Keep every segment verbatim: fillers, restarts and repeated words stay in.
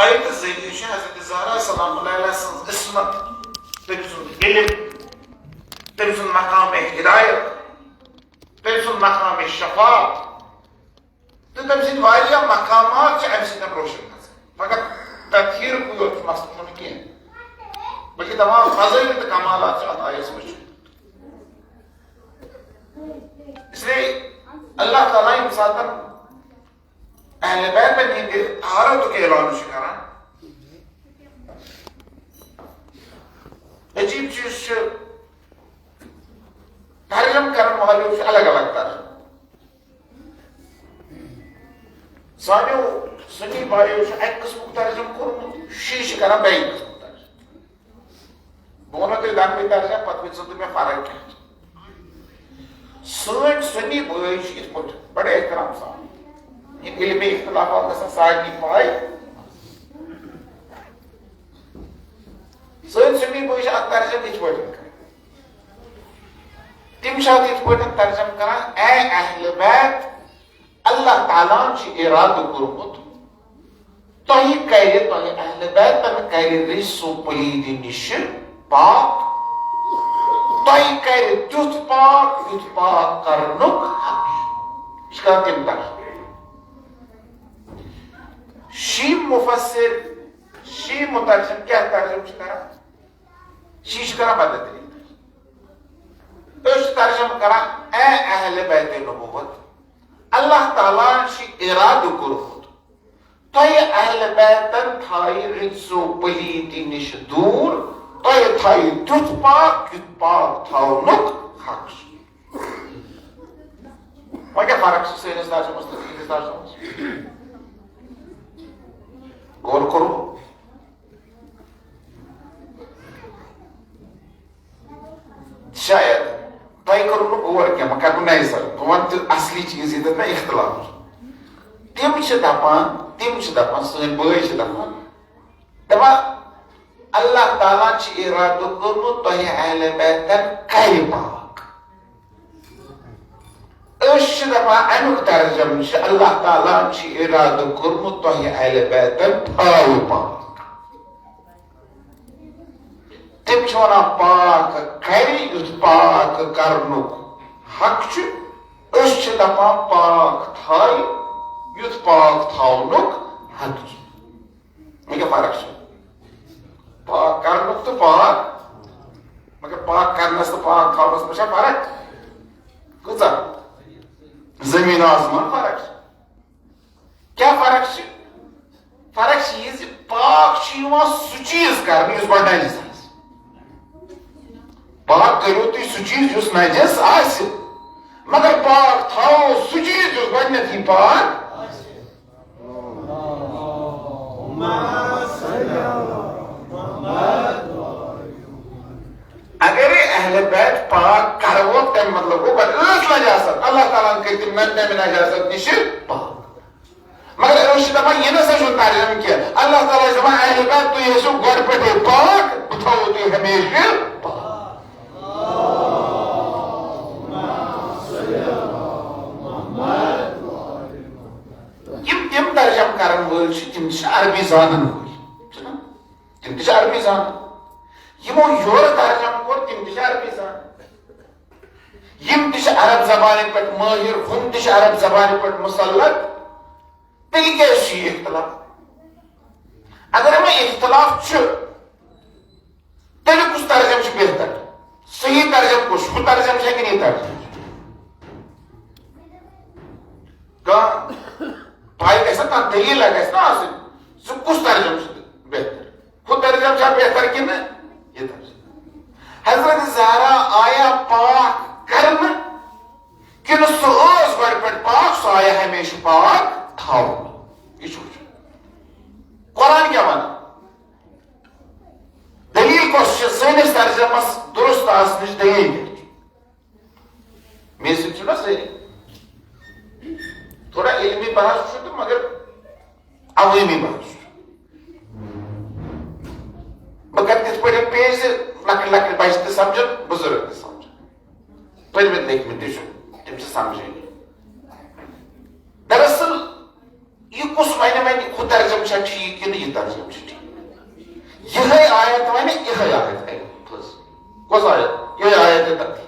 آیتہٕ ذٔریعہٕ چھِ حضرت زہرا سلام اللہ علیہ سٕنٛز عصمت، تٔمۍ سُنٛد علم، تٔمۍ سُنٛد مقام ہدایت، تٔمۍ سُنٛد مقام شفاعت، تہٕ تٔمۍ سٕنٛدۍ واریاہ مقامات چھِ اَمہِ سۭتۍ روشن گژھان۔ فقط تطہیٖرُک یوت چھُ مسلہٕ چھُنہٕ کینٛہہ، بلکہِ تمام فضٲیل تہٕ کمالات چھِ اَتھ آیس منٛز چھُ۔ اس لیے اللہ تعالیٰ ییٚمہِ ساتہٕ اہل بیتن ہٕنٛدِ طہارتُک اعلان چھُ کران، عجیب چیز چھُ، ترجمہٕ کرن والٮ۪و چھُ الگ الگ ترجمہٕ۔ سانیو سنی بایو چھُ اکہِ قٕسمُک ترجمہٕ کوٚرمُت، شیعہ چھِ کران بیٚیہِ قٕسمُک ترجمہٕ۔ بہٕ وَنو تۄہہِ دۄنوَے ترجمہٕ، پتہٕ ؤنۍ زیو تُہۍ مےٚ فرق کیٛاہ چھِ۔ سٲنۍ سنی بٲے چھِ یِتھ پٲٹھۍ بڑٕ احترام سان، یِم علمی اختلافات گژھن سارنٕے پاے۔ سٲنۍ سنی بٲے چھِ اَتھ ترجمہٕ یِتھ پٲٹھۍ کران۔ تِم چھِ اَتھ یِتھ پٲٹھۍ ترجمہٕ کران، اے اہل بیت، اللہ تعالیٰ ہن چھُ ارادٕ کوٚرمُت، تۄہہِ کرِ، تۄہہِ اہل بیتن کرِ رجس و پلیدی نِش پاک، تۄہہِ کرِ تیُتھ پاک، یُتھ پاک کرنُک حق چھُ۔ یہِ چھُ کران تِم ترجمہٕ۔ شی مفسر، شی مترجم کیٛاہ ترجمہٕ چھِ کران؟ شی چھِ کران بدل طریقہٕ۔ أسۍ چھِ ترجمہٕ کران، اے اہل بیت نبوت، اللہ تعالیٰ ہن چھُ ارادٕ کوٚرمُت، تۄہہِ اہل بیتن تھایہِ رجس و پلیتی نِش دوٗر، تۄہہِ تھایہِ تیُتھ پاک، یُتھ پاک تھاونُک حق چھُ۔ وۄنۍ کیٛاہ فرق چھِ سٲنِس ترجمس تہٕ تِہنٛدِس ترجمس؟ غور کوٚروٕ؟ شاید تۄہہِ کوٚروٕ نہٕ غور کینٛہہ، وۄنۍ کرٕ بہٕ نَیہِ سرٕ۔ بہٕ وَنہٕ تہِ اصلی چیٖز ییٚتٮ۪تھ مےٚ اختلاف چھُ۔ تِم چھِ دَپان، تِم چھِ دَپان، سٲنۍ بٲے چھِ دَپان، دَپان، اللہ تعالیٰ چھُ ارادٕ کوٚرمُت تۄہہِ اہل بیتن کرِ پاک۔ أسۍ چھِ دَپان، اَمیُک ترجمہٕ چھُ، اللہ تعالیٰ ہن چھُ ارادٕ کوٚرمُت تۄہہِ اہل بیتن تھاوِ پاک۔ تِم چھِ وَنان، پاک کرِ، یُتھ پاک کرنُک حق چھُ۔ أسۍ چھِ دَپان، پاک تھایہِ، یُتھ پاک تھاونُک حق چھُ۔ وۄنۍ کیٛاہ فرق چھِ؟ پاک کرنُک تہٕ پاک، مگر پاک کرنس تہٕ پاک تھاونس منٛز چھا فرق؟ کۭژاہ؟ زٔمیٖن آسمان فرق چھِ۔ کیٛاہ فرق چھِ؟ فرق چھِ یہِ زِ پاک چھُ یِوان سُہ چیٖز کرنہٕ یُس گۄڈٕ نجس آسہِ۔ پاک کٔرِو تُہۍ سُہ چیٖز یُس نجس آسہِ، مگر پاک تھاوو سُہ چیٖز یُس گۄڈٕنیتھٕے پاک۔ اگرے اہل بیت پاک کرو، تَمہِ مطلب گوٚو پتہٕ ٲس نجاست، اللہ تعالیٰ ہن کٔرۍ تِم نہ-، تَمہِ نجاست نِش پاک۔ مگر أسۍ چھِ دَپان، یہِ نہ سا چھُنہٕ ترجمہٕ کینٛہہ۔ اللہ تعالیٰ چھُ دَپان، اہل بیت، تُہۍ ٲسِو گۄڈٕ پٮ۪ٹھَے پاک، بہٕ تھاوو تُہۍ ہمیشہِ پاک۔ یِم تِم ترجمہٕ کرن وٲلۍ چھِ، تِم تہِ چھِ عربی زانن وٲلۍ، چھِنہ؟ تِم تہِ چھِ عربی زانان۔ یِمو یورٕ ترجمہٕ کوٚر، تِم تہِ چھِ عربی زانان۔ یِم تہِ چھِ عرب زبانہِ پٮ۪ٹھ مٲہِر، ہُم تہِ چھِ عرب زبانہِ پٮ۪ٹھ مسلط۔ تیٚلہِ کیٛازِ چھُ یہِ اختلاف؟ اگر وۄنۍ اختلاف چھُ، تیٚلہِ کُس ترجمہٕ چھُ بہتر؟ صحیح ترجمہٕ کُس چھُ؟ ہُہ ترجمہٕ چھا کِنہٕ یہِ ترجمہٕ چھُ؟ کانٛہہ پاے گژھِ نا، کانٛہہ دٔلیٖلہ گژھِ نا آسٕنۍ، سُہ کُس ترجمہٕ چھُ بہتر؟ ہُہ ترجمہٕ چھا بہتر کِنہٕ یہِ ترجمہٕ؟ حضرت زہرا آیا پاک کرنہٕ کِنہٕ سُہ ٲس گۄڈٕ پٮ۪ٹھ پاک، سُہ آیا ہمیشہٕ پاک تھاونہٕ؟ یہِ چھُ وٕچھُن۔ قرآن کیٛاہ وَنان؟ دٔلیٖل کۄس چھِ سٲنِس ترجمس درست آسنٕچ دٔلیٖل کیٛاہ چھِ؟ مےٚ سۭتۍ چھُنہ سٲری۔ تھوڑا علمی بحث چھُ تہٕ مگر عوٲمی بحث چھُ۔ بہٕ کرٕ تِتھ پٲٹھۍ پیش زِ لۄکٕٹۍ لۄکٕٹۍ بچہِ تہِ سمجھن، بُزرگ تہِ سمجھن، پٔرمٕتۍ لیکھمٕتۍ تہِ چھُ، تِم چھِ سمجھٲنی۔ دراصل یہِ کُس وَنہِ وۄنۍ، ہُہ ترجمہٕ چھا ٹھیٖک کِنہٕ یہِ ترجمہٕ چھُ ٹھیٖک؟ یِہے آیت وَنہِ، یِہے آیت اَنہِ۔ کۄس آیت؟ یِہے آیت تَتہِ۔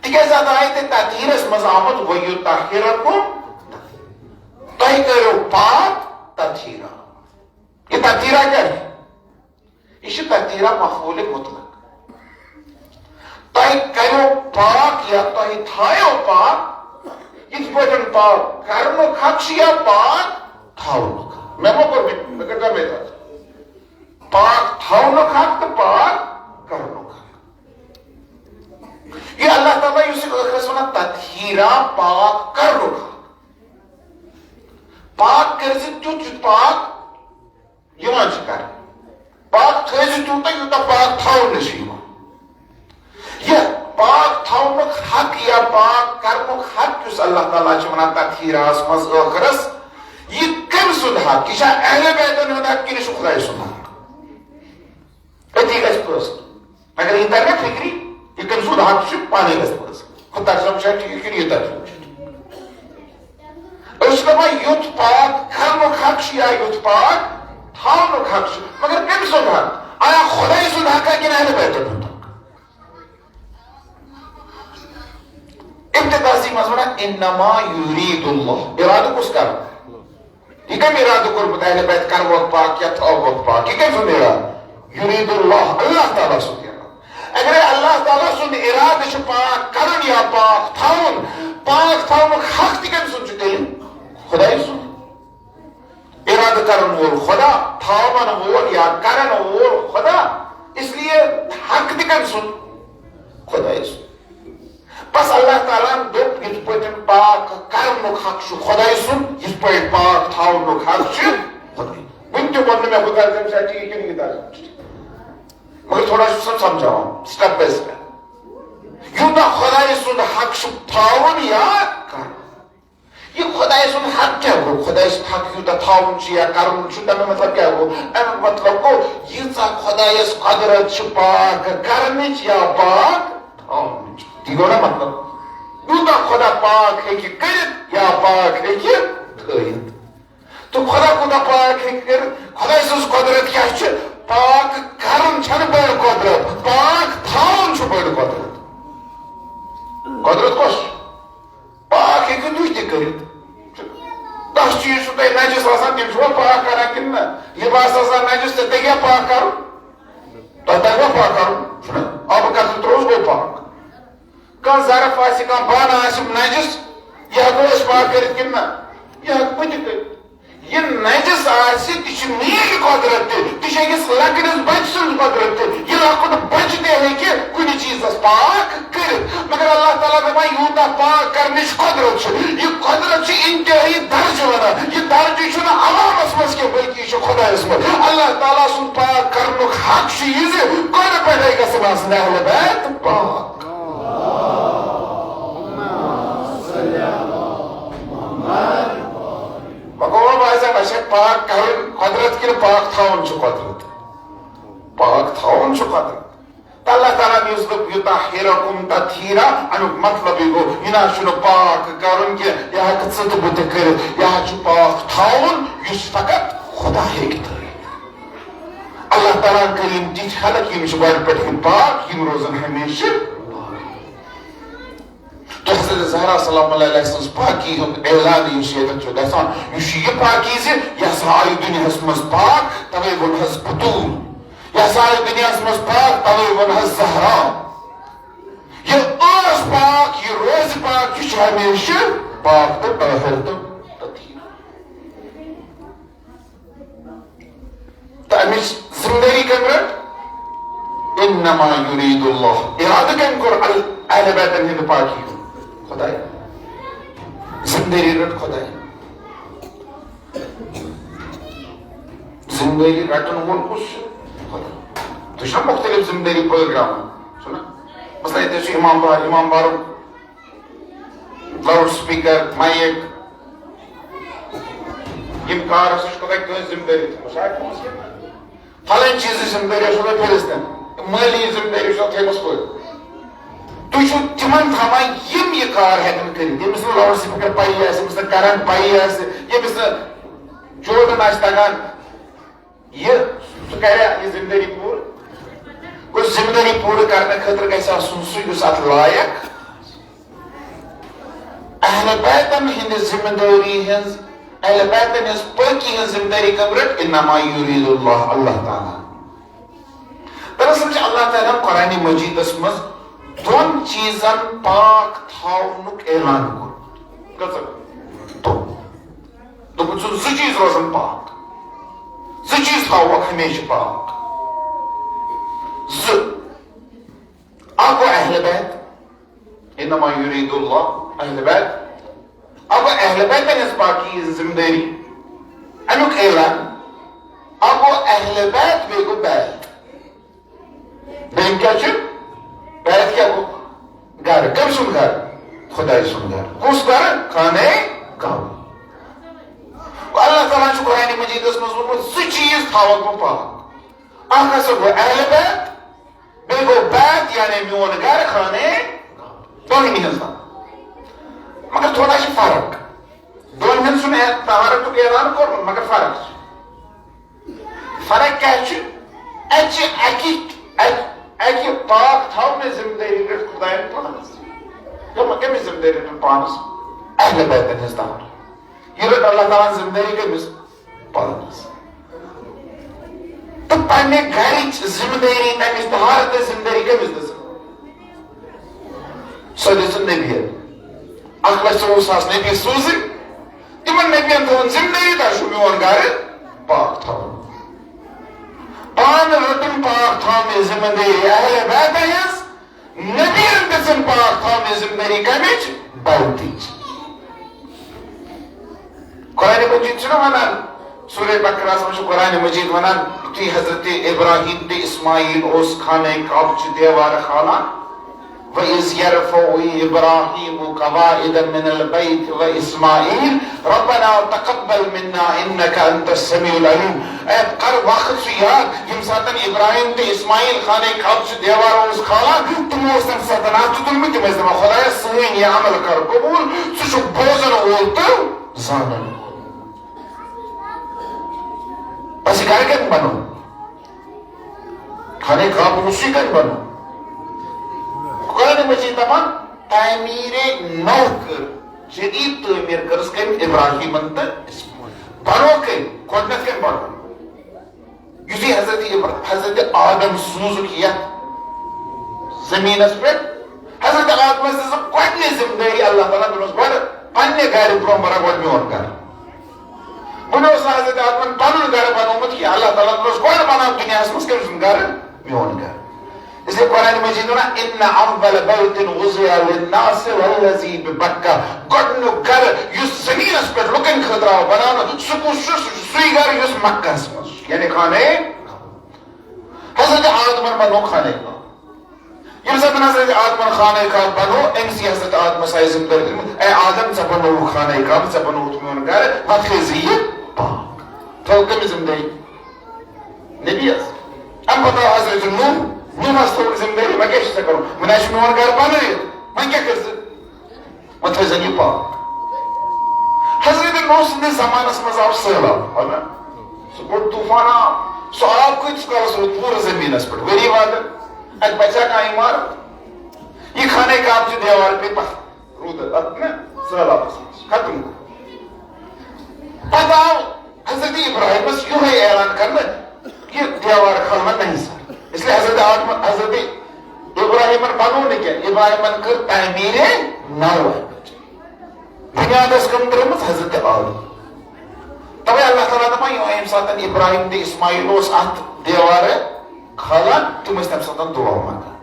تِکیٛازِ اَتھ آیتِ تطہیٖرَس منٛز آمُت، "وَیُطَہِّرَکُم"، تۄہہِ کٔرِو پاک تطہیٖرا۔ یہِ تطہیٖرا کیٛاہ چھُ؟ یہِ چھُ تطہیٖرا مفعول مطلق۔ تۄہہِ کٔرِو پاک یا تۄہہِ تھٲیِو پاک، یِتھ پٲٹھۍ پاک کرنُک حق چھُ یا پاک تھاونُک حق۔ مےٚ ما کوٚر، مےٚ، مےٚ کٔرۍ تو مےٚ تَتھ۔ پاک تھاونُک حق تہٕ پاک کرنُک حق۔ یہِ اللہ تعالیٰ یُس یہِ ٲخرس وَنان تطہیٖرا، پاک کرنُک حق۔ پاک کٔرۍ زِ تیُتھ یُتھ پاک یِوان چھُ کرنہٕ۔ پاک تھٲوزِ تیوٗتاہ، یوٗتاہ پاک تھاونہٕ چھُ یِوان۔ یہِ پاک تھاونُک حق یا پاک کرنُک حق یُس اللہ تعالیٰ چھُ وَنان تطہیٖرَس منٛز ٲخرس، یہِ کٔمۍ سُنٛد حق؟ یہِ چھا اہل بیتَن ہُنٛد حق کِنہٕ یہِ چھُ خۄداے سُنٛد حق؟ أتی گژھِ فٲصلہٕ۔ اگر یہِ تَرِ نہ فِکرِ، یہِ کٔمۍ سُنٛد حق چھُ، پانَے گژھِ فٲصلہٕ۔ ہُہ ترجمہٕ چھا ٹھیٖک کِنہٕ یہِ ترجمہٕ چھُ ٹھیٖک؟ أسۍ چھِ دَپان، یُتھ پاک کرنُک حق چھُ یا یُتھ پاک تھاونُک حق چھُ، مگر کٔمۍ سُنٛد حق؟ آیا خۄداے سُنٛد حقا کِنہٕ اہل بیتَن ہُنٛد حق؟ ابتداسی منٛز وَنان، "انما یرید اللہ"، اِرادٕ کُس کران؟ یہِ کٔمۍ اِرادٕ کوٚرمُت اہل بیت کروکھ پاک یا تھاووکھ پاک؟ یہِ کٔمۍ سُنٛد اِرادٕ؟ یرید اللہ، اللہ تعالیٰ سُنٛد اِرادٕ۔ اگرے اللہ تعالیٰ سُنٛد اِرادٕ چھُ پاک کرُن یا پاک تھاوُن، پاک تھاونُک حق تہِ کٔمۍ سُنٛد چھُ تیٚلہِ؟ خۄداے سُنٛد۔ اِرادٕ کرن وول خۄدا، تھاون وول یا کرن وول خۄدا، اس لیے حق تہِ کٔمۍ سُنٛد؟ خۄداے سُنٛد۔ بس اللہ تعالیٰ ہن دوٚپ، یِتھ پٲٹھۍ پاک کرنُک حق چھُ خۄداے سُنٛد، یِتھ پٲٹھۍ پاک تھاونُک حق چھُ خۄداے۔ وُنہِ تہِ ووٚن نہٕ مےٚ، بہٕ ترجمہٕ چھا ٹھیٖک کِنہٕ یہِ ترجمہٕ چھُ ٹھیٖک۔ مگر تھوڑا چھُ سَم سمجھاوان، step by step۔ یوٗتاہ خۄداے سُنٛد حق چھُ تھاوُن یا کرُن۔ یہِ خۄداے سُنٛد حق کیٛاہ گوٚو؟ خۄداے سُنٛد حق یوٗتاہ تھاوُن چھُ یا کرُن چھُ، تَمیُک مطلب کیٛاہ گوٚو؟ اَمیُک مطلب گوٚو، ییٖژاہ خۄدایَس قۄدرت چھِ پاک کرنٕچ یا پاک تھاونٕچ۔ یہِ گوٚو نا مطلب؟ یوٗتاہ خۄدا پاک ہیٚکہِ کٔرِتھ یا پاک ہیٚکہِ تھٲیِتھ۔ تہٕ خۄدا کوٗتاہ پاک ہیٚکہِ کٔرِتھ؟ خۄداے سٕنٛز قۄدرت کیٛاہ چھِ؟ پاک کرُن چھَنہٕ بٔڑ قۄدرت، پاک تھاوُن چھُ بٔڑ قۄدرت۔ قۄدرت کۄس چھِ؟ پاک ہیٚکِو تُہۍ تہِ کٔرِتھ۔ کانٛہہ چیٖز چھُ تۄہہِ نجس آسان، تِم چھِوا پاک کران کِنہٕ نہ؟ لباس آسان نجس، تہٕ تیٚلہِ کیٛاہ پاک کرُن؟ تۄہہِ تَگوا پاک کرُن؟ چھُنہ؟ آبہٕ قطرٕ ترٛووُس، گوٚو پاک۔ کانٛہہ ظرف آسہِ، کانٛہہ بانہٕ آسہِ نجس، یہِ ہٮ۪کو أسۍ پاک کٔرِتھ کِنہٕ نہ؟ یہِ ہٮ۪کہٕ بہٕ تہِ کٔرِتھ۔ یہِ نجس آسہِ، تہِ چھِ میٲنۍ قۄدرت تہِ، تہِ چھِ أکِس لۄکٹِس بچہٕ سٕنٛز قۄدرت تہِ۔ یہِ لۄکُٹ بچہٕ تہِ ہیٚکہِ کُنہِ چیٖزس پاک کٔرِتھ۔ مگر اللہ تعالیٰ دَپان، یوٗتاہ پاک کرنٕچ قۄدرت چھِ، یہِ قۄدرت چھِ انتہٲیی درجہٕ وَنان۔ یہِ درجہٕ چھُنہٕ عوامس منٛز کینٛہہ، بلکہِ یہِ چھُ خۄدایس منٛز۔ اللہ تعالیٰ سُنٛد پاک کرنُک حق چھُ یہِ زِ گۄڈٕ پٮ۪ٹھے گژھن آسٕنۍ اہل بیت پاک۔ وۄنۍ گوٚو وۄنۍ واضح، وۄنۍ چھےٚ پاک کرٕنۍ قۄدرت کِنہٕ پاک تھاوُن چھُ قۄدرت؟ پاک تھاوُن چھُ قۄدرت۔ تہٕ اللہ تعالیٰ ہن یُس دوٚپ، "یطہرکم تطہیرا"، اَمیُک مطلب یہِ گوٚو، یہِ نہ حظ چھُنہٕ پاک کرُن کینٛہہ، یہِ ہٮ۪کہٕ ژٕ تہٕ بہٕ تہِ کٔرِتھ، یہِ حظ چھُ پاک تھاوُن، یُس فقط خۄدا ہیٚکہِ تھٲوِتھ۔ اللہ تعالیٰ ہن کٔرۍ یِم تِتھۍ خلق، یِم چھِ گۄڈٕ پٮ۪ٹھٕے پاک، یِم روزن ہمیشہِ پاک۔ تہٕ حضرت زہرا سلام اللہ علیہ سٕنٛز پاکی ہُنٛد اعلان یُس ییٚتٮ۪تھ چھُ گژھان، یہِ چھُ یہِ پاکی زِ یہِ ہسا آیہِ دُنیاہس منٛز پاک، توے ووٚن حظ بتول۔ یہِ ہسا آیہِ دُنیاہس منٛز پاک، توے ووٚن حظ زہرا۔ یہِ ٲس پاک، یہِ روزِ پاک، یہِ چھُ ہمیشہِ پاک تہٕ طاہر تہٕ تطہیر۔ تہٕ اَمِچ ذمہٕ دٲری کٔمۍ رٔٹ؟ انما یرید اللہ۔ اِرادٕ کٔمۍ کوٚر ال-، اہل بیتن ہٕنٛدِ پاکی ہُنٛد؟ خۄداے۔ ذمہٕ دٲری رٔٹ خۄداے۔ ذمہٕ دٲری رَٹَن وول کُس چھُ؟ خۄداے۔ تُہۍ چھِو مُختٔلِف ذمہٕ دٲری پٲدٕ کران۔ چھُنہ؟ مثلاً ییٚتہِ چھُ امام بار، امام بارُک لاؤڈ سپیکر، مایک، یِم کار ہسا چھِ خۄداے تُہٕنٛز ذمہٕ دٲری تھٲومٕژ۔ شاید تھٲومٕژ کِنہٕ نہ؟ فلٲنۍ چیٖزٕچ ذمہٕ دٲری چھو تۄہہِ فِرِستن، مٲلی ذمہٕ دٲری چھو تھٲومٕژ پٲدٕ۔ تُہۍ چھِو تِمن تھاوان، یِم یہِ کار ہٮ۪کن کٔرِتھ، ییٚمِس نہٕ لاوُڈ سپیکر پَیی آسہِ، ییٚمِس نہٕ کرنٹ پَیی آسہِ، ییٚمِس نہٕ جوڑُن آسہِ تَگان، یہِ سُہ کرِ یہِ ذمہٕ دٲری پوٗرٕ۔ گوٚو، ذمہٕ دٲری پوٗرٕ کرنہٕ خٲطرٕ گژھِ آسُن سُہ، یُس اَتھ لایق۔ اہل بیتن ہٕنٛدِ ذمہٕ دٲری ہٕنٛز، اہل بیتن ہٕنٛز پٲکی ہٕنٛز ذمہٕ دٲری کٔم رٔٹ؟ انما یرید اللہ، اللہ تعالیٰ۔ دراصل چھِ اللہ تعالیٰ ہن قرآن مجیدس منٛز دۄن چیٖزن پاک تھاونُک اعلان کوٚرمُت۔ کٔژن؟ دۄن۔ دوٚپمُت چھُ، زٕ چیٖز روزن پاک، زٕ چیٖز تھاووکھ ہمیشہِ پاک۔ زٕ۔ اکھ گوٚو اہل بیت، انما یرید اللہ، اہل بیت۔ اکھ گوٚو اہل بیتن ہٕنٛز پاکی ہٕنٛز ذمہٕ دٲری، امیُک اعلان۔ اکھ گوٚو اہل بیت، بیٚیہِ گوٚو بیت۔ دوٚیِم کیٛاہ چھُ؟ بیت کیٛاہ گوٚو؟ گرٕ۔ کٔمۍ سُنٛد گرٕ؟ خۄداے سُنٛد گرٕ۔ کُس گرٕ؟ خانہ کعبہ۔ گوٚو، اللہ تعالیٰ چھُ قرآن مجیدس منٛز ووٚنمُت، زٕ چیٖز تھاوکھ بہٕ پاک۔ اکھ ہسا گوٚو اہل بیت، بیٚیہِ گوٚو بیت، یعنی میون گرٕ، خانہ کعبہ۔ دۄنوٕنی ہٕنٛز تھاوان۔ مگر تھوڑا چھِ فرق۔ دۄن ہٕنٛز چھُنہٕ اے-، طہارتُک اعلان کوٚرمُت، مگر فرق چھِ۔ فرق کیٛاہ چھِ؟ اَتہِ چھِ اَکہِ، اَکہِ، اَکہِ پاک تھاونٕچ ذمہٕ دٲری رٔٹ خۄدایَن پانَس۔ کٔم-، کٔمِس ذمہٕ دٲری رٔٹ پانَس؟ اہل بیتَن ہٕنٛز طہارت۔ یہِ رٔٹ اللہ تعالیٰ ہَن ذمہٕ دٲری کٔمِس؟ پانَس۔ تہٕ پننہِ گرِچ ذمہٕ دٲری، تمِچ طہارتٕچ ذمہٕ دٲری کٔمِس دِژ؟ سۄ دِژ نبیَن۔ اکھ لچھ ژوٚوُہ ساس نبی سوٗزٕکھ۔ تِمن نبیَن تھٲوٕن ذمہٕ دٲری، تۄہہِ چھُو میون گرٕ پاک تھاوُن۔ پانہٕ رٔٹٕن پاک تھاونٕچ ذمہٕ دٲری اہل بیتہٕ ہٕنٛز، نبیَن دِژٕن پاک تھاونٕچ ذمہٕ دٲری کمِچ؟ بیتٕچ۔ قرآن مجید چھُنہ ونان، سورہ بقرہس منٛز چھُ قرآن مجید ونان، یُتھُے حضرت ابراہیم تہٕ اسماعیل اوس خانہ کعبہ چہِ دیوارٕ کھالان، وَإِذْ يَرْفَعُ إِبْرَاهِيمُ الْقَوَاعِدَ مِنَ الْبَيْتِ وَإِسْمَاعِيلُ رَبَّنَا تَقَبَّلْ مِنَّا إِنَّكَ أَنْتَ السَّمِيعُ الْعَلِيمُ۔ اے کر وقت سُہ یاد، ییٚمہِ ساتہٕ ابراہیم تہٕ اسماعیل خانہ کعبہ چہِ دیوارٕ اوس کھالان، تِمو اوس تَمہِ ساتہٕ اَتھٕ تُلمُت، تِم ٲسۍ دَپان، خۄدایا، سٲنۍ یہِ عمل کر قبوٗل، ژٕ چھُکھ بوزَن وول تہٕ زانَن وول۔ بس یہِ گرٕ کَتہِ بنوو؟ خانہ کعبہ اوس یہِ کَتہِ بنوو؟ قرآن مجید دَپان، تعمیٖرِ نو کٔر، جدید تعمیٖر کٔرٕس کٔمۍ؟ ابراہیمن تہٕ۔ بنوو کٔمۍ؟ گۄڈٕنٮ۪تھ کٔمۍ بنوو؟ یُتھُے حضرت ابر-، حضرت آدم سوٗزُکھ یَتھ زٔمیٖنَس پٮ۪ٹھ، حضرت آدمَس دِژٕکھ گۄڈٕنِچ ذمہٕ دٲری اللہ تعالیٰ ہَن، دوٚپنَس، گۄڈٕ پننہِ گرِ برونٛہہ برا گۄڈٕ میون گرٕ۔ وۄنۍ اوس نہٕ حضرت آدمن پنُن گرٕ بنوومُت کینٛہہ، اللہ تعالیٰ ہَن دوٚپنَس، گۄڈٕ بناو دُنیاہَس منٛز کٔمۍ سُنٛد گرٕ؟ میون گرٕ۔ اس لیے قرآن مجید وَنان، "إِنَّ أَوَّلَ بَيْتٍ وُضِعَ لِلنَّاسِ لَلَّذِي بِبَكَّةَ"، گۄڈٕنیُک گرٕ یُس زٔمیٖنَس پٮ۪ٹھ لُکَن خٲطرٕ آو بناونہٕ، سُہ کُس چھُ؟ سُہ چھُ سُے گرٕ یُس مکہَس منٛز چھُ، یعنی خانہ۔ حضرت آدمن بنوو خانہ کعبہ۔ ییٚمہِ ساتہٕ حضرت آدمن خانہ کعبہ بنوو، أمِس یہِ حضرت آدمس آیہِ ذمہٕ دٲری دِنہٕ، "اے آدم، ژےٚ بنووُتھ خانہ کعبہ، ژےٚ بنووُتھ میون گرٕ، وۄنۍ تھٲیزِ یہِ پاک۔" تھٲو کٔمِس ذمہٕ دٲری؟ نبیَس۔ اَمہِ پتہٕ آو حضرت نوح، نوحس تھٲو ذمہٕ دٲری، "وۄنۍ کیٛاہ چھُ ژےٚ کرُن؟ وۄنۍ حظ چھُ میون گرٕ بنٲیِتھ، وۄنۍ کیٛاہ کٔرۍ ژٕ؟" وۄنۍ تھٲے زن یہِ پاک۔ حضرت نوح سٕنٛدِس زمانس منٛز آو سہلاب، ہو نا؟ سُہ بوٚڑ طوفان آو۔ سُہ آب کۭتِس کالس روٗد پوٗرٕ زٔمیٖنس پٮ۪ٹھ؟ ؤری وادن۔ اتہِ بچا کانٛہہ عمارت؟ یہِ خانہ کعبہ چہِ دیوار پیٚیہِ پتھر۔ روٗد اتھ نا سہلابس منٛز۔ ختم گوٚو۔ پتہٕ آو حضرت ابراہیمس یِہوٚے اعلان کرنہٕ، یہِ دیوار کھالو نَیہِ سرٕ۔ اس لیے حضرت آدم، حضرت ابراہیمن بنوو نہٕ کینٛہہ، ابراہیمن کٔر تعمیٖرِ نو۔ بنیاد ٲس کٔم ترٲومٕژ؟ حضرت آدم۔ توے اللہ تعالیٰ دپان، یہِ ییٚمہِ ساتہٕ ابراہیم تہٕ اسماعیل اوس اتھ دیوارٕ کھالان، تِم ٲسۍ تمہِ ساتہٕ دُعا منٛگان۔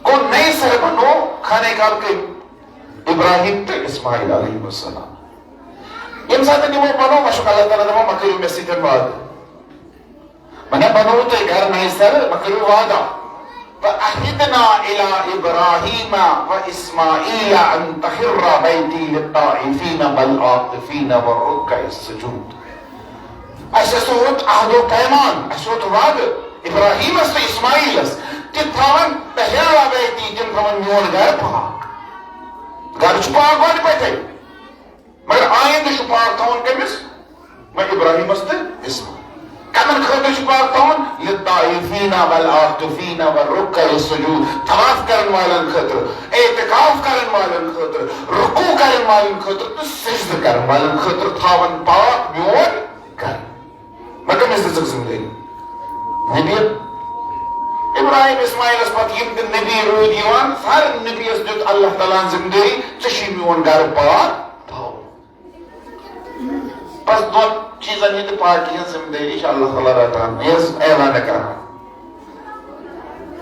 گوٚو، نَیہِ سرٕ بنوو خانہ کعبہ کٔمۍ؟ ابراہیم تہٕ اسماعیل علیہ السلام۔ ییٚمہِ ساتہٕ یِمو بنوو، وۄنۍ چھُکھ اللہ تعالیٰ دپان، وۄنۍ کٔرِو مےٚ سۭتۍ وعدٕ۔ وۄنۍ بنوو تۄہہِ گرٕ نَیہِ سرٕ، وۄنۍ کٔرِو وعدہ۔ وعهدنا إلى إبراهيم وإسماعيل أن طهرا بيتي للطائفين والعاكفين والركع السجود۔ اَسہِ اوس روٗدمُت عہد و پیمان، اَسہِ روٗد وعدٕ ابراہیمس تہٕ اسماعیلس، تھاوان، تحل بیتی، تِم تھاوان میون گرٕ پاک۔ گرٕ چھُ پاک گۄڈٕ پٮ۪ٹھَے، مگر آیندٕ چھُ پاک تھاوُن کٔمِس؟ وۄنۍ ابراہیمس تہٕ اسماعیل۔ کمن خٲطرٕ چھُ پاک تھاوُن؟ للطائفین والعاکفین والرکع السجود، طواف کرن والن خٲطرٕ، اعتکاف کرن والن خٲطرٕ، رکوع کرن والن خٲطرٕ تہٕ سجدٕ کرن والن خٲطرٕ تھاوان پاک میون گرٕ۔ مگر مےٚ دِژٕکھ ذمہٕ دٲری۔ نبی ابراہیم اسماعیلس پتہٕ یِم تہِ نبی روٗدۍ یِوان، ہر نبیس دیُت اللہ تعالیٰ ہن ذمہٕ دٲری، ژےٚ چھُے میون گرٕ پاک تھاوُن۔ بس دۄن چیٖزن ہٕنٛدِ پاکی ہٕنٛز ذمہٕ دٲری چھِ اللہ تعالیٰ رٹان، یۄس اعلان کران۔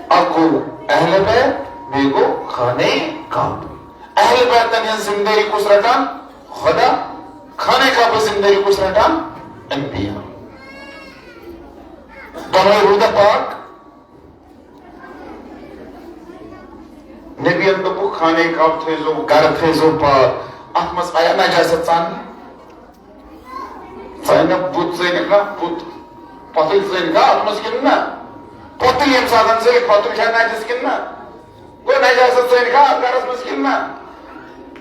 اکھ گوٚو اہل بیت، بیٚیہِ گوٚو خانہ کعبہ۔ اہل بیتن ہٕنٛز ذمہٕ دٲری کُس رٹان؟ خدا۔ خانہ کعبہ ذمہٕ دٲری کُس رٹان؟ انبیاء۔ دۄنوے روٗدا پاک۔ نبیَن دوٚپُکھ، خانہ کعبہ تھٲیزیو، گرٕ تھٲیزیو پاک۔ اتھ منٛز آیا نجاست ژاننہٕ؟ ژٲنۍ نا بُت، ژٲنِکھ نا بُت؟ پۄتُل ژٲنِکھ نا اتھ منٛز کِنہٕ نہ؟ پۄتُل ییٚمہِ ساتہٕ ژٲنِکھ، پۄتُل چھا نجس کِنہٕ نہ؟ گوٚو نجاست ژٲنِکھ نا اتھ گرس منٛز کِنہٕ نہ؟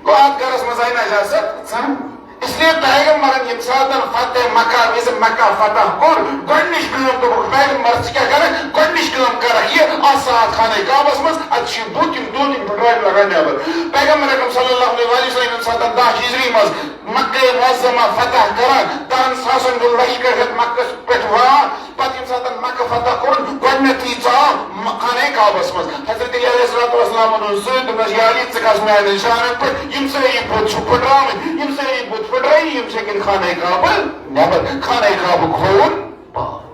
گوٚو اتھ گرس منٛز آیہِ نجاست ژھننہٕ۔ اس لیے پیغمبرن ییٚمہِ ساتہٕ فتح مکہ، وِزِ مکہ فتح کوٚر، گۄڈٕنِچ کٲم دوٚپُکھ، پیغمبر، ژٕ کیٛاہ کرکھ؟ گۄڈٕنِچ کٲم کرکھ یہِ، اتھ ساتھ خانہ کعبس منٛز، اتہِ چھُ یہِ بُت، یِم دود، یِم پھٕٹرٲوِتھ لگان نٮ۪بر۔ پیغمبر اکرم صلی اللہ علیہ وآلہ وسلم ییٚمہِ ساتہٕ دَہ ہجری منٛز مکہ معظمہ فتح کران، دہن ساسن ہُنٛد لشکر ہٮ۪تھ مکس پٮ۪ٹھ وان، پتہٕ ییٚمہِ ساتہٕ مکہ فتح کوٚرُن، گۄڈٕنیتھٕے ژاو م-، خانہ کعبس منٛز۔ حضرت علی علیہ الصلوۃ والسلام ووٚنُن سۭتۍ، دوٚپنس، یا علی، ژٕ کھس میانٮ۪ن شانن پٮ۪ٹھ، یِم سٲری بُت چھِ پھٕٹراوٕنۍ، یِم سٲری بُت پھٕٹرٲیِو، یِم چھِ ہٮ۪کن خانہ کعبہٕ نٮ۪بر، خانہ کعبہٕ کھووُن پاک۔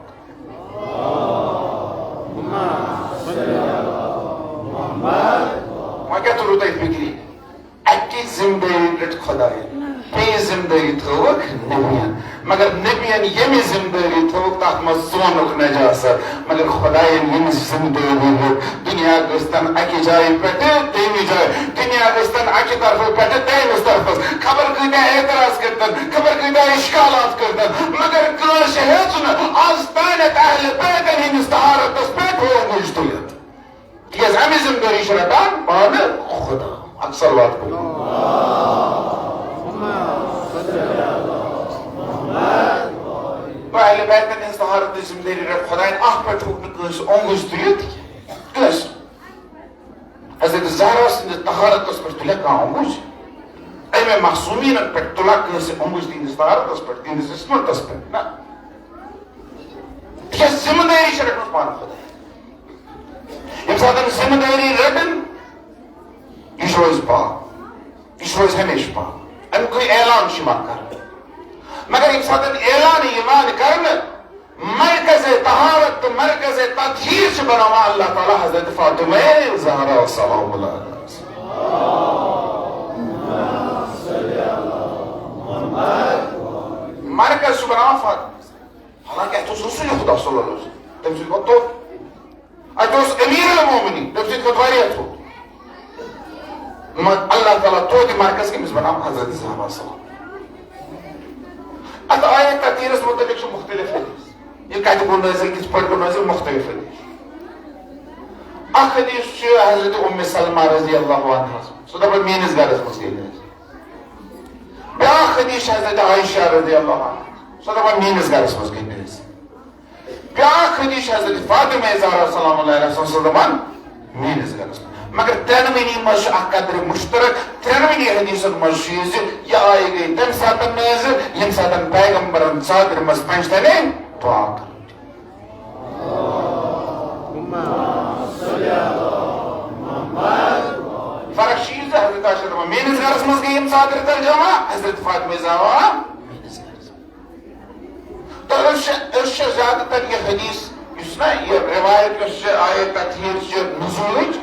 وۄنۍ کیٛاہ توٚرُو تۄہہِ فِکرِ؟ اَکہِ ذمہٕ دٲری رٔٹ خۄدایَن، بیٚیہِ ذمہٕ دٲری تھٲوٕکھ نبیَن۔ مگر نبیَن ییٚمہِ ذمہٕ دٲری تھٲوٕکھ، تَتھ منٛز ژونُکھ نجاست۔ مگر خۄدایَن ییٚمہِ ذمہٕ دٲری رٔٹ، دُنیا گٔژھتن اَکہِ جایہِ پٮ۪ٹھٕ تیٚمہِ جایہِ، دُنیا گٔژھتن اَکہِ طرفہٕ پٮ۪ٹھٕ تیٚمِس طرفس، خبر کۭتیٛاہ اعتراض کٔرتن، خبر کۭتیٛاہ اِشکالات کٔرتن، مگر کٲنٛسہِ ہیٚژ نہٕ از تانٮ۪تھ اہلِ بیتن ہٕنٛدِس طہارتس پٮ۪ٹھ ہُہ اوٚنٛگُج تُلِتھ۔ تِکیٛازِ اَمِچ ذمہٕ دٲری چھُ رٹان پانہٕ خۄدا۔ اکھ صلوات پٔرِو۔ تو اہلِ بیتن ہٕنٛز طہارتٕچ ذمہٕ دٲری رٹہِ خۄدایَن۔ اَتھ پٮ۪ٹھ ہیوٚک نہٕ کٲنٛسہِ اوٚنٛگُج تُلِتھ۔ کٲنٛسہِ۔ حضرت زہرا سٕنٛدِس طہارتس پٮ۪ٹھ تُلہِ کانٛہہ اوٚنٛگُج؟ اَمہِ معصومیٖنن پٮ۪ٹھ تُلہ کٲنٛسہِ اوٚنٛگُج تِہنٛدِس طہارتس پٮ۪ٹھ، تِہنٛدِس عصمتس پٮ۪ٹھ؟ نہ۔ تِکیٛازِ ذمہٕ دٲری چھِ رٔٹمٕژ پانہٕ خۄدایَن۔ ییٚمہِ ساتہٕ ذمہٕ دٲری رٔٹٕن، یہِ چھُ روزِ پاک، یہِ چھُ روزِ ہمیشہِ پاک۔ اَمیُک اعلان چھُ یِوان کرنہٕ۔ مگر ییٚمہِ ساتہٕ اعلان یِوان کرنہٕ، مرکز طہارت تہٕ مرکز تطہیر چھُ بناوان اللہ تعالیٰ حضرت فاطمہ زہرا سلام اللہ علیہا۔ مرکز چھُ بناوان فاطمہ۔ حالانکہ اتھ اوس رسول خدا صلی اللہ علیہ وسلم، تٔمۍ سٕنٛدِ کھۄتہٕ توٚت۔ اتہِ اوس امیر المومنین، تٔمۍ سٕنٛدِ کھۄتہٕ واریاہ تھوٚد۔ مگر اللہ تعالیٰ توتہِ مرکز کٔمِس بناو؟ حضرت زہرا سلام۔ اتھ آیت تطہیرس متعلق چھِ مختلف حدیث۔ یہِ کتہِ گوٚو نٲزِل، کِتھ پٲٹھۍ گوٚو نٲزِل، مختلف حدیث چھِ۔ اکھ حدیث چھُ حضرت ام سلمہ رضی اللہ عنہا، سۄ دپان، میٲنِس گرس منٛز گٔے نٲزِل۔ بیاکھ حدیث چھِ حضرت عائشہ رضی اللہ عنہا، سۄ دپان، میٲنِس گرس منٛز گٔے نٲزِل۔ بیاکھ حدیث چھِ حضرت فاطمہ زہرا سلام اللہ علیہا سٕنٛز دپان، میٲنِس گرس منٛز۔ مگر ترٛٮ۪نوٕنی منٛز چھُ اکھ قدر مشترک، ترٛٮ۪نوٕنی حدیثن منٛز چھُ یہِ زِ یہِ آیہِ گٔے تمہِ ساتہٕ نٲزِل، ییٚمہِ ساتہٕ پیغمبرن ژادرِ منٛز پنجہِ تلے دعا کٔر۔ فرق چھِ یہِ زِ حضرت عائشہ دپان، میٲنِس گرس منٛز گٔے یِم ژادرِ تل جمع، حضرت فاطمہ زہرا میٲنِس گرس منٛز۔ تہٕ أسۍ چھِ، أسۍ چھِ زیادٕ تر یہِ حدیث، یُس نہ یہِ روایت یۄس چھِ آیت تطہیر چھِ نزولٕچ،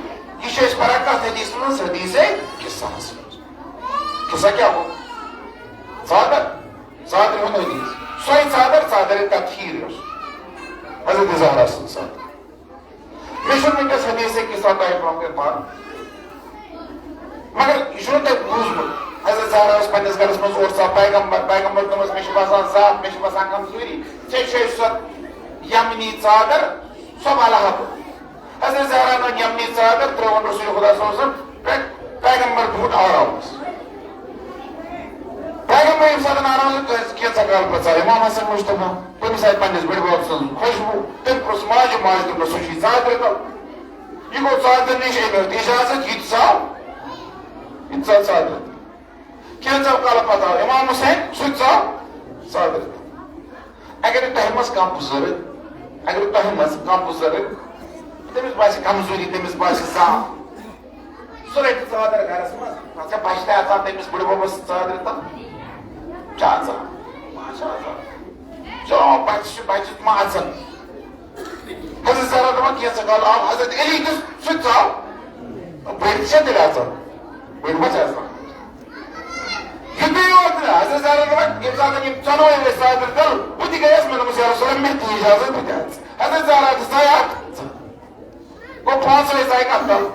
یہِ چھِ أسۍ پران کتھ حدیث منٛز؟ حدیث قصہس منٛز۔ قصہ کیٛاہ گوٚو؟ ژادر، ژادرِ ہُنٛد حدیث۔ سۄے ژادر، ژادرِ تطہیر یۄس حضرت زہرا سٕنٛز ژادر۔ مےٚ چھُنہٕ وٕنکیٚس حدیث قصہ تۄہہِ برونٛہہ کَنہِ پَرُن۔ مگر یہِ چھُنہٕ تۄہہِ بوٗزمُت۔ حضرت زہرا ٲس پننِس گرس منٛز، اورٕ ژاو پیغمبر، پیغمبر دوٚپمَس، مےٚ چھِ باسان ضعف، مےٚ چھِ باسان کمزوری، ژےٚ چھے سۄ یمنی ژادر، سۄ والہٕ ہا بہٕ۔ حضرت زہرا نن یمنی ژادر ترٲوٕن رسول خدا صلی اللہ علیہ وسلم پٮ۪ٹھ، پیغمبر بیوٗٹھ آرامس۔ پیغمبر ییٚمہِ ساتہٕ آرامس کٲنٛسہِ کینٛژھا کال پرٛژھاو، امام حسن مجتبیٰ، تٔمِس آیہِ پننِس بٕڈِ بب سٕنٛز خوشبوٗ، تٔمۍ پرٛژھ ماجہِ، ماجہِ دوٚپنس، "سُہ چھُے ژادرِ تل۔" یہِ گوٚو ژادرِ نِش أمۍ ہیوٚت اجازت، یہِ تہِ ژاو، یہِ تہِ ژاو ژادرِ تل۔ کینٛژھا کال پتہٕ آو امام حسین، سُہ تہِ ژاو ژادرِ تل۔ اگر تۄہہِ منٛز کانٛہہ بُزرگ، اگر تۄہہِ منٛز کانٛہہ بُزرگ، تٔمِس باسہِ کمزوری، تٔمِس باسہِ ضعف، سُہ رَٹہِ ژادر گرس منٛز۔ ژےٚ بچہِ تہِ اژان تٔمِس بٕڈِ بَبَس ژادرِ تل؟ چھا اژان؟ ما چھا اژان؟ چلو، بچہِ چھِ، بچہِ ما اژان؟ حضرت زہرا دَپان، کینٛژھا کال آو حضرت علی تہِ، سُہ تہِ ژاو۔ بٔڈۍ تہِ چھا تیٚلہِ اژان؟ بٔڈۍ ما چھِ اژان؟ یُتُے یوت نہٕ، حضرت زہرا دَپان، ییٚمہِ ساتہٕ یِم ژۄنوَے ٲسۍ ژادرِ تل، بہٕ تہِ گٔیَس، مےٚ دوٚپمَس، یا رسول اللہ، مےٚ تہِ اجازت، بہٕ تہِ اژٕ۔ حضرت زہرا تہِ ژاے اَتھ۔ گوٚو پانٛژوَے ژاے کَتھ تَل؟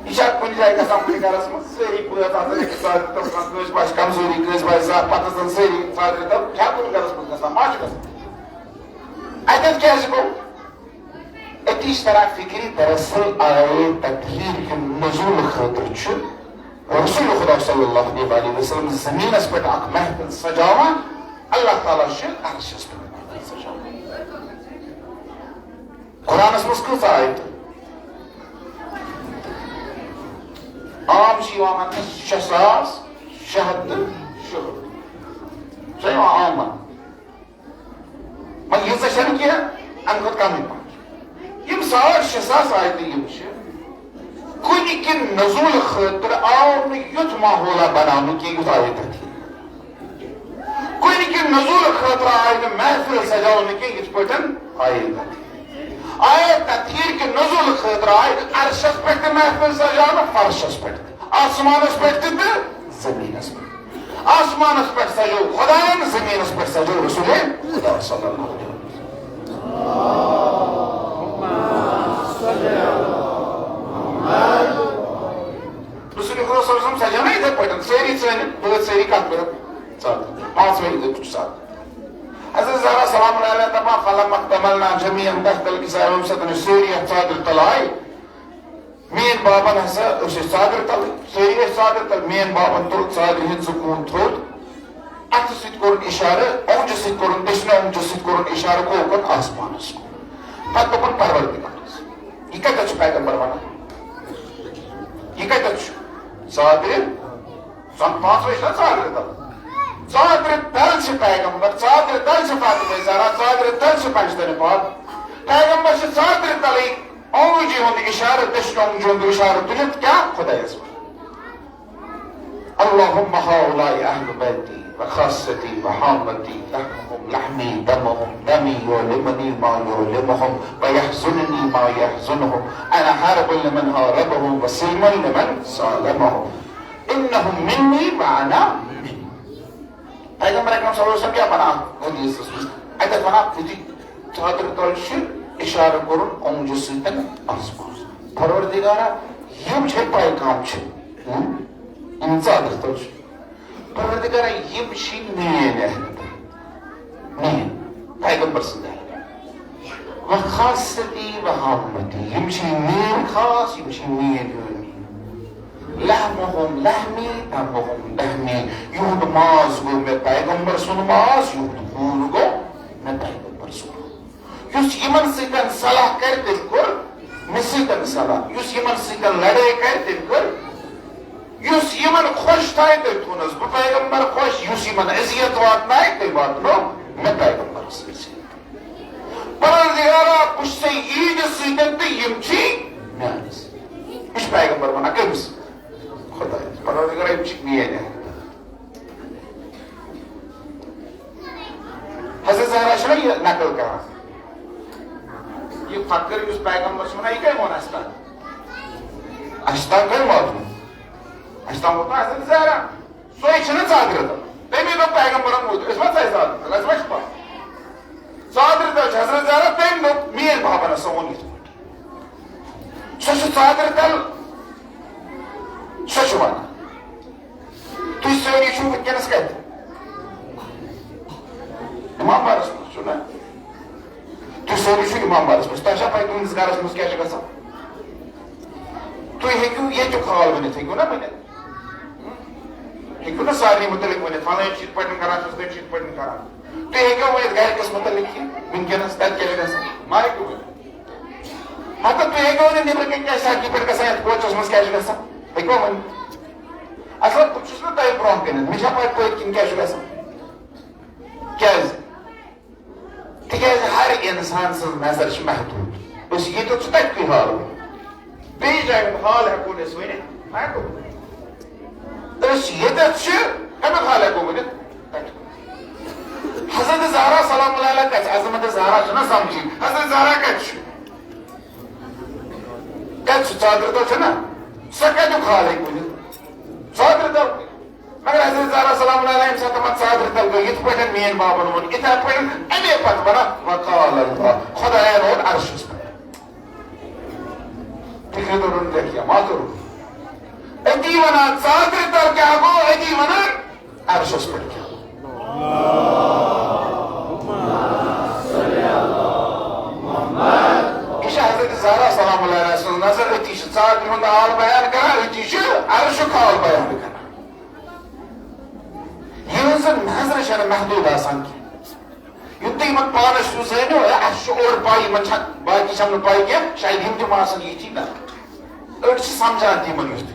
یہِ چھا کُنہِ جایہِ گژھان کُنہِ گَرَس منٛز؟ سٲری بٲژ آسان أکِس ژادرِ تَل، کانٛہہ کٲنٛسہِ باسہِ کمزوری، کٲنٛسہِ باسہِ ضعف، پَتہٕ آسان سٲری ژادرِ تَل۔ چھا کُنہِ گَرَس منٛز گژھان؟ ما چھُ گژھان۔ اَتٮ۪تھ کیٛازِ گوٚو؟ أتی چھِ تَران فِکرِ، دراصل آیے تطہیر کہِ نزول خٲطرٕ چھُ رسول خدا صلی اللہ علیہ وسلم زٔمیٖنَس پٮ۪ٹھ اَکھ محفل سجاوان۔ اللہ تعالیٰ چھُ عرشَس پٮ۪ٹھ محفل سجاوان۔ قرآنس منٛز کۭژاہ آیتہٕ؟ عام چھِ یِوان وننہٕ شےٚ ساس شےٚ ہتھ تہٕ شُہٲٹھ۔ سۄ یِوان عام وننہٕ۔ مگر ییٖژاہ چھَنہٕ کینٛہہ، اَمہِ کھۄتہٕ کمٕے پہن چھِ۔ یِم ساڑ شےٚ ساس آیتہٕ یِم چھِ، کُنہِ کہِ نزول خٲطرٕ آو نہٕ یُتھ ماحولہ بناونہٕ کینٛہہ، یُتھ آیتہٕ تہِ۔ کُنہِ کہِ نزول خٲطرٕ آیہِ نہٕ محفل سجاونہٕ کینٛہہ، یِتھ پٲٹھۍ آیے تطہیر۔ آیے تطہیر کہِ نزول خٲطرٕ آیہِ عرشس پٮ۪ٹھ تہِ محفل سجاونہٕ، فرشس پٮ۪ٹھ تہِ، آسمانس پٮ۪ٹھ تہِ تہٕ زٔمیٖنس پٮ۪ٹھ۔ آسمانس پٮ۪ٹھ سجوو خداین، زٔمیٖنس پٮ۪ٹھ سجوو رسول خدا صلی اللہ علیہ وسلم۔ رسول خدا صلی اللہ علیہ وسلم سجاونا یِتھے پٲٹھۍ، سٲری ژٲنِتھ، بٲژ سٲری کَتھ کٔرٕکھ؟ ژادرِ۔ پانٛژوَے لٔگۍ چھِ ژادرِ۔ حضرت زہرا سلام اللہ علیہا دَپان، "فلما اکتملنا جميعا تحت الكساء"، ییٚمہِ ساتہٕ أسۍ سٲری یَتھ ژادرِ تَل آے، میٛٲنۍ بابَن ہسا، أسۍ ٲسۍ ژادرِ تَلٕے، سٲری ٲسۍ ژادرِ تَل، میٛٲنۍ بابَن تُل ژادرِ ہُنٛد زٕ کوٗن تھوٚد، اَتھٕ سۭتۍ کوٚرُن اِشارٕ، اونٛگجہِ سۭتۍ کوٚرُن، دٔچھنہِ اونٛگجہِ سۭتۍ کوٚرُن اِشارٕ، گوٚو کوٚت؟ آسمانَس کُن۔ پَتہٕ دوٚپُن، "پروردگارَس، یہِ کَتٮ۪تھ چھُ پیغمبر وَنان؟ یہِ کَتٮ۪تھ چھُ؟ ژادرِ؟" زَن پانٛژھ ٲسۍ نا ژادرِ تَل۔ ژادرِ تَل چھِ پیغمبر، ژادرِ تَل چھِ فاطمہ زہرا، ژادرِ تَل چھِ پنجتن پاک۔ پیغمبر چھِ ژادرِ تَلٕے، اونٛگجہِ ہُنٛد اِشارٕ، دٔچھنہِ اونٛگجہِ ہُنٛد اِشارٕ تُلِتھ کیٛاہ؟ خۄدایَس وَنان۔ اللهم هؤلاء أهل بيتي وخاصتي وعامتي، لحمهم لحمي، دمهم دمي، يؤلمني ما يؤلمهم، ويحزنني ما يحزنهم، أنا حارب لمن حاربهم، وسلم لمن سالمهم، إنهم مني وأنا منهم۔ پیغمبر اکرم صلی اللہ علیہ وسلم کیٛاہ وَنان حدیثس منٛز؟ اَتٮ۪تھ وَنان، أتی ژادرِ تَل چھِ اِشارٕ کوٚرُن اونٛگجہِ سۭتۍ آسمانَس۔ پروردگارا، یِم چھے پَے کَم چھِ؟ ہُم؟ یِم ژادرِ تَل چھِ۔ پروردگارا، یِم چھِ میٛٲنۍ اہل بیت۔ میٛٲنۍ۔ پیغمبر سٕنٛدۍ اہل بیت۔ وخاصتی وعامتی، یِم چھِ میٛٲنۍ خاص، یِم چھِ میٛٲنۍ عٲمی۔ لحمهم لحمی، دمهم دمی۔ یِہُنٛد ماز گوٚو مےٚ پیغمبر سُنٛد ماز، یِہُنٛد خوٗن گوٚو مےٚ پیغمبر سُنٛد خوٗن۔ یُس یِمن سۭتۍ صلاح کرِ، تٔمۍ کوٚر مےٚ سۭتۍ صلاح۔ یُس یِمن سۭتۍ لڑٲے کرِ، تٔمۍ کٔر۔ یُس یِمن خۄش تھایہِ، تٔمۍ تھونس بہٕ پیغمبر خۄش۔ یُس یِمن اذیت واتنایہِ، تٔمۍ واتنوو مےٚ پیغمبرس سۭتۍ۔ پروردگارا، بہٕ چھُسے یِہنٛدِ سۭتۍ تہٕ یِم چھِ میانہِ سۭتۍ۔ یہِ چھُ پیغمبر ونان کٔمِس؟ خۄدایس۔ پروردگارا، یِم چھِ میٲنۍ اہل۔ حضرت زہرا چھِ نہ یہِ نقل کران۔ یہِ فخر یُس پیغمبر چھُ ونان، یہِ کٔمۍ ووٚن اَسہِ تام؟ اَسہِ تام کٔمۍ ووٚن؟ اَسہِ تام ووٚن حضرت زہرا۔ سۄے چھِنہٕ ژادرِ تَل۔ تٔمی دوٚپ پیغمبرن موٗجوٗب، أسۍ ما ژاے ژادرِ تَل، اَسہِ ما چھِ پَے؟ ژادرِ تَل چھِ حضرت زہرا، تٔمۍ دوٚپ، میٛٲنۍ بابَن ہسا ووٚن یِتھ پٲٹھۍ۔ سۄ چھِ ژادرِ تَل، سۄ چھِ وَنان۔ تُہۍ سٲری چھِو وٕنکیٚنَس کَتہِ؟ اِمام بارَس منٛز چھِو نہ؟ تُہۍ سٲری چھِو امام بالس منٛز، تۄہہِ چھا پَے تُہٕنٛدِس گرس منٛز کیٛاہ چھُ گژھان؟ تُہۍ ہیٚکِو ییٚتیُک حال ؤنِتھ، ہیٚکِو نا ؤنِتھ؟ ہیٚکِو نا سارنٕے مُتعلِق ؤنِتھ، فلٲنۍ چھِ یِتھ پٲٹھۍ کران، فلٲنۍ چھِ یِتھ پٲٹھۍ کران؟ تُہۍ ہیٚکِو ؤنِتھ گرِکِس مُتعلِق کہِ وٕنکیٚنس تَتہِ کیٛاہ چھُ گژھان؟ ما ہیٚکِو ؤنِتھ؟ ہتہٕ تُہۍ ہیٚکِو ؤنِتھ نیٚبرٕ کَنہِ کیٛاہ چھِ سڑکہِ پٮ۪ٹھ گژھان، یَتھ کوچَس منٛز کیٛاہ چھُ گژھان؟ ہیٚکِوا ؤنِتھ؟ اصل، بہٕ چھُس نہٕ تۄہہِ برونٛہہ کَنہِ، مےٚ چھا پَے پٔتۍ کِنۍ کیٛاہ چھُ گژھان؟ کیٛازِ؟ تِکیٛازِ ہر اِنسان سٕنٛز نظر چھِ محدوٗد۔ أسۍ ییٚتٮ۪تھ چھِ تَتہِ کُے حال۔ بیٚیہِ جایہِ ہُنٛد حال ہٮ۪کو نہٕ أسۍ ؤنِتھ۔ نہ ہٮ۪کو۔ أسۍ ییٚتٮ۪تھ چھِ، اَمیُک حال ہٮ۪کو ؤنِتھ۔ تَتہِ۔ حضرت زہرا سلام اللہ علیہا کَتہِ چھِ؟ عظمت زہرا چھِ نہ سَمجھی۔ حضرت زہرا کَتہِ چھِ؟ کَتہِ چھِ؟ ژادرِ تَل چھِ نہ؟ سۄ کَتیُک حال ہیٚکہِ ؤنِتھ؟ ژادرِ تَل۔ مگر حضرت زہرا سلام اللہ علیہا ییٚمہِ ساتہٕ تِمن ژادرِ تل گٔے، یِتھ پٲٹھۍ میٲنۍ بابن ووٚن، یِتھے پٲٹھۍ اَمے پتہٕ وَنان، "وقال اللہ"، خدایَن ووٚن عرشس پٮ۪ٹھ۔ فِکرِ توٚرُن تۄہہِ کینٛہہ؟ ما توٚرُن؟ أتی وَنان ژادرِ تل کیٛاہ گوٚو، أتی وَنان عرشس پٮ۪ٹھ کیٛاہ گوٚو۔ یہِ چھِ حضرت زہرا سلام اللہ علیہا سٕنٛز نظر، أتی چھِ ژادرِ ہُنٛد حال بیان کران، أتی چھِ عرشُک حال بیان کران۔ یِہٕنٛز نظرٕ چھَنہٕ محدوٗد آسان کینٛہہ۔ یُتھ تُہۍ یِمن پانس چھُو زٲنِو، ہے، اَسہِ چھُ اوٚڑ پَے، یِمن چھا، باقی چھَم نہٕ پَے کینٛہہ، شاید یِم تہِ ما آسن یِتھی نہ۔ أڑۍ چھِ سمجھان تہِ یِمن یُتھ۔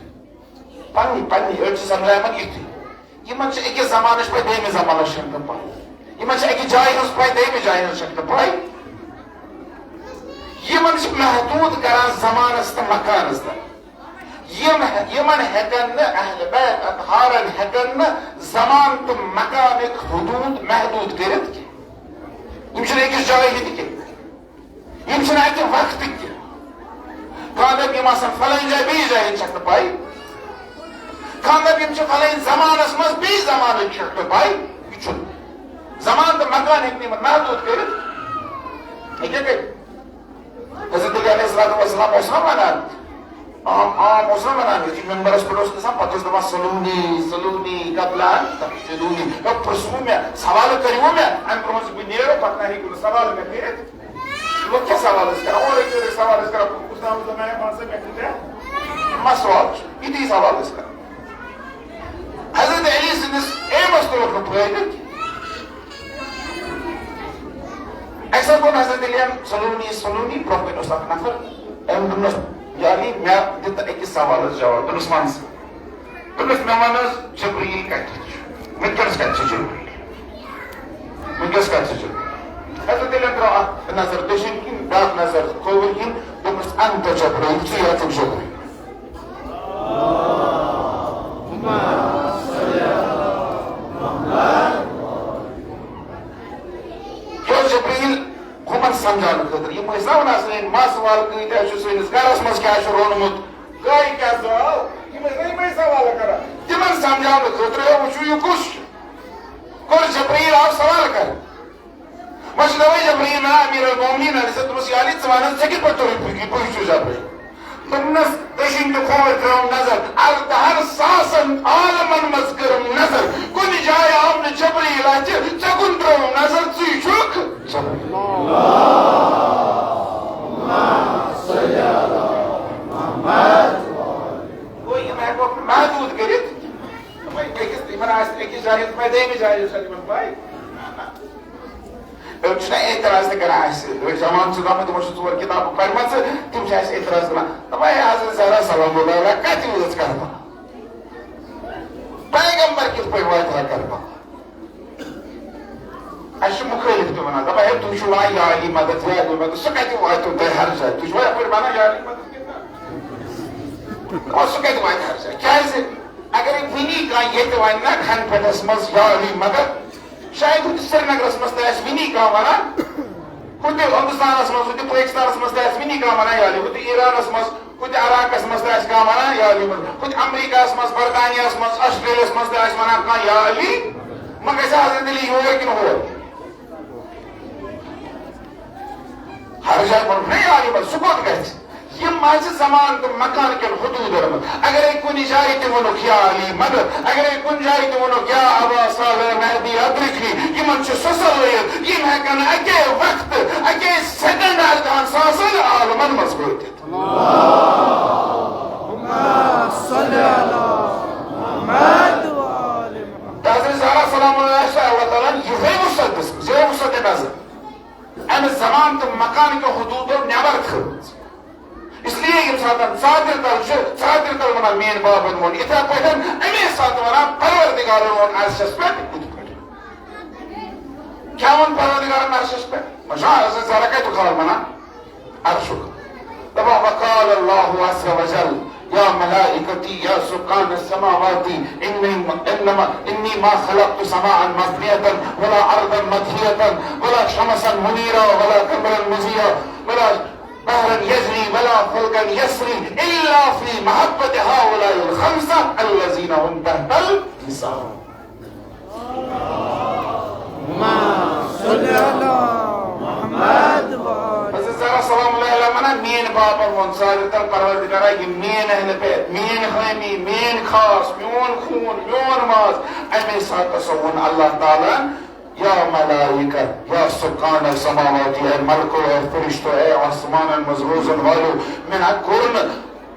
پننی، پننی، أڑۍ چھِ سمجھان یِمن یِتھی۔ یِمن چھِ أکِس زمانس پَے، بیٚیِمِس زمانس چھَکھ نہٕ پَے۔ یِمن چھِ أکِس جایہِ ہٕنٛز پَے، دوٚیمِس جایہِ ہٕنٛز چھَکھ نہٕ پَے۔ یِمن چھِ محدوٗد کران زمانس تہٕ مکانس تہٕ۔ یِم، یِمن ہٮ۪کن نہٕ اہل بیت اطہارن ہٮ۪کن نہٕ زمان تہٕ مکانٕکۍ حدوٗد محدوٗد کٔرِتھ کینٛہہ۔ یِم چھِنہٕ أکِس جایہِ ہٕنٛدۍ کینٛہہ۔ یِم چھِنہٕ اَکہِ وقتٕکۍ کینٛہہ۔ کانٛہہ دَپہِ یِم آسن فلٲنۍ جایہِ، بیٚیِس جایہِ ہٕنٛدۍ چھَکھ نہٕ پَے۔ کانٛہہ دَپہِ یِم چھِ فلٲنۍ زمانس منٛز، بیٚیِس زمانٕکۍ چھَکھ نہٕ پَے۔ یہِ چھُنہٕ۔ زمان تہٕ مکان ہیٚکہِ نہٕ یِمن محدوٗد کٔرِتھ۔ ہیٚکہِ کٔرِتھ؟ حضرت علی علیہ الصلوۃ والسلام اوس نہ ونان، عام، عام اوس نہ ونان، یُتھُے ممبرس پٮ۪ٹھ اوس گژھان، پتہٕ اوس دپان، "سلونی، سلونی، قبل ان تسجدونی"، مےٚ پرٛژھوٕ مےٚ، سوال کٔرِو مےٚ، امہِ برونٛہہ زِ بہٕ نیرو، پتہٕ نہ ہیٚکِو نہٕ سوال مےٚ کٔرِتھ۔ لوٗکھ کیٛاہ سوال ٲسۍ کران؟ اورَے یورَے سوال ٲسۍ کران، کُس تام اوس دپان، "ہے، مان سا، مےٚ چھُ ژےٚ مسوال چھُ"، یِتھی سوال ٲسۍ کران۔ حضرت علی سٕنٛدِس ایمس تُلُکھ نہٕ فٲیدٕ کینٛہہ۔ اَکہِ ساتہٕ ووٚن حضرت علیَن، "سلونی، سلونی"، برٛونٛہہ کَنہِ اوس اکھ نفر، أمۍ دوٚپنَس، "یا علی، مےٚ دِ تہٕ أکِس سوالَس جواب"، دوٚپنَس، "وَن سا"۔ دوٚپنَس، "مےٚ وَن حظ، جبریٖل کَتہِ چھُ؟ وٕنکیٚنَس کَتہِ چھُ جبریٖل؟ وٕنکیٚنَس کَتہِ چھُ جبریٖل؟" حضرت علیَن ترٛٲو اَکھ نظر دٔچھِنۍ کِنۍ، بیٛاکھ نظر کھووُر کِنۍ، دوٚپنَس، "انت جبریٖل، ژٕ یہِ ہسا جبریٖل۔" یہِ اوس جبریٖل ہُمن سمجھاونہٕ خٲطرٕ۔ یِم ٲسۍ نا وَنان، سٲنۍ مَس وال کۭتیٛاہ چھُ، سٲنِس گرس منٛز کیٛاہ چھُ روٚنمُت، گایہِ کیٛاہ زاو، یِم ٲسۍ نا یِمے سوال کران۔ تِمن سمجھاونہٕ خٲطرٕ، ہے، وٕچھِو، یہِ کُس چھُ؟ کوٚر جبریٖل آو سوال کرنہٕ۔ وۄنۍ چھُ دَپان جبریٖل، نہ، امیر المومنین علیہ السلام، دوٚپمَس، یا علی، ژٕ وَن حظ، ژےٚ کِتھ پٲٹھۍ توٚرُے فِکرِ، بہٕ چھُس جبریٖل؟ دوٚپنَس، دٔچھِنۍ تہٕ کھووُر ترٲوٕم نظر، اَردَہَن ساسَن عالمَن منٛز کٔرٕم نظر، کُنہِ جایہِ آو نہٕ جبریٖل اَتھِ، ژےٚ کُن ترٲوٕم نظر، ژٕے چھُکھ جبریٖل۔ گوٚو، یِم ہٮ۪کوکھ نہٕ محدوٗد کٔرِتھ۔ دوٚپمَے، أکِس، یِمَن آسہِ أکِس جایہِ ہٕنٛز پَے، دوٚیمِس جایہِ ہٕنٛز چھَنہٕ یِمَن پَے۔ أڑۍ چھِنہ اعتراض تہِ کران اَسہِ، أڑۍ جوان چھِ دَپان، تِمو چھِ ژور کِتابہٕ پَرِمَژٕ، تِم چھِ اَسہِ اعتراض کران۔ دَپان، ہے، حضرت زہرا سلام اللہ علیہا کَتہِ وٲژ کربلا؟ پیغمبر کِتھ پٲٹھۍ واتہِ ہا کربلا؟ اَسہِ چھِ مُخٲلِف تہِ وَنان، دَپان، ہے، تُہۍ چھِو وَنان یا علی مدد، یا علی مدد، سُہ کَتہِ واتیو تۄہہِ ہر جایہِ؟ تُہۍ چھِوا یَپٲرۍ وَنان یا علی مدد کِنہٕ نہ؟ دَپان، سُہ کَتہِ واتہِ ہر جایہِ؟ کیٛازِ؟ اگرے وٕنی کانٛہہ ییٚتہِ وَنہِ نہ کھنہٕ پھٔٹِس منٛز یا علی مدد، شاید ہُتہِ سرینگرس منٛز تہِ آسہِ وٕنی کانٛہہ وَنان، ہُتہِ ہندوستانس منٛز، ہُتہِ پٲکِستانس منٛز تہِ آسہِ وٕنی کانٛہہ وَنان یا علی، ہُتہِ ایرانس منٛز، ہُتہِ عراقس منٛز تہِ آسہِ کانٛہہ وَنان یا علی، ہُتہِ امریکہس منٛز، برطانیہس منٛز، آسٹریلیاہس منٛز تہِ آسہِ وَنان کانٛہہ یا علی، وۄنۍ گژھِ حضرت علی یور کِنہٕ ہور؟ ہر جایہِ ووٚنُکھ نہ یا علی، وۄنۍ سُہ کوٚت گژھِ؟ یِم ما چھِ زمان تہٕ مکان کٮ۪ن حدوٗدن منٛز۔ اگرے کُنہِ جایہِ تہِ ووٚنُکھ یا علی مدد، اگرے کُنہِ جایہِ تہِ ووٚنُکھ یا ابا صالح مہدی ادرکنی، یِمن چھِ سۄ صلٲحیت، یِم ہٮ۪کن اکے وقتہٕ، اکے سیکنڈ اگر وٲتِتھ۔ اللهم صل علی محمد و آل محمد۔ تہٕ حضرت زہرا سلام اللہ چھِ اللہ تعالیٰ ہن یِہوٚے وسعت دِژمٕژ، یِہوٚے وسعت نظر۔ اَمہِ زمان تہٕ مکان کیو حدوٗدو نٮ۪بر تھٲومٕژ۔ اس لیے ییٚمہِ ساتہٕ ژادرِ تل چھِ، ژادرِ تل وَنان میٛٲنۍ بابن ووٚن یِتھے پٲٹھۍ، اَمے ساتہٕ وَنان پروردگارن ووٚن عرشس پٮ۪ٹھ یِتھ پٲٹھۍ۔ کیٛاہ ووٚن پروردگارن عرشس پٮ۪ٹھ؟ وۄنۍ چھُ عرشس زہرا کَتیُک حال وَنان؟ عرشُک۔ دَپان، وقال اللہ عز وجل، یا ملائکتی یا سکان السماوات، انی، انما، انی ما خلقت سماء مبنیة ولا ارضا مدحیة ولا شمسا منیرا ولا قمرا مضیئا ولا بحرا یجری ولا فلکا یسری الا فی محبت هؤلاء الخمسة الذین هم تحت النساء۔ اللهم صل علی محمد و آل۔ حضرت زہرا سلام اللہ علیہا وَنان، میٛٲنۍ بابن ووٚن ژادرِ تل، پروردگارا، یہِ میٛٲنۍ اہل بیت، میٛٲنۍ حٲمی، میٛٲنۍ خاص، میون خوٗن، میون ماز۔ اَمے ساتہٕ ہسا ووٚن اللہ تعالیٰ، یا ملائکہ، یا سکان السماوات، اے ملکو، اے فرشتو، اے آسمانن منٛز روزن والو، مےٚ نا کوٚر نہٕ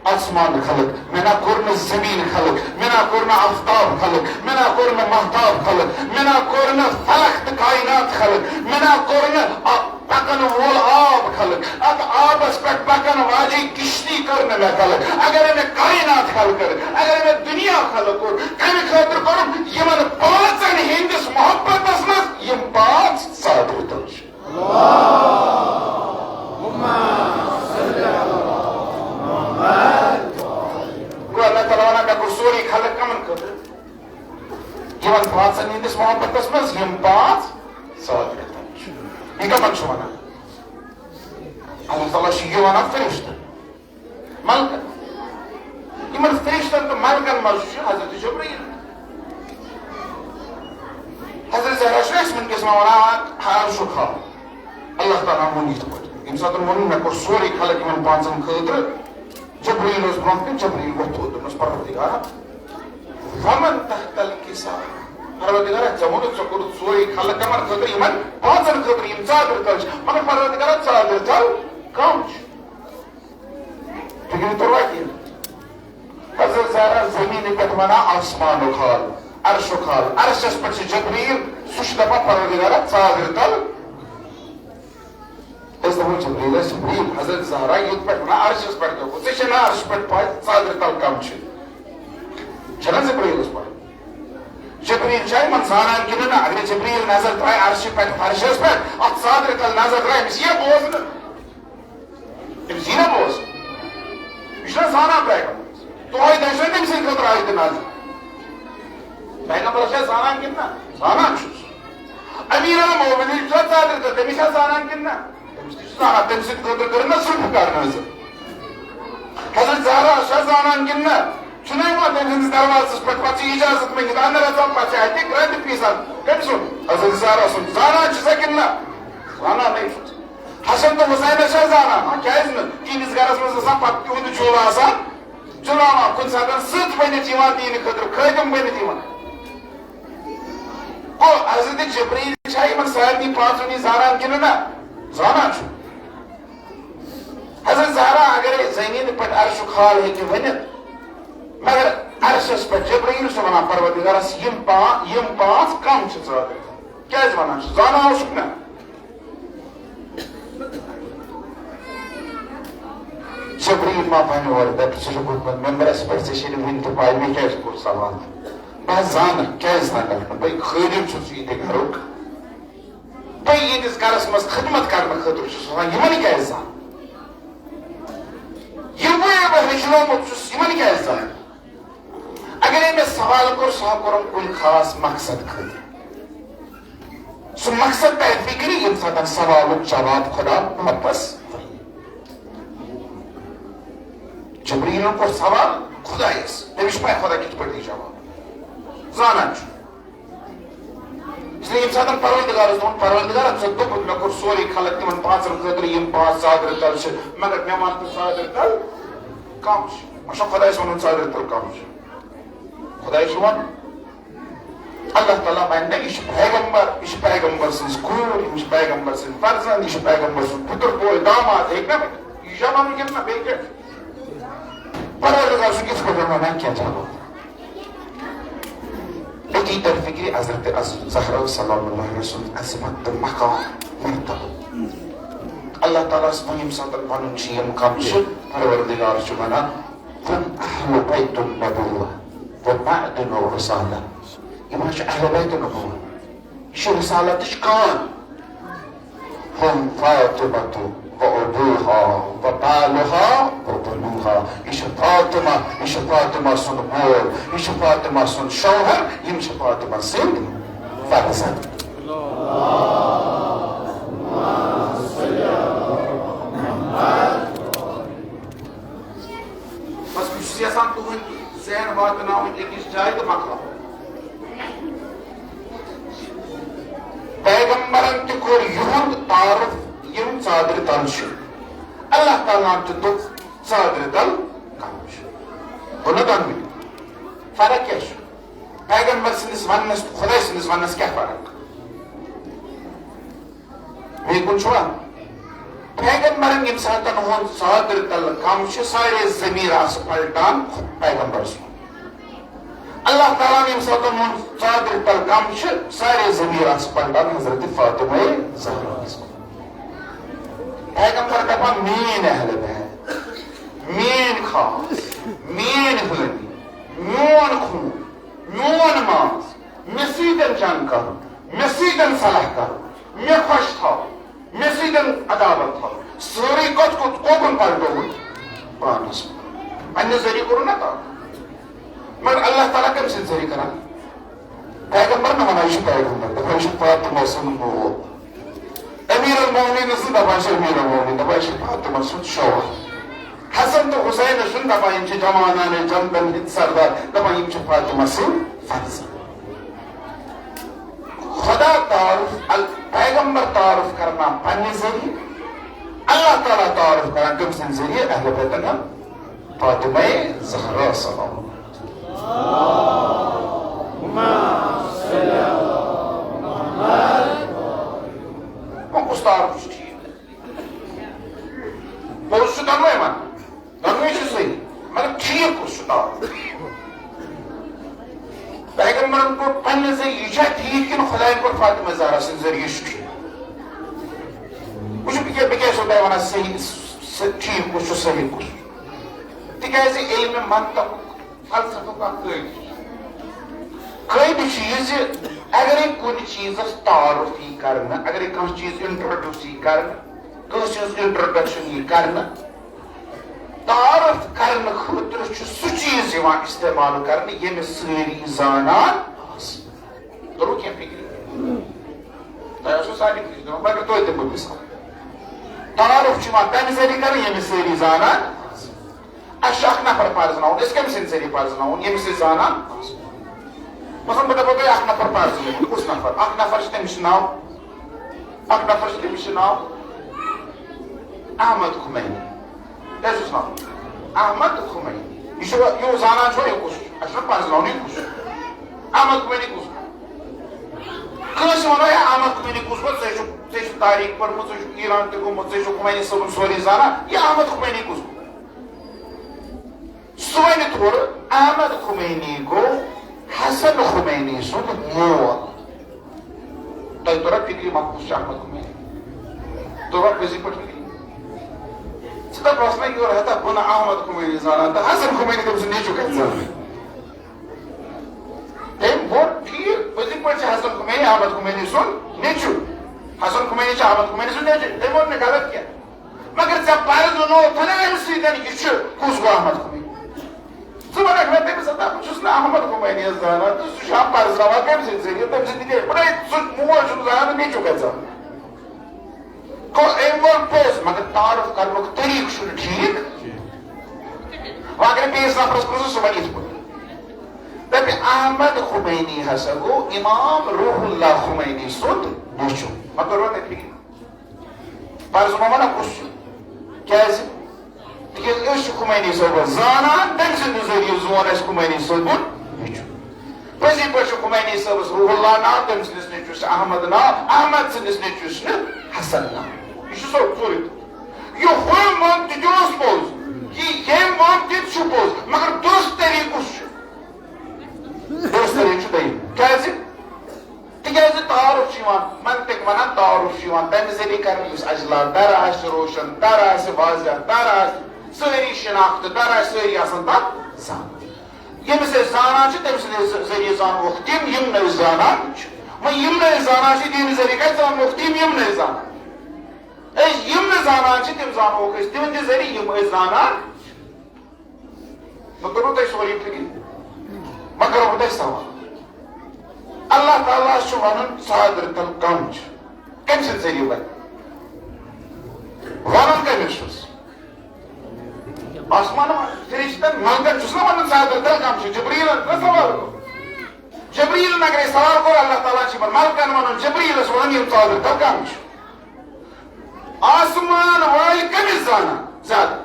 آسمان خلق، مےٚ نا کوٚر نہٕ زمین خلق، مےٚ نا کوٚر نہٕ آفتاب خلق، مےٚ نا کوٚر نہٕ مہتاب خلق، مےٚ نا کوٚر نہٕ فلک تہٕ کائنات خلق، مےٚ نا کوٚر نہٕ آ-، پکن وول آب خلق، اتھ آبس پٮ۪ٹھ پکن واجہِ کشتی کٔر نہٕ مےٚ خلق۔ اگرے مےٚ کائنات خلق کٔر، اگرے مےٚ دنیا خلق کوٚر، کمہِ خٲطرٕ کوٚرُم؟ یِمن پانٛژن ہٕنٛدِس محبتس منٛز یِم پانٛژھ ژادرِ تل چھِ۔ اللهم صل علی محمد۔ گوٚو اللہ تعالیٰ ونان، مےٚ کوٚر سورُے خلق کمن خٲطرٕ؟ یِمن پانٛژن ہٕنٛدِس محبتس منٛز یِم پانٛژھ ژادرِ تل چھِ۔ یہِ کمن چھُ ونان؟ اللہ تعالیٰ چھُ یہِ ونان فرشتن، ملکن۔ یِمن فرشتن تہٕ ملکن منٛز چھُ حضرت جبرائیل۔ حضرت زہرا چھُ اَسہِ وٕنکیٚس وَنان، عرشُک حال۔ اللہ تعالیٰ ہن ووٚن یِتھ پٲٹھۍ، ییٚمہِ ساتہٕ ووٚن، مےٚ کوٚر سورُے خلق یِمن پانٛژن خٲطرٕ۔ جبرائیل اوس برونٛہہ کَنہِ، جبرائیل ووٚتھ، دوٚپنَس، پروردگارا، ومن تحت الکساء؟ پروردگارا، ژےٚ ووٚنُتھ، ژےٚ کوٚرُتھ سورُے خلق کمن خٲطرٕ؟ یِمن پانٛژن خٲطرٕ، یِم ژادرِ تل چھِ۔ مگر پروردگارا، ژادرِ تل کم چھِ؟ فِکرِ توٚروا کینٛہہ؟ حضرت زہرا زمینہِ پٮ۪ٹھ ونان آسمانُک حال، عرشُک حال۔ عرشس پٮ۪ٹھ چھُ جبرائیل، سُہ چھُ دپان، پروردگارا، ژادرِ تل۔ أسۍ دپو جبرائیلس، جبرائیل، حضرت زہرا ییٚتہِ پٮ۪ٹھ ونان عرشس پٮ۪ٹھ، دپو، ژےٚ چھےٚ نا عرشس پٮ۪ٹھ پاے ژادرِ تل کم چھِ؟ چھےٚ نا جبرائیلس پاے؟ جبرائیل چھا یِمن زانان کِنہٕ نہ؟ اگر جبرائیل نظر ترایہِ عرشہِ پٮ۪ٹھ فرشس پٮ۪ٹھ، اتھ ژادرِ تل نظر ترایہِ، أمِس یِیا بوزنہٕ؟ تٔمِس یی نہ بوز۔ یہِ چھُنہ زانان پیغمبرس؟ دۄہے دۄہے چھُنہ تٔمۍ سٕنٛدِ خٲطرٕ آیتہِ نازل۔ پیغمبرس چھا زانان کِنہٕ نہ؟ زانان چھُس۔ امیر المومنین چھُ ژادرِ تل، تٔمِس چھا زانان کِنہٕ نہ؟ تٔمِس تہِ چھُ زانان، تٔمۍ سٕنٛدِ خٲطرٕ کٔر نہ ذوالفقار نازل۔ حضرت زہرا چھا زانان کِنہٕ نہ؟ چھُنہ یِوان تٔمۍ سٕنٛدِس دروازس پٮ۪ٹھ، پتہٕ چھِ اجازت مٔنگِتھ اندر اژان، پتہٕ چھِ اتہِ گرٛنٛدِ پیٖسان۔ کٔمۍ سُنٛد؟ حضرت زہرا سُنٛد۔ زانان چھُسا کِنہٕ نہ؟ زانان ہے چھُس۔ حسن تہٕ حسینس چھا زانان؟ ہاں، کیازِ نہٕ؟ تِہنٛدِس گرس منٛز آسان پتہٕ تِہُنٛد جُل آسان جُلاوان، کُنہِ ساتہٕ سٕژ بٔنِتھ یِوان دِنہٕ خٲطرٕ، خٲدِم بٔنِتھ یِوان۔ گوٚو، حضرت جبرائیل چھا یِمن سارنٕے پانٛژن نِش زانان کِنہٕ نہ؟ زانان چھُ۔ حضرت زہرا اگرے زمینہِ پٮ۪ٹھ عرشُک حال ہیٚکہِ ؤنِتھ، مگر عرشس پٮ۪ٹھ جبرائیل چھُ ونان پروردگارس، یِم پا-، یِم پانٛژھ کم چھِ ژٕ؟ کیازِ ونان چھُ؟ زانان اوسُکھ نہ؟ جبریل ما بنہِ اورٕ، دَپہِ، ژٕ چھُکھ ووٚتھمُت ممبرس پٮ۪ٹھ، ژےٚ چھے نہٕ وٕنہِ تہِ پَے مےٚ کیٛازِ کوٚر سوال۔ بہٕ حظ زانَکھ، کیٛازِ زانَکھ نہٕ؟ بہٕ خٲدِم چھُس یہِ تہِ گَرُک۔ بہٕ یِہِنٛدِس گَرَس منٛز خدمت کرنہٕ خٲطرٕ چھُس آسان، یِمَن کیٛازِ زانہٕ؟ یِموٕے بہٕ ہیٚچھنومُت چھُس، یِمَن کیٛازِ زانہٕ؟ اگرے مےٚ سوال کوٚر، سُہ ہا کوٚرُم کُنہِ خاص مقصد خٲطرٕ۔ سُہ مقصد ترِ فِکرِ، ییٚمہِ ساتہٕ سوالُک جواب خدا واپس وَنہِ۔ جبریٖلن کوٚر سوال خدایس، تٔمِس چھُ پَے خدا کِتھ پٲٹھۍ دی جواب، زانان چھُ۔ اس لیے ییٚمہِ ساتہٕ پروردگارس دوٚپُن، پروردگارا، ژےٚ دوٚپُتھ، مےٚ کوٚر سورُے خلق تِمن پانٛژن خٲطرٕ، یِم پانٛژھ ژادرِ تل چھِ، مگر مےٚ وَن تہٕ ژادرِ تل کم چھِ؟ وۄنۍ چھا خدایس وَنُن ژادرِ تل کم چھِ؟ خدایس چھُ وَنُن۔ اللہ تعالیٰ وَنہِ نہ، یہِ چھُ پیغمبر، یہِ چھُ پیغمبر سٕنٛز کوٗر، یِم چھِ پیغمبر سٕنٛدۍ فرزند، یہِ چھُ پیغمبر سُنٛد پِتُر بوے، داماد ہیٚکہِ نہ ؤنِتھ؟ یہِ شاہ وَنُن کِنہٕ نہ، بیٚیہِ کیٛاہ؟ پروردگار سُنٛد کِتھ پٲٹھۍ وَنان کینٛہہ چھُنہٕ۔ أتی تر فِکرِ حضرت زہرا سلام اللہ علیہا سُنٛد عظمت تہٕ مقام، مرتبہٕ۔ اللہ تعالیٰ ہَس ووٚن، ییٚمہِ ساتہٕ وَنُن چھُ یِم کَم چھِ، پروردگار چھُ وَنان، "ہُم اہل بیت النبوہ و معدن الرسالہ"۔ یِم حظ چھِ اہل بیت النبوہ۔ یہِ چھِ رسالتٕچ کان۔ ہُم فاطمہ و ابوہا و بالہا و بنوہا۔ یہِ چھِ فاطمہ، یہِ چھِ فاطمہ سُنٛد مول، یہِ چھِ فاطمہ سُنٛد شوہر، یِم چھِ فاطمہ سٕنٛدۍ فرزند۔ بس، بہٕ چھُس یژھان تُہُنٛد ذہن واتناوُن أکِس جایہِ تہٕ مۄکلاوُن۔ پیغمبرن تہِ کوٚر یِہُنٛد تعارُف یِم ژادرِ تل چھِ۔ اللہ تعالیٰ ہن تہِ دوٚپ ژادرِ تل کم چھِ۔ گوٚو نا دۄنوٕنی؟ فرق کیٛاہ چھُ؟ پیغمبر سٕنٛدِس وننس تہٕ خۄداے سٕنٛدِس وننس کیٛاہ فرق؟ بیٚیہِ کُن چھُوا؟ پیغمبرن ییٚمہِ ساتن ہُنٛد ژادرِ تل کم چھِ، سارے ضمیٖر آسہٕ پلٹان پیغمبر سُنٛد۔ اللہ تعالیٰ ہن ییٚمہِ ساتن ہُنٛد ژادرِ تل کم چھِ، سارے ضمیٖر آسہٕ پلٹان حضرت فاطمہ زہرا۔ پیغمبر دپان، "میٲنۍ اہل بیت، میٲنۍ خاص، میٲنۍ حٲمی، میون خوٗن، میون ماس، مےٚ سۭتۍ جنگ کرُن، مےٚ سۭتۍ صلاح کرُن، مےٚ خۄش تھاوُن، مےٚ سۭتۍ عداوت تھاوُن، سٲرٕے کتھ کوٚت، کوکُن پلٹووُن؟ پانس۔ پننہِ ذٔریعہٕ کوٚرُن نا تعارُف۔ مگر اللہ تعالیٰ کٔمۍ سٕنٛدِ ذٔریعہٕ کران؟ پیغمبر نہ ونان، یہِ چھُ پیغمبر، دپان، یہِ چھُ فاطمہ سُنٛد مول۔ امیر المومنین سٕنٛز دپان چھِ امیر المومنین، دپان چھِ فاطمہ سُنٛد شوہر۔ حسن تہٕ حسین چھُنہٕ دپان، یِم چھِ جوانان جنتن ہٕنٛدۍ سردار، دپان، یِم چھِ فاطمہ سٕنٛدۍ فرزند۔ خدا تعارف، ال-، پیغمبر تعارف کرنا پننہِ ذٔریعہٕ، اللہ تعالیٰ تعارف کران کٔمۍ سٕنٛدِ ذٔریعہٕ؟ اہل بیتن ہُنٛد، فاطمہ زہرا سلام۔ وۄنۍ کُس تعارُف چھُ ٹھیٖک؟ پوٚز چھُ دۄنوَے وَنان، دۄنوَے چھِ صحیح، مگر ٹھیٖک کُس چھُ تعارُف؟ پیغمبرن کوٚر پننہِ ذٔریعہٕ، یہِ چھا ٹھیٖک کِنہٕ خۄدایَن کوٚر فاطمہ زہرا سٕنٛدِ ذٔریعہٕ، یہِ چھُ ٹھیٖک؟ وٕچھِو، بہٕ کیٛاہ، بہٕ کیٛاہ چھُسو تۄہہِ وَنان، صحیح، ص-، ٹھیٖک کُس چھُ، صحیح کُس چھُ؟ تِکیٛازِ علمِ منطقُک، فلسفُک اکھ قٲعدٕ چھُ۔ قٲعدٕ چھُ یہِ زِ اگرے کُنہِ چیٖزس تعارُف یی کرنہٕ، اگرے کانٛہہ چیٖز introduce یی کرنہٕ، کٲنٛسہِ ہٕنٛز introduction یی کرنہٕ، تعارُف کرنہٕ خٲطرٕ چھُ سُہ چیٖز یِوان استعمال کرنہٕ، ییٚمِس سٲری زانان آسن۔ توٚرُو کینٛہہ فِکرِ؟ تۄہہِ آسیو سارنٕے فِکرِ، مگر توتہِ دِمہٕ بہٕ مثال۔ تعارُف چھُ یِوان تَمہِ ذٔریعہٕ کرنہٕ، ییٚمِس سٲری زانان آسن۔ اَسہِ چھُ اکھ نفر پرزناوُن، أسۍ کٔمۍ سٕنٛدِ ذٔریعہٕ پرزناوُن؟ ییٚمِس أسۍ زانان آسو۔ مثلاً، بہٕ دَپو تۄہہِ اکھ نفر پرزنٲوِو، کُس نفر؟ اکھ نفر چھُ، تٔمِس چھُ ناو، اکھ نفر چھُ، تٔمِس چھُ ناو احمد خمینی۔ کیٛاہ چھُس ناو؟ احمد خمینی۔ یہِ چھُ، یہِ زانان چھُوا یہِ کُس چھُ؟ اَسہِ چھُنہ پرزناوُن یہِ کُس چھُ۔ احمد خمینی کُس چھُ؟ کٲنٛسہِ وَنو، "ہے، احمد خمینی کُس گوٚو؟ ژےٚ چھُکھ، ژےٚ چھُکھ تاریٖخ پٔرمٕژ، ژےٚ چھُکھ ایران تہِ گوٚمُت، ژےٚ چھُکھ خمینی صٲبُن سورُے زانان۔ یہِ احمد خمینی کُس گوٚو؟" سُہ وَنہِ تھوڑا، احمد خمینی گوٚو حسن خمینی سُنٛد مول۔ تۄہہِ توٚرا فِکرِ، ما کُس چھُ احمد خمینی؟ توٚرا پٔزی پٲٹھۍ فِکرِ؟ ژٕ دَپ، بہٕ اوسُس نہ یورٕ ہٮ۪تھ، بہٕ نہٕ احمد خمینی زانان تہٕ حسن خمینی تٔمۍ سُنٛد نیٚچوٗ کَتہِ زانان؟ تٔمۍ ووٚن، ٹھیٖک، پٔزی پٲٹھۍ چھُ حسن خمینی احمد خمینی سُنٛد نیٚچوٗ۔ حسن خمینی چھُ احمد خمینی سُنٛد نیٚچوٗ۔ تٔمۍ ووٚن نہٕ غلط کینٛہہ۔ مگر ژےٚ پرزنووتھ نہ أمۍ سۭتۍ یہِ چھُ کُس گوٚو احمد خمینی؟ ژٕ وَنکھ مےٚ تٔمِس ہسا، بہٕ چھُس نہٕ احمد خمینی یَس زانان تہٕ سُہ چھُ ہم پرزناوان کٔمۍ سٕنٛدِ ذٔریعہٕ، تٔمۍ سٕنٛدِ ذٔریعہٕ۔ بہٕ ہے، سُہ مول چھُنہٕ زانان تہٕ نیٚچوٗ کَتہِ زانان؟ گوٚو، أمۍ ووٚن پوٚز، مگر تعارُف کرنُک طریٖقہٕ چھُنہٕ ٹھیٖک۔ وۄنۍ اگر بیٚیِس نفرَس پرٛژھو، سُہ وَنہِ یِتھ پٲٹھۍ۔ دَپہِ، احمد خمینی ہسا گوٚو امام روح اللہ خمینی سُنٛد نیٚچوٗ۔ مطلب، روٚٹ اَتہِ فِکرِ۔ پرزنومو نا کُس چھُ؟ کیازِ؟ تِکیازِ أسۍ چھِ خمینی صٲبَس زانان، تٔمۍ سٕنٛدِ ذٔریعہٕ زون اَسہِ خمینی صٲبُن نیٚچوٗ۔ پٔزی پٲٹھۍ چھُ خمینی صٲبَس روح اللہ ناو، تٔمۍ سٕنٛدِس نیٚچوِس چھُ احمد ناو، احمد سٕنٛدِس نیٚچوِس چھُ حسن ناو۔ یہِ چھُ سورُے، سورُے۔ یہِ ہُم ووٚن تہِ تہِ اوس پوٚز، یہِ ییٚمۍ ووٚن تہِ تہِ چھُ پوٚز، مگر درست طریٖقہٕ کُس چھُ؟ درست طریٖقہٕ چھُ دوٚیِم۔ کیٛازِ؟ تِکیٛازِ تعارُف چھُ یِوان، منطق وَنان تعارُف چھُ یِوان تَمہِ ذٔریعہٕ کرنہٕ یُس اجلا در آسہِ، روشن در آسہِ، واضح در آسہِ، سٲری شناخت در آسہِ، سٲری آسن تَتھ زانان۔ ییٚمِس أسۍ زانان چھِ، تٔمۍ سٕنٛدِ ذٔ-، ذٔریعہٕ زانوکھ تِم، یِم نہٕ أسۍ زانان چھِ۔ وۄنۍ یِم نہٕ أسۍ زانان چھِ، تِہنٛدِ ذٔریعہٕ کَتہِ زانوکھ تِم، یِم نہٕ أسۍ زانان؟ أسۍ یِم نہٕ زانان چھِ، تِم زانوکھ أسۍ تِہنٛدِ ذٔریعہٕ، یِم أسۍ زانان چھِ۔ بہٕ کوٚرُو تۄہہِ سورُے فِکرِ۔ وۄنۍ کَرو بہٕ تۄہہِ سوال۔ اللہ تعالیٰ ہَس چھُ وَنُن، ژادرِ تَل کَم چھُ؟ کٔمۍ سٕنٛدِ ذٔریعہٕ وَنہِ؟ وَنُن کٔمِس چھُس؟ آسمان فرشتن، ملکن چھُس نہ ونان ژادر تل کم چھُ، جبریلن نہ سوال کوٚر۔ جبریلن اگرے سوال کوٚر، اللہ تعالیٰ چھُ یِمن ملکن ونان، جبریلس ونان، یِم ژادر تل کم چھُ۔ آسمان وٲلۍ کٔمِس زانان زیادٕ؟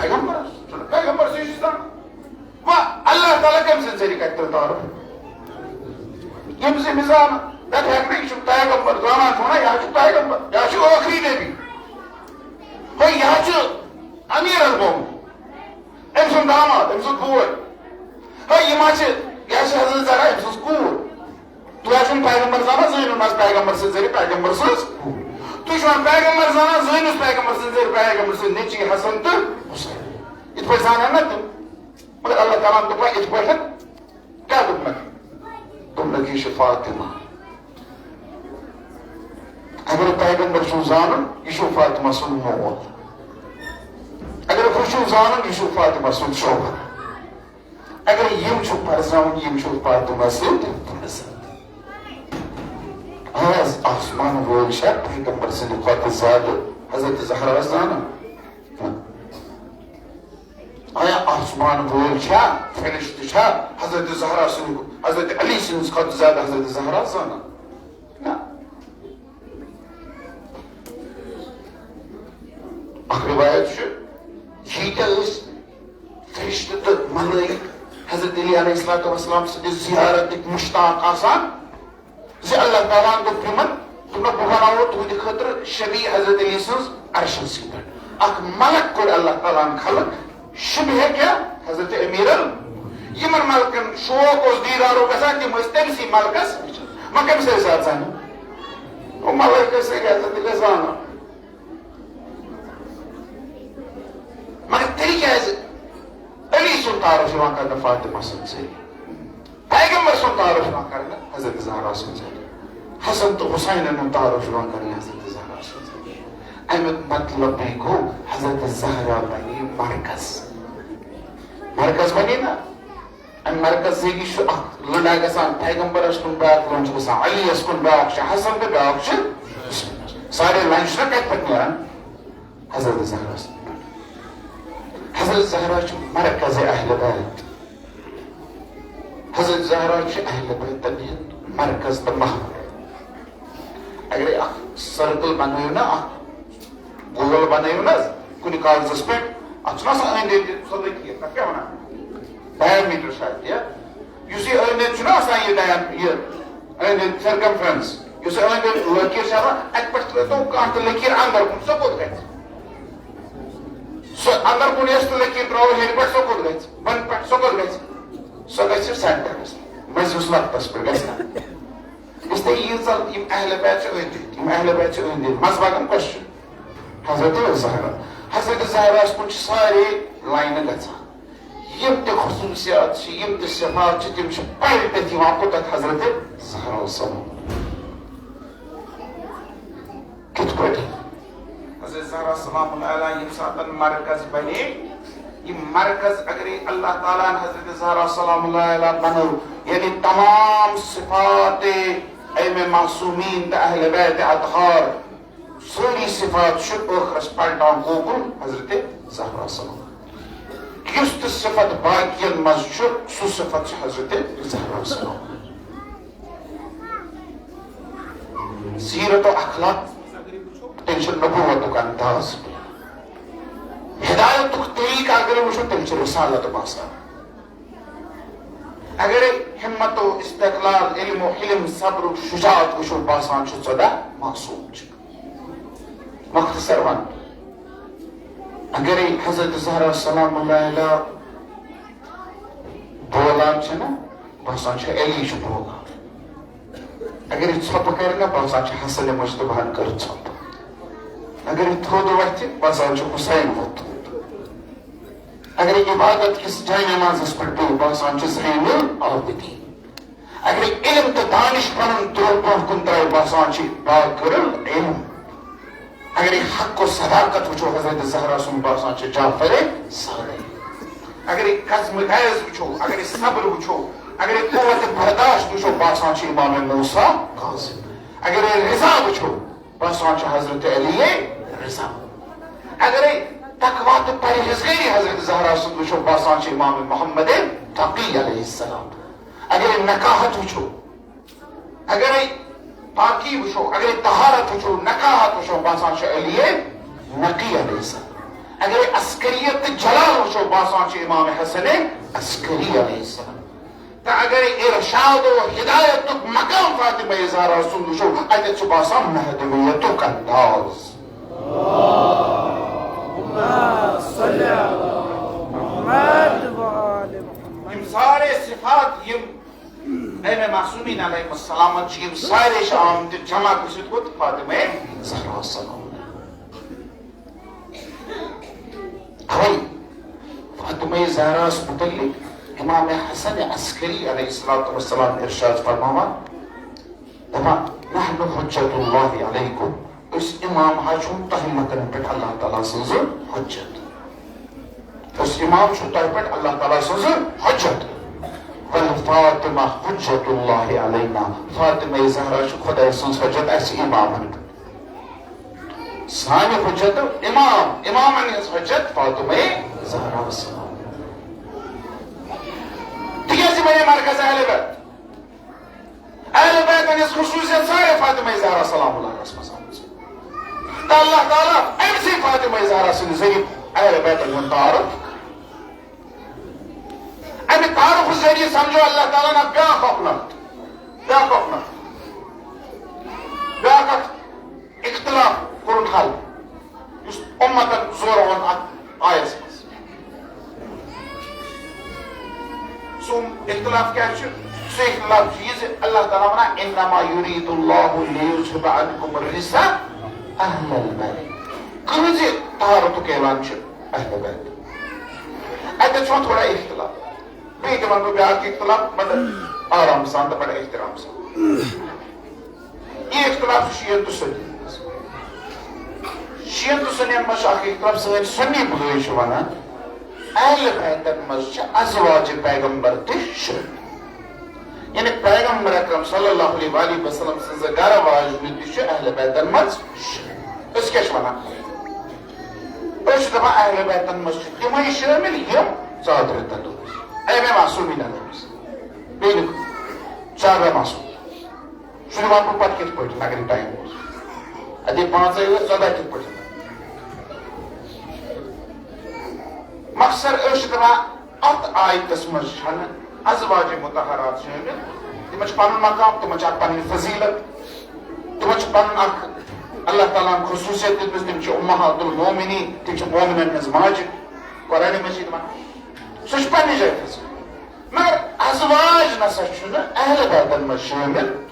پیغمبرس۔ چھُنہٕ پیغمبر سُے چھُ زانان۔ وۄنۍ اللہ تعالیٰ کٔمۍ سٕنٛدِ ذٔریعہٕ کَرِ تیٚلہِ تعارُف؟ ییٚمِس أمِس زانان۔ دَپہِ ہٮ۪کہٕ نہٕ، یہِ چھُ پیغمبر، زانان چھُ وَنان، یہِ حظ چھُ پیغمبر، یہِ حظ چھُ ٲخری نبی۔ ہے، یہِ حظ چھُ امیر المومن۔ أمۍ سُنٛد داماد، أمۍ سُنٛد بوے۔ ہے، یِم حظ چھِ، یہِ حظ چھِ حضرت زہرا، أمۍ سٕنٛز کوٗر۔ تُہۍ حظ چھِو نہٕ پیغمبر زانان، زٲنِو نہٕ حظ پیغمبر سٕنٛدِ ذٔریعہٕ پیغمبر سٕنٛز کوٗر۔ تُہۍ چھِو وَنان پیغمبر زانان، زٲنِو پیغمبر سٕنٛدِ ذٔریعہٕ پیغمبر سٕنٛدۍ نیٚچی حسن تہٕ حسین۔ یِتھ پٲٹھۍ زانن نہ تِم۔ مگر اللہ تعالیٰ ہن دوٚپ، یِتھ پٲٹھۍ کیٛاہ دوٚپنَکھ؟ دوٚپنَکھ، یہِ چھِ فاطمہ۔ اگر پیغمبر چھُو زانُن، یہِ چھُو فاطمہ سُنٛد مول۔ اگر ہُہ چھُو زانُن، یہِ چھُو فاطمہ سُنٛد شوہر۔ اگر یِم چھُو پرزاوٕنۍ، یِم چھُو فاطمہ سٕنٛدۍ فرزند۔ آز آسمان وٲلۍ چھا پیغمبر سٕنٛدِ کھۄتہٕ زیادٕ حضرت زہرا زانان؟ آیا آسمان وٲلۍ چھا، فرشتہٕ چھا حضرت زہرا سٕنٛدِ، حضرت علی سٕنٛدِس کھۄتہٕ زیادٕ حضرت زہرا زانان؟ نہ۔ اکھ روایت چھُ، ییٖتیٛاہ ٲسۍ فرشتہٕ تہٕ ملٲیِک حضرت علی علیہ الصلوۃ والسلام سٕنٛدِ زیارتٕکۍ مُشتاق آسان، زِ اللہ تعالیٰ ہن دوٚپ تِمن، دوٚپنکھ، بہٕ بناوو تُہنٛدِ خٲطرٕ شبیہ حضرت علی سٕنٛز عرشس سۭتۍ۔ اکھ ملک کوٚر اللہ تعالیٰ ہن خلق، شبیہ کیٛاہ؟ حضرت امیر ال-، یِمن ملکن شوق اوس دیٖدارو گژھان، تِم ٲسۍ تٔمسٕے ملکس وٕچھان۔ وۄنۍ کٔمِس ٲسۍ زیادٕ زانان؟ گوٚو ملک ٲسۍ سٲری حضرت علی زانان۔ مگر تیٚلہِ کیٛازِ علی سُنٛد تعارُف یِوان کرنہٕ فاطمہ سٕنٛدِ ذٔریعہٕ؟ پیغمبر سُنٛد تعارُف یِوان کرنہٕ حضرت زہرا سٕنٛدِ ذٔریعہٕ۔ حسن تہٕ حسینن ہُنٛد تعارُف یِوان کرنہٕ حضرت زہرا سٕنٛدِ ذٔریعہٕ۔ اَمیُک مطلب گوٚو، حضرت زہرا بنے مرکز۔ مرکز بنے نا؟ اَمہِ مرکز ذٔریعہٕ چھُ اکھ لٔڑا گژھان، پیغمبرس کُن بیٛاکھ لٔڑ چھُ گژھان، علی یس کُن بیٛاکھ چھُ حسن تہٕ بیٛاکھ چھُ حسین۔ سارے لنجہِ چھِنہ کتہِ پٮ۪ٹھ نیران؟ حضرت زہرا۔ حضرت زہرا چھِ مرکز اہل بیت۔ حضرت زہرا چھِ اہل بیتن ہُنٛد مرکز تہٕ محور۔ اگرے اکھ سرکل بنٲیِو نا، اکھ گول بنٲیِو نا حظ کُنہِ کاغذس پٮ۪ٹھ، اتھ چھُنہ آسان أنٛدۍ أنٛدۍ سۄ لٔکیٖر، تتھ کیٛاہ ونان؟ ڈایامیٖٹر شاید، یا یُس یہِ أنٛدۍ أنٛدۍ چھُنہ آسان یہِ ڈایام-، یہِ أنٛدۍ أنٛدۍ سرکمفرنس، یُس یہِ أنٛدۍ أنٛدۍ لٔکیٖر چھِ آسان، اتہِ پٮ۪ٹھ ترٛٲوتو کانٛہہ تہِ لٔکیٖر اندر کُن، سۄ کوٚت گژھِ؟ سۄ اندر کُن یۄس تہِ لٔکیٖر ترٛٲوو ہیٚرِ پٮ۪ٹھ، سۄ کوٚت گژھِ؟ بۄنہٕ پٮ۪ٹھ سۄ کوٚت گژھِ؟ سۄ گژھِ سینٹرس، مٔنٛزِمِس وقتس پٮ۪ٹھ گژھِ نہ۔ اس لیے ییٖژاہ یِم اہل بیت چھِ أنٛدۍ أنٛدۍ، یِم اہل بیت چھِ أنٛدۍ أنٛدۍ۔ منٛزباگن کۄس چھِ؟ حضرت زہرا۔ حضرت زہراہس کُن چھِ سارے لاینہٕ گژھان۔ یِم تہِ خصوٗصیات چھِ، یِم تہِ صفات چھِ، تِم چھِ پرِ پٮ۪تھ یِوان کوٚت؟ حضرت زہرا سلام۔ کِتھ پٲٹھۍ؟ حضرت زہرا سلام اللہ علیہا ییٚمہِ ساتہٕ مرکز بنے، یہِ مرکز اگرے اللہ تعالیٰ ہن حضرت زہرا سلام اللہ علیہا بنٲو، یعنی تمام صفات امہِ معصومین تہٕ اہل بیت اطہار، سٲری صفات چھِ ٲخرس پلٹان کوکُن؟ حضرت زہرا سلام۔ یُس تہِ صفت باقین منٛز چھُ، سُہ صفت چھِ حضرت زہرا سلام۔ سیرت و اخلاق، تیٚلہِ چھُ نبوتُک انداز۔ ہدایتُک طریقہٕ اگر وٕچھو، تیٚلہِ چھُ رسالت باسان۔ اگر ہمت و استقلال، علم و حلم، صبر و شجاعت وٕچھو، باسان چھُ ژۄداہ معصوم چھِ۔ مختصر ون، اگرے حضرت زہرا سلام اللہ علیہ بولان چھِ نا، باسان چھِ علی چھُ بولان۔ اگرے ژھۄپہٕ کرِ نا، باسان چھِ حسن مجتبیٰ ہن کٔر ژھۄپہٕ۔ اگرے تھوٚد وۄتھِ، باسان چھُ حسین ووٚتھمُت۔ اگرے عبادت کِس جاے نمازس پٮ۪ٹھ پیٚیہِ، باسان چھِ زین العابدین۔ اگرے علم تہٕ دانش پنُن ترٛوو برٛونٛہہ کُن ترٛایہِ، باسان چھِ باقر العلم۔ اگرے حق و صداقت وٕچھو حضرت زہرا سُنٛد، باسان چھِ جعفر صادق۔ اگرے عزم غیظ وٕچھو، اگرے صبر وٕچھو، اگرے قوت برداشت وٕچھو، باسان چھِ امام موسیٰ کاظم۔ اگرے رضا وٕچھو، باسان چھِ حضرت علی رضا۔ اگرے تقویٰ تہٕ پرہیزگٲری حضرت زہرا سُنٛد وٕچھو، باسان چھِ امام محمد تقی علیہ السلام۔ اگرے نقاہت وٕچھو، اگرے پاکی وٕچھو، اگرے طہارت وٕچھو، نقاہت وٕچھو، باسان چھُ علی نقی علیہ السلام۔ اگرے عسکریت تہٕ جلال وٕچھو، باسان چھُ امام حسن عسکری علیہ السلام۔ تہٕ اگرے ارشاد و ہدایتُک مقام فاطمہ زہرا سُنٛد وٕچھو، اتٮ۪تھ چھُ باسان مہدویتُک انداز۔ یِم سارے صفات یِم امام معصومین علیہم السلام چھِ، یِم سارے چھِ آمٕتۍ جمع گٔژھِتھ کوٚت؟ فاطمہ زہرا سلام۔ اوے فاطمہ زہراہس متعلق امام حسن عسکری علیہ الصلوۃ والسلام ارشاد فرماوان، دپان، "نحن حجت اللہ علیکم"، أسۍ امام حظ چھِو تۄہہِ لُکن پٮ۪ٹھ اللہ تعالیٰ سٕنٛز حجت۔ أسۍ امام چھِو تۄہہِ پٮ۪ٹھ اللہ تعالیٰ سٕنٛز حجت۔ "ول فاطمہ حجت اللہ علینا"، فاطمہ زہرا چھِ خۄداے سٕنٛز حجت اَسہِ امامن پٮ۪ٹھ۔ سانہِ حجت امام، امامن ہٕنٛز حجت فاطمہ زہرا سلام۔ تِکیٛازِ بنے مرکز اہل بیت؟ اہل بیتن ہٕنٛز خصوٗصیت سارے فاطمہ زہرا سلام اللہ علیہس منٛز آمٕژ۔ تہٕ اللہ تعالیٰ أمۍ سٕے فاطمہ زہرا سٕنٛدِ ذٔریعہٕ اہل بیتن ہُنٛد تعارُف۔ اَمہِ تعارُف ذٔریعہٕ سمجھو اللہ تعالیٰ ہن بیٛاکھ اکھ نقطہٕ، بیٛاکھ اکھ نقطہٕ، بیٛاکھ اکھ اختلاف کوٚرُن حل، یُس اُمتن زورٕ اوٚن اتھ آیس منٛز۔ سون اختلاف کیٛاہ چھُ؟ سُہ اختلاف چھُ یہِ زِ اللہ تعالیٰ ونان، "انما یرید اللہ لیذهب عنکم الرجس اہل البیت"۔ کٕہٕنٛزِ طہارتُک اعلان چھُ اہل بیت۔ اتٮ۪تھ چھُ وۄنۍ تھوڑا اختلاف۔ بیٚیہِ تہِ ونہٕ بہٕ بیٛاکھ اختلاف، مگر آرام سان تہٕ بڑٕ احترام سان۔ یہِ اختلاف چھُ شیعن تہٕ سُنی۔ شیعن تہٕ سُنین منٛز چھُ اکھ اختلاف، سٲنۍ سُنی بٲے چھِ ونان، اہل بیتن منٛز چھِ ازواج پیغمبر تہِ شٲمِل۔ یعنی پیغمبر اکرم صلی اللہ علیہ وآلہ وسلم سٕنٛزٕ گرٕ واجنہِ تہِ چھِ اہل بیتن منٛز شٲمِل۔ أسۍ کیٛاہ چھِ ونان؟ أسۍ چھِ دپان اہل بیتن منٛز چھِ تِمے شٲمِل، یِم ژادرِ تلہٕ ٲسۍ۔ اے مےٚ معصومی نظر ٲسۍ۔ بیٚیہِ نہٕ کانٛہہ۔ چار مےٚ معصوم۔ سُہ وَنہٕ بہٕ پَتہٕ کِتھ پٲٹھۍ، اگر یہِ ٹایم اوس۔ اَدٕ یہِ پانٛژَے ٲسۍ، ژۄداہ کِتھ پٲٹھۍ؟ مخصر أسۍ چھِ دَپان، اَتھ آیتَس منٛز چھَنہٕ ازواج مطہرات شٲمِل۔ تِمَن چھُ پَنُن مقام، تِمَن چھِ اَکھ پَنٕنۍ فضیلت، تِمَن چھُ پَنُن اَکھ اللہ تعالیٰ ہَن خصوٗصیت دِژمٕژ، تِم چھِ اُمہات المومنین، تِم چھِ مومنَن ہٕنٛز ماجہِ۔ قرآن مجید وَنان، سُہ چھُ پَنٕنہِ جایہِ فضیلت۔ مگر ازواج نسا چھُنہٕ اہل بیتن منٛز شٲمِل۔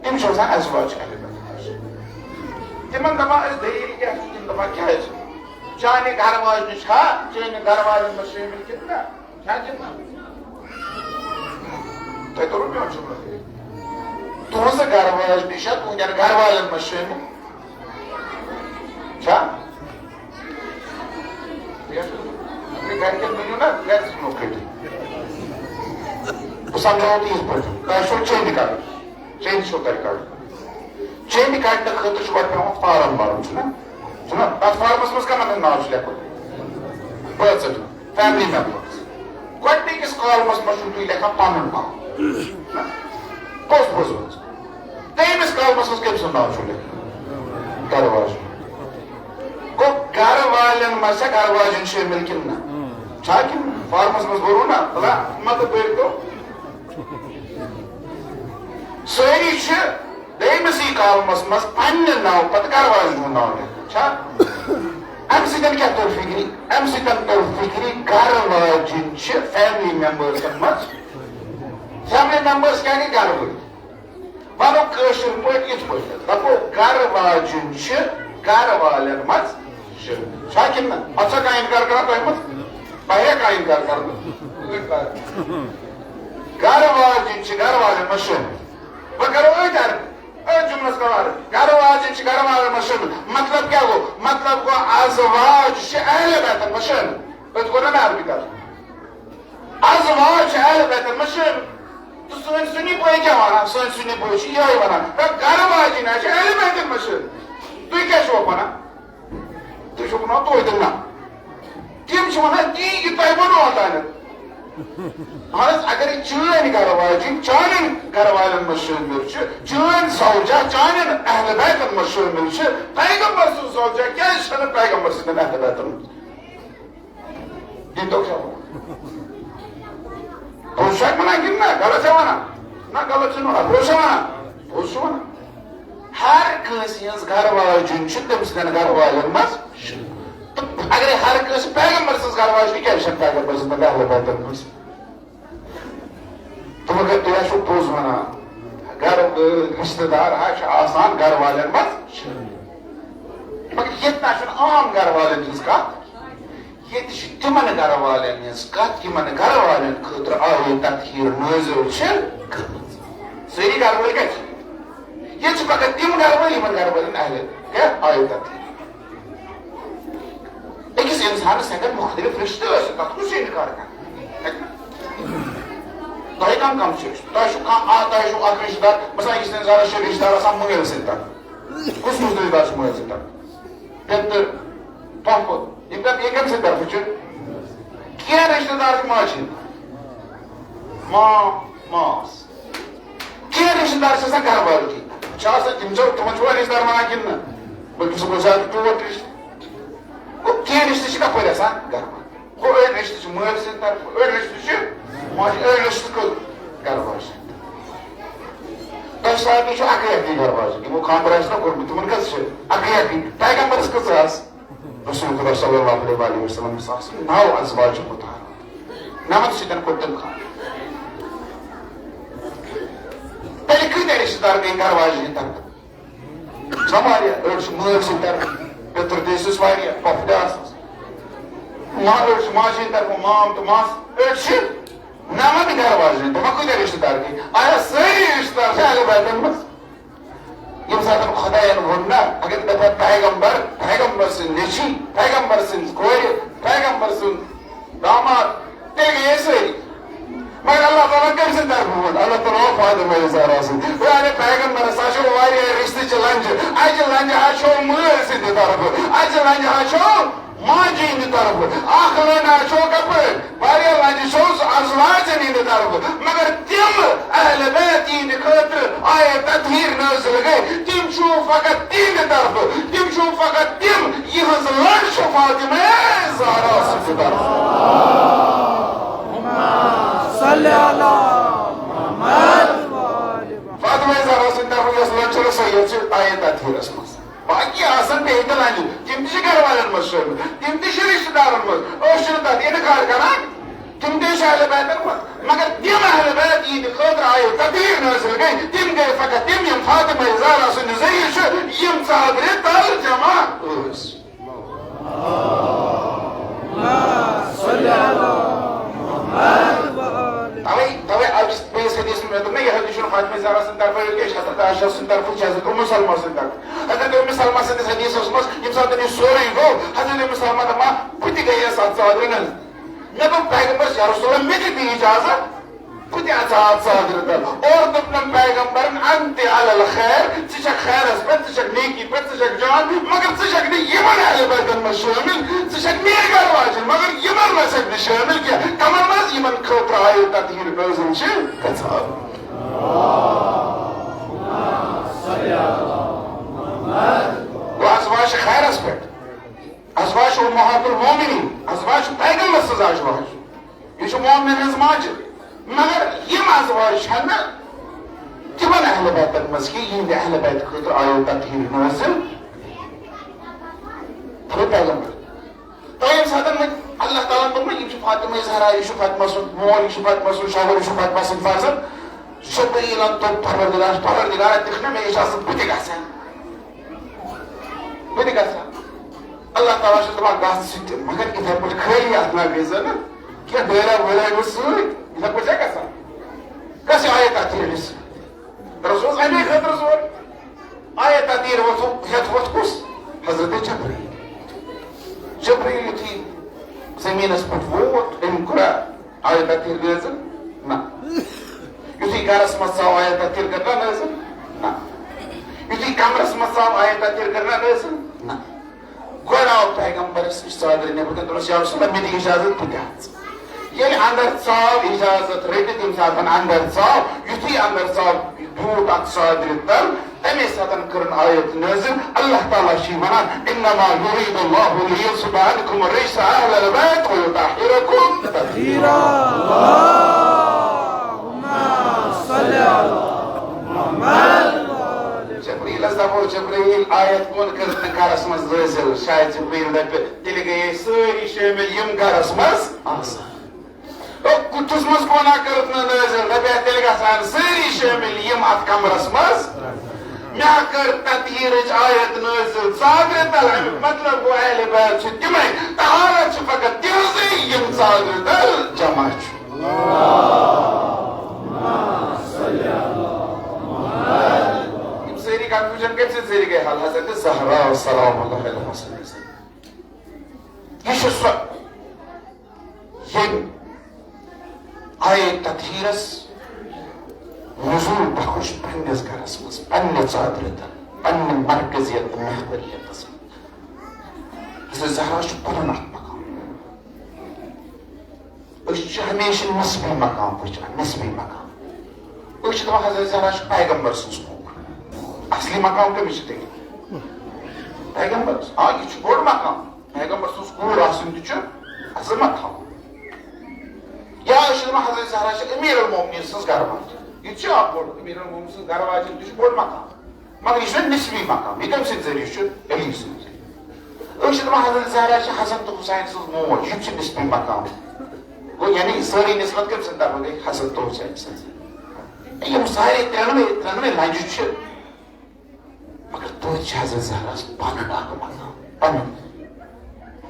تِم چھِ آسان ازواج اہل بیتن منٛز۔ تِمن دپان أسۍ دٔلیٖل کیٛاہ چھِ؟ تِم دپان کیٛازِ؟ چانہِ گرٕ واجنہِ چھا چٲنہِ گرٕ والٮ۪ن منٛز شٲمِل کِنہٕ نہ؟ چھا کِنہٕ نہ؟ تۄہہِ توٚرُو میون جملہٕ؟ تُہنٛزٕ گرٕ واجنہِ چھا تُہنٛدٮ۪ن گرٕ والٮ۪ن منٛز شٲمِل؟ چھا؟ یتھ گرِکٮ۪ن ؤنِو نا، گرِ ژھٕنو کٔڑِتھ۔ بہٕ سمجھاوو تُہۍ یِتھ پٲٹھۍ۔ تۄہہِ چھو چیٚنٛدِ کڑٕنۍ۔ چیٚنٛدِ چھو تۄہہِ کڑٕنۍ۔ چیٚنٛدِ کڑنہٕ خٲطرٕ چھُ گۄڈٕ پٮ۪وان فارم بَرُن، چھُنہ؟ چھُنہ؟ تَتھ فارمَس منٛز کَمَن ہُنٛد ناو چھُ لیکھُن؟ بٲژَن ہُنٛد، فیملی ممبرس۔ گۄڈٕنِکِس کالمَس منٛز چھُو تُہۍ لیکھان پَنُن ناو۔ پوٚز، پوٚز، پوٚز۔ دوٚیمِس کالمَس منٛز کٔمۍ سُنٛد ناو چھُو لیکھُن؟ گرٕ واجنہِ۔ گوٚو، گرٕ والٮ۪ن منٛز چھا گرٕ واجِنۍ شٲمِل کِنہٕ نہ؟ چھا کِنہٕ نہ؟ فارمَس منٛز بوٚرُو نہ، فلاں، مطلب، بٔرۍ تو۔ سٲری چھِ دوٚیمِسٕے کالمَس منٛز پننہِ ناوٕ پتہٕ گرٕ واجنہِ ہُنٛد ناو لیکھان۔ اَمہِ سۭتۍ کیٛاہ توٚر فِکرِ؟ اَمہِ سۭتۍ توٚر فِکرِ گرٕ واجِنۍ چھِ فیملی ممبرسن منٛز، فیملی ممبرس کیٛاہ گٔے؟ گرٕ وٲلۍ۔ وَنو کٲشِر پٲٹھۍ یِتھ پٲٹھۍ، دَپو گرٕ واجِنۍ چھِ گرٕ والٮ۪ن منٛز شٲمِل۔ چھا کِنہٕ نہ؟ اَتھ چھا کانٛہہ اِنکار کران تۄہہِ منٛز؟ بہٕ ہیٚکہٕ کانٛہہ اِنکار کٔرِتھ؟ گرٕ واجِنۍ چھِ گرٕ والٮ۪ن منٛز شٲمِل۔ وۄنۍ کرو أتھۍ عربی، أتھۍ جُملس کرو عربی۔ گرٕ واجِنۍ چھِ گرٕ والٮ۪ن منٛز شٲمِل۔ مطلب کیٛاہ گوٚو؟ مطلب گوٚو ازواج چھِ اہل بیتن منٛز شٲمِل۔ أتھۍ کوٚر نہ مےٚ عربی کتھ؟ ازواج چھِ اہل بیتن منٛز شٲمِل۔ تہٕ سٲنۍ سُنی بٲے کیٛاہ وَنان؟ سٲنۍ سُنی بٲے چھِ یِہوٚے وَنان، "ہے، گرٕ واجِنۍ حظ چھِ اہل بیتن منٛز شٲمِل۔" تُہۍ کیٛاہ چھِو وَنان؟ تُہۍ چھِو وَنان توتہِ نہ۔ تِم چھِ وَنان تی یہِ تۄہہِ ووٚنوُ اوتانٮ۪تھ۔ اہن حظ، اگر یہِ چٲنۍ گرٕ واجِنۍ چانٮ۪ن گرٕ والٮ۪ن منٛز شٲمِل چھِ، چٲنۍ زوجہ چانٮ۪ن اہل بیتن منٛز شٲمِل چھِ، پیغمبر سٕنٛز زوجہ کیٛازِ چھَنہٕ پیغمبر سٕنٛدٮ۪ن اہل بیتن منٛز؟ دِتو کھٮ۪وان۔ پوٚز چھا وَنان کِنہٕ نہ؟ غلط چھا وَنان؟ نہ، غلط چھُنہٕ وَنان۔ پوٚز چھا وَنان؟ پوٚز چھُ وَنان۔ ہر کٲنٛسہِ ہٕنٛز گرٕ واجِنۍ چھِ تٔمۍ سٕنٛدٮ۪ن گرٕ والٮ۪ن منٛز۔ تہٕ اگرے ہر کٲنٛسہِ پیغمبر سٕنٛز گرٕ واجِنۍ، کیٛازِ چھَنہٕ پیغمبر سٕنٛدٮ۪ن اہل بیتن منٛز؟ تِمو کٔر، تُہۍ حظ چھِو پوٚز وَنان۔ گرٕ وٲلۍ رِشتہٕ دار حظ چھِ آسان گرٕ والٮ۪ن منٛز۔ مگر ییٚتہِ نہ چھُنہٕ عام گرٕ والٮ۪ن ہٕنٛز کَتھ۔ ییٚتہِ چھِ تِمن گرٕ والٮ۪ن ہٕنٛز کَتھ، یِمن گرٕ والٮ۪ن خٲطرٕ آیہِ تطہیٖر نٲزِل چھِ گٔمٕژ۔ سٲری گرٕ وٲلۍ کَتہِ چھِ؟ ییٚتہِ چھِ فقط تِم گرٕ وٲلۍ، یِمن گرٕ والٮ۪ن اہل کیٛاہ آیہِ تطہیٖر۔ أکِس اِنسانَس ہٮ۪کَن مُختٔلِف رِشتہٕ ٲسِتھ، تَتھ کُس چھُ اِنکار کران؟ تۄہہِ کَم کَم چھِ؟ تۄہہِ چھُ کانٛہہ، آ، تۄہہِ چھُو اَکھ رِشتہٕ دار، مثلاً أکِس اِنسانَس چھِ رِشتہٕ دار آسان مٲلۍ سٕنٛدۍ طرفہٕ۔ کُس کُس رِشتہٕ دار چھُ مٲلۍ سٕنٛدۍ طرفہٕ؟ پیٚتٕر، پۄپھٕ، یِم کَم، یہِ کَمہِ سٕنٛدۍ طرفہٕ چھِ؟ کینٛہہ رِشتہٕ دار چھِ ماجہِ ہٕنٛدۍ۔ مام، ماس۔ کینٛہہ رِشتہٕ دار چھِ آسان گرٕ والکی۔ چھِ آسان، تِم چھِ، تِمن چھُوا رِشتہٕ دار وَنان کِنہٕ نہ؟ بلکہِ سُہ گوٚو زیادٕ ٹوٹھ رِشتہٕ۔ گوٚو، کینٛہہ رِشتہٕ چھِ کَپٲرۍ آسان؟ گرٕ والکی۔ گوٚو، أڑۍ رِشتہٕ چھِ مٲلۍ سٕنٛدِ طرفہٕ، أڑۍ رِشتہٕ چھِ ماجہِ، أڑۍ رِشتہٕ کٔژ؟ گرٕ واجہِ سٕنٛدِ۔ تۄہہِ سارنٕے چھُ اَکٕے اَکٕے گرٕ واجہِ، یِمو خانٛدر آسہِ نہ کوٚرمُت، تِمن کَتہِ چھِ اَکٕے اَکٕے؟ پیغمبرس کٔژ آسہٕ؟ رسول خدا صلی اللہ علیہ وآلہ وسلم، نو ازواج مطہرات، نَمَن سۭتۍ کوٚر تٔمۍ خانٛدر۔ تیٚلہِ کۭتیٛاہ رِشتہٕ دار گٔے گرٕ واجہِ ہٕنٛدِ طرفہٕ؟ چھا واریاہ؟ أڑۍ چھِ مٲلۍ سٕنٛدِ طرفہٕ، پیٚتٕر تہِ ٲسِس واریاہ، پۄپھٕ تہِ آسَس۔ ما-، أڑۍ چھِ ماجہِ ہٕنٛدِ طرفہٕ مام تہٕ ماس، أڑۍ چھِ نَمَن گرٕ واجہِ ہٕنٛدِ طرفہٕ۔ کۭتیٛاہ رِشتہٕ دار گٔے؟ آیا سٲری رِشتہٕ دار چھِ اہل بیتَن منٛز؟ ییٚمہِ ساتہٕ خۄدایَن ووٚن نا، اگر دَپان پیغمبر، پیغمبر سٕنٛدۍ نیٚچی، پیغمبر سٕنٛز کورِ، پیغمبر سُنٛد داماد، تیٚلہِ گٔیے سٲری۔ مگر اللہ تعالیٰ کٔمۍ سٕنٛدِ طرفہٕ ووٚن؟ اللہ تعالیٰ ووٚن فاطمہ زہرا سٕنٛدِ۔ گوٚو اگر پیغمبرس آسہِ واریاہ رِشتہٕ چہِ لنجہِ، اَجہِ لنجہِ ہا چھو مٲلۍ سٕنٛدِ طرفہٕ، اَجہِ لنجہِ ہا چھو ماجہِ ہٕنٛدِ طرفہٕ، اکھ لٔنٛڈ آسیو کپٲرۍ؟ واریاہ لنجہِ چھو ازواجن ہٕنٛدِ طرفہٕ، مگر تِم اہل بیت یِہنٛدِ خٲطرٕ آیے تطہیر نٲزِل گٔے، تِم چھُو فقط تِہنٛدِ طرفہٕ، تِم چھُو فقط تِم، یِہنٛز لٔنٛڈ چھِ فاطمہ زہرا سٕنٛدِ طرفہٕ۔ صلی اللہ محمد۔ فاطمہ زہرا سٕنٛدِ طرفہٕ یۄس لٔنٛڈ چھِ، سۄ یۄس چھِ آیے تطہیرس منٛز۔ باقی آسن بیٚیہِ تہِ لنجہِ، تِم تہِ چھِ گرٕ والٮ۪ن منٛز شٲمِل، تِم تہِ چھِ رِشتہٕ دارن منٛز۔ أسۍ چھِنہٕ تَتھ اِنکار کران، تِم تہِ چھِ اہل بیتن منٛز۔ مگر تِم اہل بیت یِہنٛدِ خٲطرٕ آیہِ تطہیر نٲزِل گٔے، تِم گٔے فقط تِم، یِم فاطمہ زہرا سٕنٛدِ ذٔریعہٕ چھِ، یِم ژادرِ تل جمع ٲسۍ۔ توے، توے أکِس بیٚیِس حدیثس منٛز مےٚ دوٚپ نہ، یہِ حدیث چھُنہٕ فاطمہ زہرا سٕنٛدِ طرفہٕ، یہِ چھِ حضرت عائشہ سٕنٛدِ طرفہٕ، چھِ حضرت اُم سلمہ سٕنٛدِ طرفہٕ۔ حضرت اُم سلمہ سٕنٛدِس حدیثس منٛز، ییٚمہِ ساتہٕ أمِس سورُے گوٚو، حضرت اُم سلمہ دپان، بہٕ تہِ گٔیَس اَتھ ژادرِ نٔنٛز۔ مےٚ دوٚپ، پیغمبرس، یا رسول اللہ، مےٚ تہِ دِ اجازت، بہٕ تہِ اژٕ ہا اَتھ ژادرِ تل۔ اورٕ دوٚپنم پیغمبرن، انت علی الخیر، ژٕ چھکھ خیرس پٮ۪ٹھ، ژٕ چھکھ نیکی پٮ۪ٹھ، ژٕ چھکھ جان، مگر ژٕ چھکھ نہٕ یِمن اہل بیتن منٛز شٲمِل، ژٕ چھکھ میٲنۍ گرٕ واجِنۍ، مگر یِمن منٛز چھکھ نہٕ شٲمِل کینٛہہ۔ کمن منٛز؟ یِمن خٲطرٕ آیہِ تطہیر نٲزِل چھِ گژھان۔ گوٚو، ازواج چھِ خیرس پٮ۪ٹھ، ازواج چھِ امہات المومنین، ازواج چھِ پیغمبر سٕنٛز ازواج، یہِ چھِ مومنن ہٕنٛز ماجہِ۔ مگر یِم ازواج چھَنہٕ تِمن اہل بیتن منٛز کینٛہہ، یِہنٛدِ اہل بیت خٲطرٕ آیو تطہیر نٲزِل۔ تھٲوِو پیغمبر۔ تۄہہِ ییٚمہِ ساتہٕ وۄنۍ اللہ تعالیٰ ہن دوٚپمُت، یہِ چھُ فاطمہ زہرا، یہِ چھُ فاطمہ سُنٛد مول، یہِ چھُ فاطمہ سُنٛد شوہر، یہِ چھُ فاطمہ سُنٛد فرزند، جبریٖلن دوٚپ پروردگار، پروردگار، دِکھ نا مےٚ اجازت، بہٕ تہِ گژھٕ ہا۔ بہٕ تہِ گژھٕ ہا۔ اللہ تعالیٰ چھُس دَپان، گژھ ژٕ تہِ، مگر یِتھَے پٲٹھۍ خٲلی اَتھٕ نہ گٔژھۍ زَن نہٕ کینٛہہ، ڈٲلۍ وٲلۍ گوٚژھ سۭتۍ، یِتھَے پٲٹھۍ چھا گژھان؟ گژھ یہِ آیت اَتھ ییٚلہِ سۭتۍ۔ رسول اَمے خٲطرٕ زور۔ آیت اَتھ ییٚلہِ وۄتھُن، ہٮ۪تھ وۄتھ کُس؟ حضرت جبریٖل۔ جبریٖل یُتھُے زٔمیٖنَس پٮ۪ٹھ ووت، أمۍ کوٚرا آیت اَتھ ییٚلہِ نٲزِل؟ نہ۔ یُتھُے گَرَس منٛز ژاو، آیت اَتھ ییٚلہِ کٔر نہ نٲزِل؟ نہ۔ یُتھُے کمرَس منٛز ژاو، آیت اَتھ ییٚلہِ کٔر نہ نٲزِل؟ نہ۔ گۄڈٕ آو پیغمبرس نِش ژادرِ نٮ۪بر کَنہِ، دوٚپنَس، "یا رسول اللہ، مےٚ دِ اجازت، بہٕ تہِ اژٕ۔" ییٚلہِ اندر ژاو، اجازت رٔٹِتھ ییٚمہِ ساتہٕ اندر ژاو، یُتھُے اندر ژاو، بیوٗٹھ اَتھ ژادرِ تل، تَمے ساتہٕ کٔرٕن آیت نٲزِل۔ اللہ تعالیٰ چھُ وَنان، "انما یرید اللہ لیذہب عنکم الرجس اہل البیت ویطہرکم تطہیرا۔" جبریٖلس دپو، "جبریٖل، آیت کون کٔرٕتھ نہٕ گرس منٛز نٲزِل؟" شاید جبریٖل دپہِ، "تیٚلہِ گٔیے سٲری شٲمِل، یِم گرس منٛز آسان۔" او، کُٹھِس منٛز کون ہا کٔرٕتھ نہٕ نٲزِل؟ دپہِ، "تیٚلہِ گژھان سٲری شٲمِل، یِم اتھ کمرس منٛز۔" مےٚ ہا کٔر تطہیٖرٕچ آیت نٲزِل ژادرِ تل، امیُک مطلب گوٚو اہل بیت چھِ تِمے، طہارت چھِ فقط تِہنٛزٕے، یِم ژادرِ تل جمع چھِ۔ یِم سٲری کنفیوجن کٔمۍ سٕنٛدۍ ذٔریعہٕ گٔے حل؟ حضرت زہرا سلام اللہ علیہا۔ یہِ چھُ سۄ، ییٚمۍ آیے تطہیٖرس نزول بخش پننِس گرس منٛز، پننہِ ژادرِ تل، پننہِ مرکزیت تہٕ محوریتس منٛز۔ حضرت زہرا چھُ پنُن اکھ مقام۔ أسۍ چھِ ہمیشہِ نسبی مقام وٕچھان، نسبی مقام۔ أسۍ چھِ دَپان حضرت زہرا چھِ پیغمبر سٕنٛز کوٗر۔ اصلی مقام کٔمِس چھِ تیٚلہِ؟ پیغمبرس۔ آ، یہِ چھُ بوٚڑ مقام۔ پیغمبر سٕنٛز کوٗر آسٕنۍ تہِ چھُ عظمت تھاوُن۔ یا أسۍ چھِ دَپان حضرت زہرا چھِ امیر المومنین سٕنٛز گرٕ واجٮ۪ن۔ یہِ تہِ چھُ اکھ بوٚڑ، امیر المومنین سٕنٛز گرٕ واجٮ۪ن تہِ چھُ بوٚڑ مقام۔ مگر یہِ چھُنہٕ نسبی مقام، یہِ کٔمۍ سٕنٛدِ ذٔریعہٕ چھُ؟ علی سٕنٛدِ ذٔریعہٕ۔ أسۍ چھِ دَپان حضرت زہرا چھِ حسن تہٕ حسین سٕنٛز موج، یہِ تہِ چھُ نسبی مقام۔ گوٚو یعنی سٲرٕے نسبت کٔمۍ سٕنٛدِ طرفہٕ گٔے؟ حسن تہٕ حسین سٕنٛز۔ یِم سارے ترٛٮ۪نوَے، ترٛٮ۪نوَے لنجہِ چھِ، مگر توتہِ چھِ حضرت زہراہَس پنُن اکھ مقام، پنُن،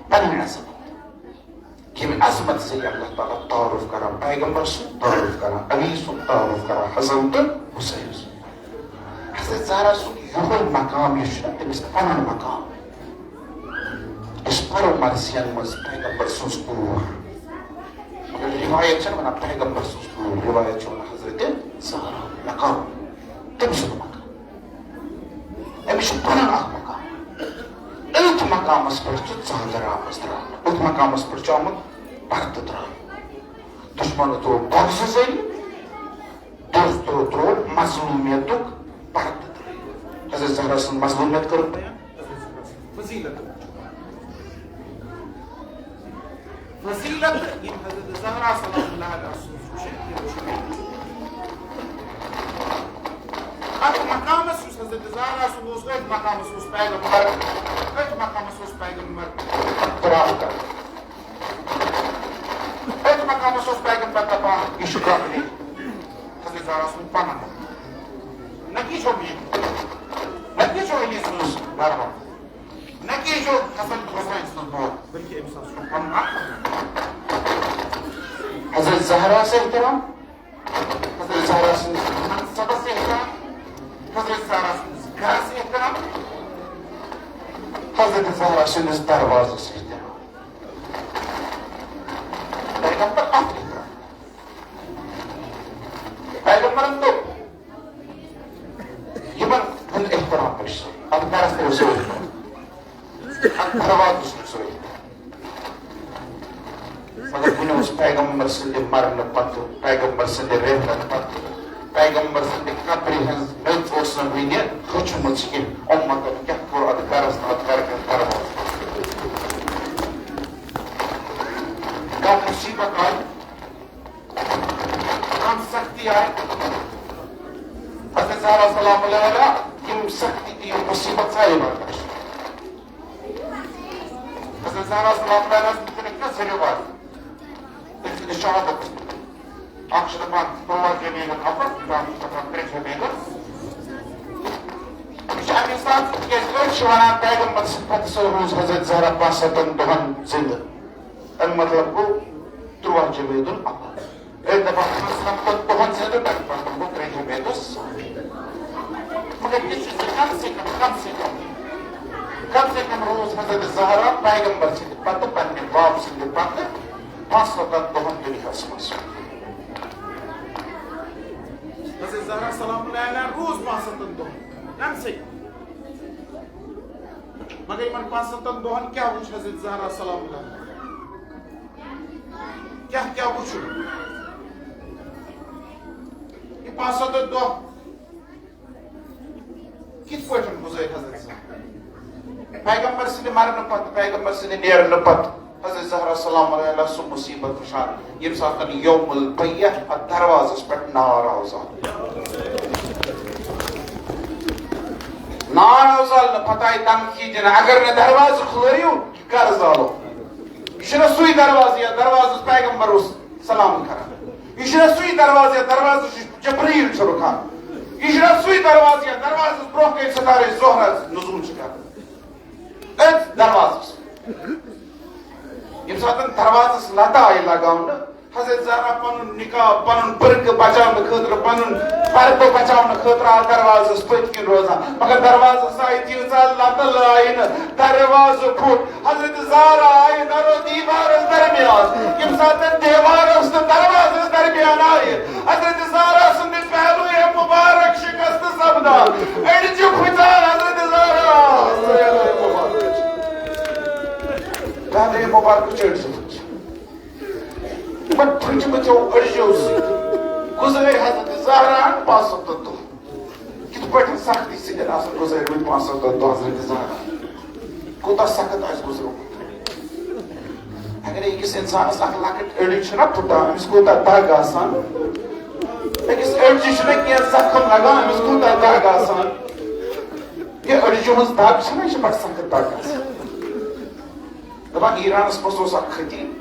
پنٕنۍ عظمت۔ ییٚمہِ عظمت ذٔریعہٕ اللہ تعالیٰ تعارُف کران، پیغمبر سُنٛد تعارُف کران، علی سُنٛد تعارُف کران، حسن تہٕ حسین سُنٛد۔ حضرت زہرا سُنٛد یِہوٚے مقام یُس چھُ، تٔمِس پنُن مقام۔ یُس پرو مرثین منٛز پیغمبر سٕنٛز کوٗر۔ مگر روایت چھَنہٕ وَنان پیغمبر سٕنٛز کوٗر، روایت چھِ وَنان حضرت زہرا مقام، تٔمۍ سُنٛد مقام۔ أمِس چھُ پَنُن اکھ مقام۔ أتھۍ مقامَس پٮ۪ٹھ چھُ ژادر آمٕژ ترٛاونہٕ، أتھۍ مقامَس پٮ۪ٹھ چھُ آمُت پردٕ ترٛاونہٕ۔ دُشمَنو ترٛوو بۄگزٕ ذٔریعہٕ، دوستو ترٛوو مظلوٗمیتُک پردٕ ترٛٲوِتھ۔ حضرت زہرا سٕنٛز مظلوٗمیت کٔرٕکھ بیان۔ فضیلت۔ فضیلت یِم حضرت زہرا سلام اللہ علیہا سٕنٛز چھِ، تِم چھِ اَتھ مقامَس، یُس حضرت زہرا سُنٛد اوس، أتھۍ مقامَس اوس پیغمبر، أتھۍ مقامَس اوس پیغمبر اعتراف کران۔ أتھۍ مقامَس اوس پیغمبر دَپان، یہِ چھُ قبلِ حضرت زہرا سُنٛد پنُن۔ نہ کہِ چھو میٛٲنۍ، نہ کہِ چھو علی سٕنٛز گرٕ وٲلۍ، نہ کہِ چھو حسن حسین سٕنٛز موج، بلکہِ أمِس ہسا چھُ پنُن اکھ۔ حضرت زہرا سے احترام، حضرت زہرا سٕنٛدِس منصبس احترام، حضرت زہرا سٕنٛدِس گرس احترام، حضرت زہرا سٕنٛدِس دروازس احترام۔ پیغمبر اتھ احترام۔ پیغمبرن دوٚپ، یِمن ہُنٛد احترام کٔرِو سا، اتھ گرس کٔرِو سا احترام، اتھ دروازس کٔرِو سا احترام۔ مگر وُنہِ اوس پیغمبر سٕنٛدِ مرنہٕ پتہٕ، پیغمبر سٕنٛدِ رحلت پتہٕ، پیغمبر سٕنٛدِ قبرِ ہٕنٛز میٚژ اوس نہٕ وُنہِ ہۄژمٕژ کینٛہہ۔ اُمتن کیٛاہ کوٚر اتھ گرس تہٕ اتھ گرٕ کٮ۪ن دروازن؟ کم مصیبت آیہِ، کم سختی آیہِ۔ حضرت زہرا سلام اللہ علیہا یِم سختی تہٕ یِم مصیبت سارے برداشت۔ حضرت زہرا سلام اللہ علیہَس مُتعلِق چھِ زٕ رِوایت۔ تٔمۍ سٕنٛدِس شہادتَس مُتعلِق۔ اکھ چھُ دَپان تُرٛواہ جمیدُل اول، بیٛاکھ چھُ دَپان ترٛےٚ جمیدُل۔ یہِ چھُ اَمہِ حساب، تِکیٛازِ أڑۍ چھِ وَنان پیغمبر سٕنٛدِ پتہٕ سُہ روٗز حضرت زہرا پانٛژھ ستَن دۄہَن زِنٛدٕ۔ اَمیُک مطلب گوٚو تُرٛواہ جمیدُل اول۔ أڑۍ دَپان پانٛژھ ستَن دۄہَن زِنٛدٕ، تَمہِ پتہٕ گوٚو ترٛےٚ جمیدُل ثانی۔ مگر یہِ چھُ زِ کم سے کم، کم سے کم، کم سے کم روٗز حضرت زہرا پیغمبر سٕنٛدِ پتہٕ، پننہِ باب سٕنٛدِ پتہٕ پانٛژھ ستَن دۄہَن دُنیاہَس منٛز۔ حضرت زہرا سلام اللہ علیہا روٗز پانٛژھ ستَن دۄہَن، کم سے کم۔ مگر یِمن پانٛژھ ستَن دۄہَن کیٛاہ وُچھ حضرت زہرا سلام اللہ علیہا؟ کیٛاہ کیٛاہ وُچھُن؟ یہِ پانٛژھ ستَن دۄہ کِتھ پٲٹھۍ گُزٲرۍ حضرت زہرا؟ پیغمبر سٕنٛدِ مرنہٕ پتہٕ، پیغمبر سٕنٛدِ نیرنہٕ پتہٕ حضرت زہرا سلام اللہ علیہا سُہ مُصیبت وٕچھان، ییٚمہِ ساتہٕ یوم البیعہ اَتھ دروازس پٮ۪ٹھ نار آو زالنہٕ۔ نار آو زالنہٕ، پتہٕ آیہِ دھمکی دِنہٕ، اگر نہٕ دروازٕ کھُلٲیِو، یہِ کر زالو؟ یہِ چھُنہ سُے دروازٕ یَتھ دروازس پیغمبر اوس سلام کران؟ یہِ چھُنہ سُے دروازٕ یَتھ دروازس جبریل چھُ رُکان؟ یہِ چھُنہ سُے دروازٕ یَتھ دروازس برونٛہہ کَنہِ ستارے زہرا نزول چھِ کران؟ أتھۍ دروازس۔ ییٚمہِ ساتہٕ دروازس لتہٕ آیہِ لگاونہٕ، حضرت زہرا پنُن نقاب، پنُن بُرقعہٕ بچاونہٕ خٲطرٕ، پنُن پردٕ بچاونہٕ خٲطرٕ آو دروازس پٔتۍ کِنۍ روزان، مگر دروازس آیہِ تیٖژاہ لتہٕ لایہِ نہٕ، دروازٕ پھُٹ۔ حضرت زہرا آیہِ در و دیوارس درمیان۔ ییٚمہِ ساتہٕ دیوارس تہٕ دروازس درمیان آیہِ، حضرت زہرا سٕنٛدِ پہلوے مبارک شکست سپدان۔ أڑجہِ پھُٹان حضرت زہرا۔ پہلوے مبارک چڑھ۔ تِمن پھٕٹمٕتیو أڑجو سۭتۍ گُزٲرۍ حضرت زہراہن پانٛژھ ستَتھ دۄہ۔ کِتھ پٲٹھۍ سختی سۭتۍ آسن گُزٲرمٕتۍ پانٛژھ ستَتھ دۄہ حضرت زہرا؟ کوٗتاہ سخت آسہِ گُزرومُت؟ اگر أکِس اِنسانس اکھ لۄکٕٹ أڑٕج چھُنہ پھُٹان، أمِس کوٗتاہ دگ آسان؟ أکِس أڑجہِ چھُنہ کینٛہہ زخم لگان، أمِس کوٗتاہ دگ آسان؟ یہِ أڑجہِ ہٕنٛز دگ چھَنہ، یہِ چھِ بڑٕ سخت دگ آسان۔ دپان ایرانس منٛز اوس اکھ خطیب،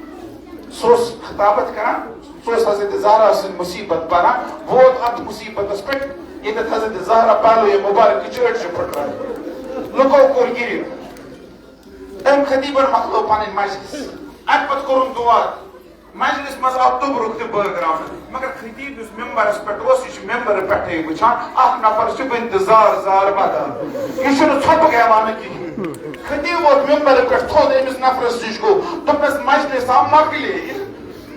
سُہ اوس خطابت کران، سُہ اوس حضرت زہرا سٕنٛز مصیبت پران، ووت اتھ مصیبتس پٮ۪ٹھ، ییٚتٮ۪تھ حضرت زہرا پہلوے مبارک چٲٹۍ چھِ پھٕٹران۔ لُکو کوٚر گِریُن۔ أمۍ خطیبن مۄکلٲو پنٕنۍ مجلس۔ امہِ پتہٕ کوٚرُن دُعا۔ مجلس منٛز آو توٚبرُک تہِ بٲگراونہٕ، مگر خطیب یُس ممبرس پٮ۪ٹھ اوس، یہِ چھُ ممبرٕ پٮ۪ٹھے وٕچھان، اکھ نفر چھُ وٕنہِ تہِ زار زار ودان، یہِ چھُنہٕ ژھۄپہٕ گٮ۪وان کِہیٖنۍ۔ خطیب ووت ممبرٕ پٮ۪ٹھ تھوٚد، أمِس نفرس نِش گوٚو، دوٚپنس، مجلس آو مۄکلے،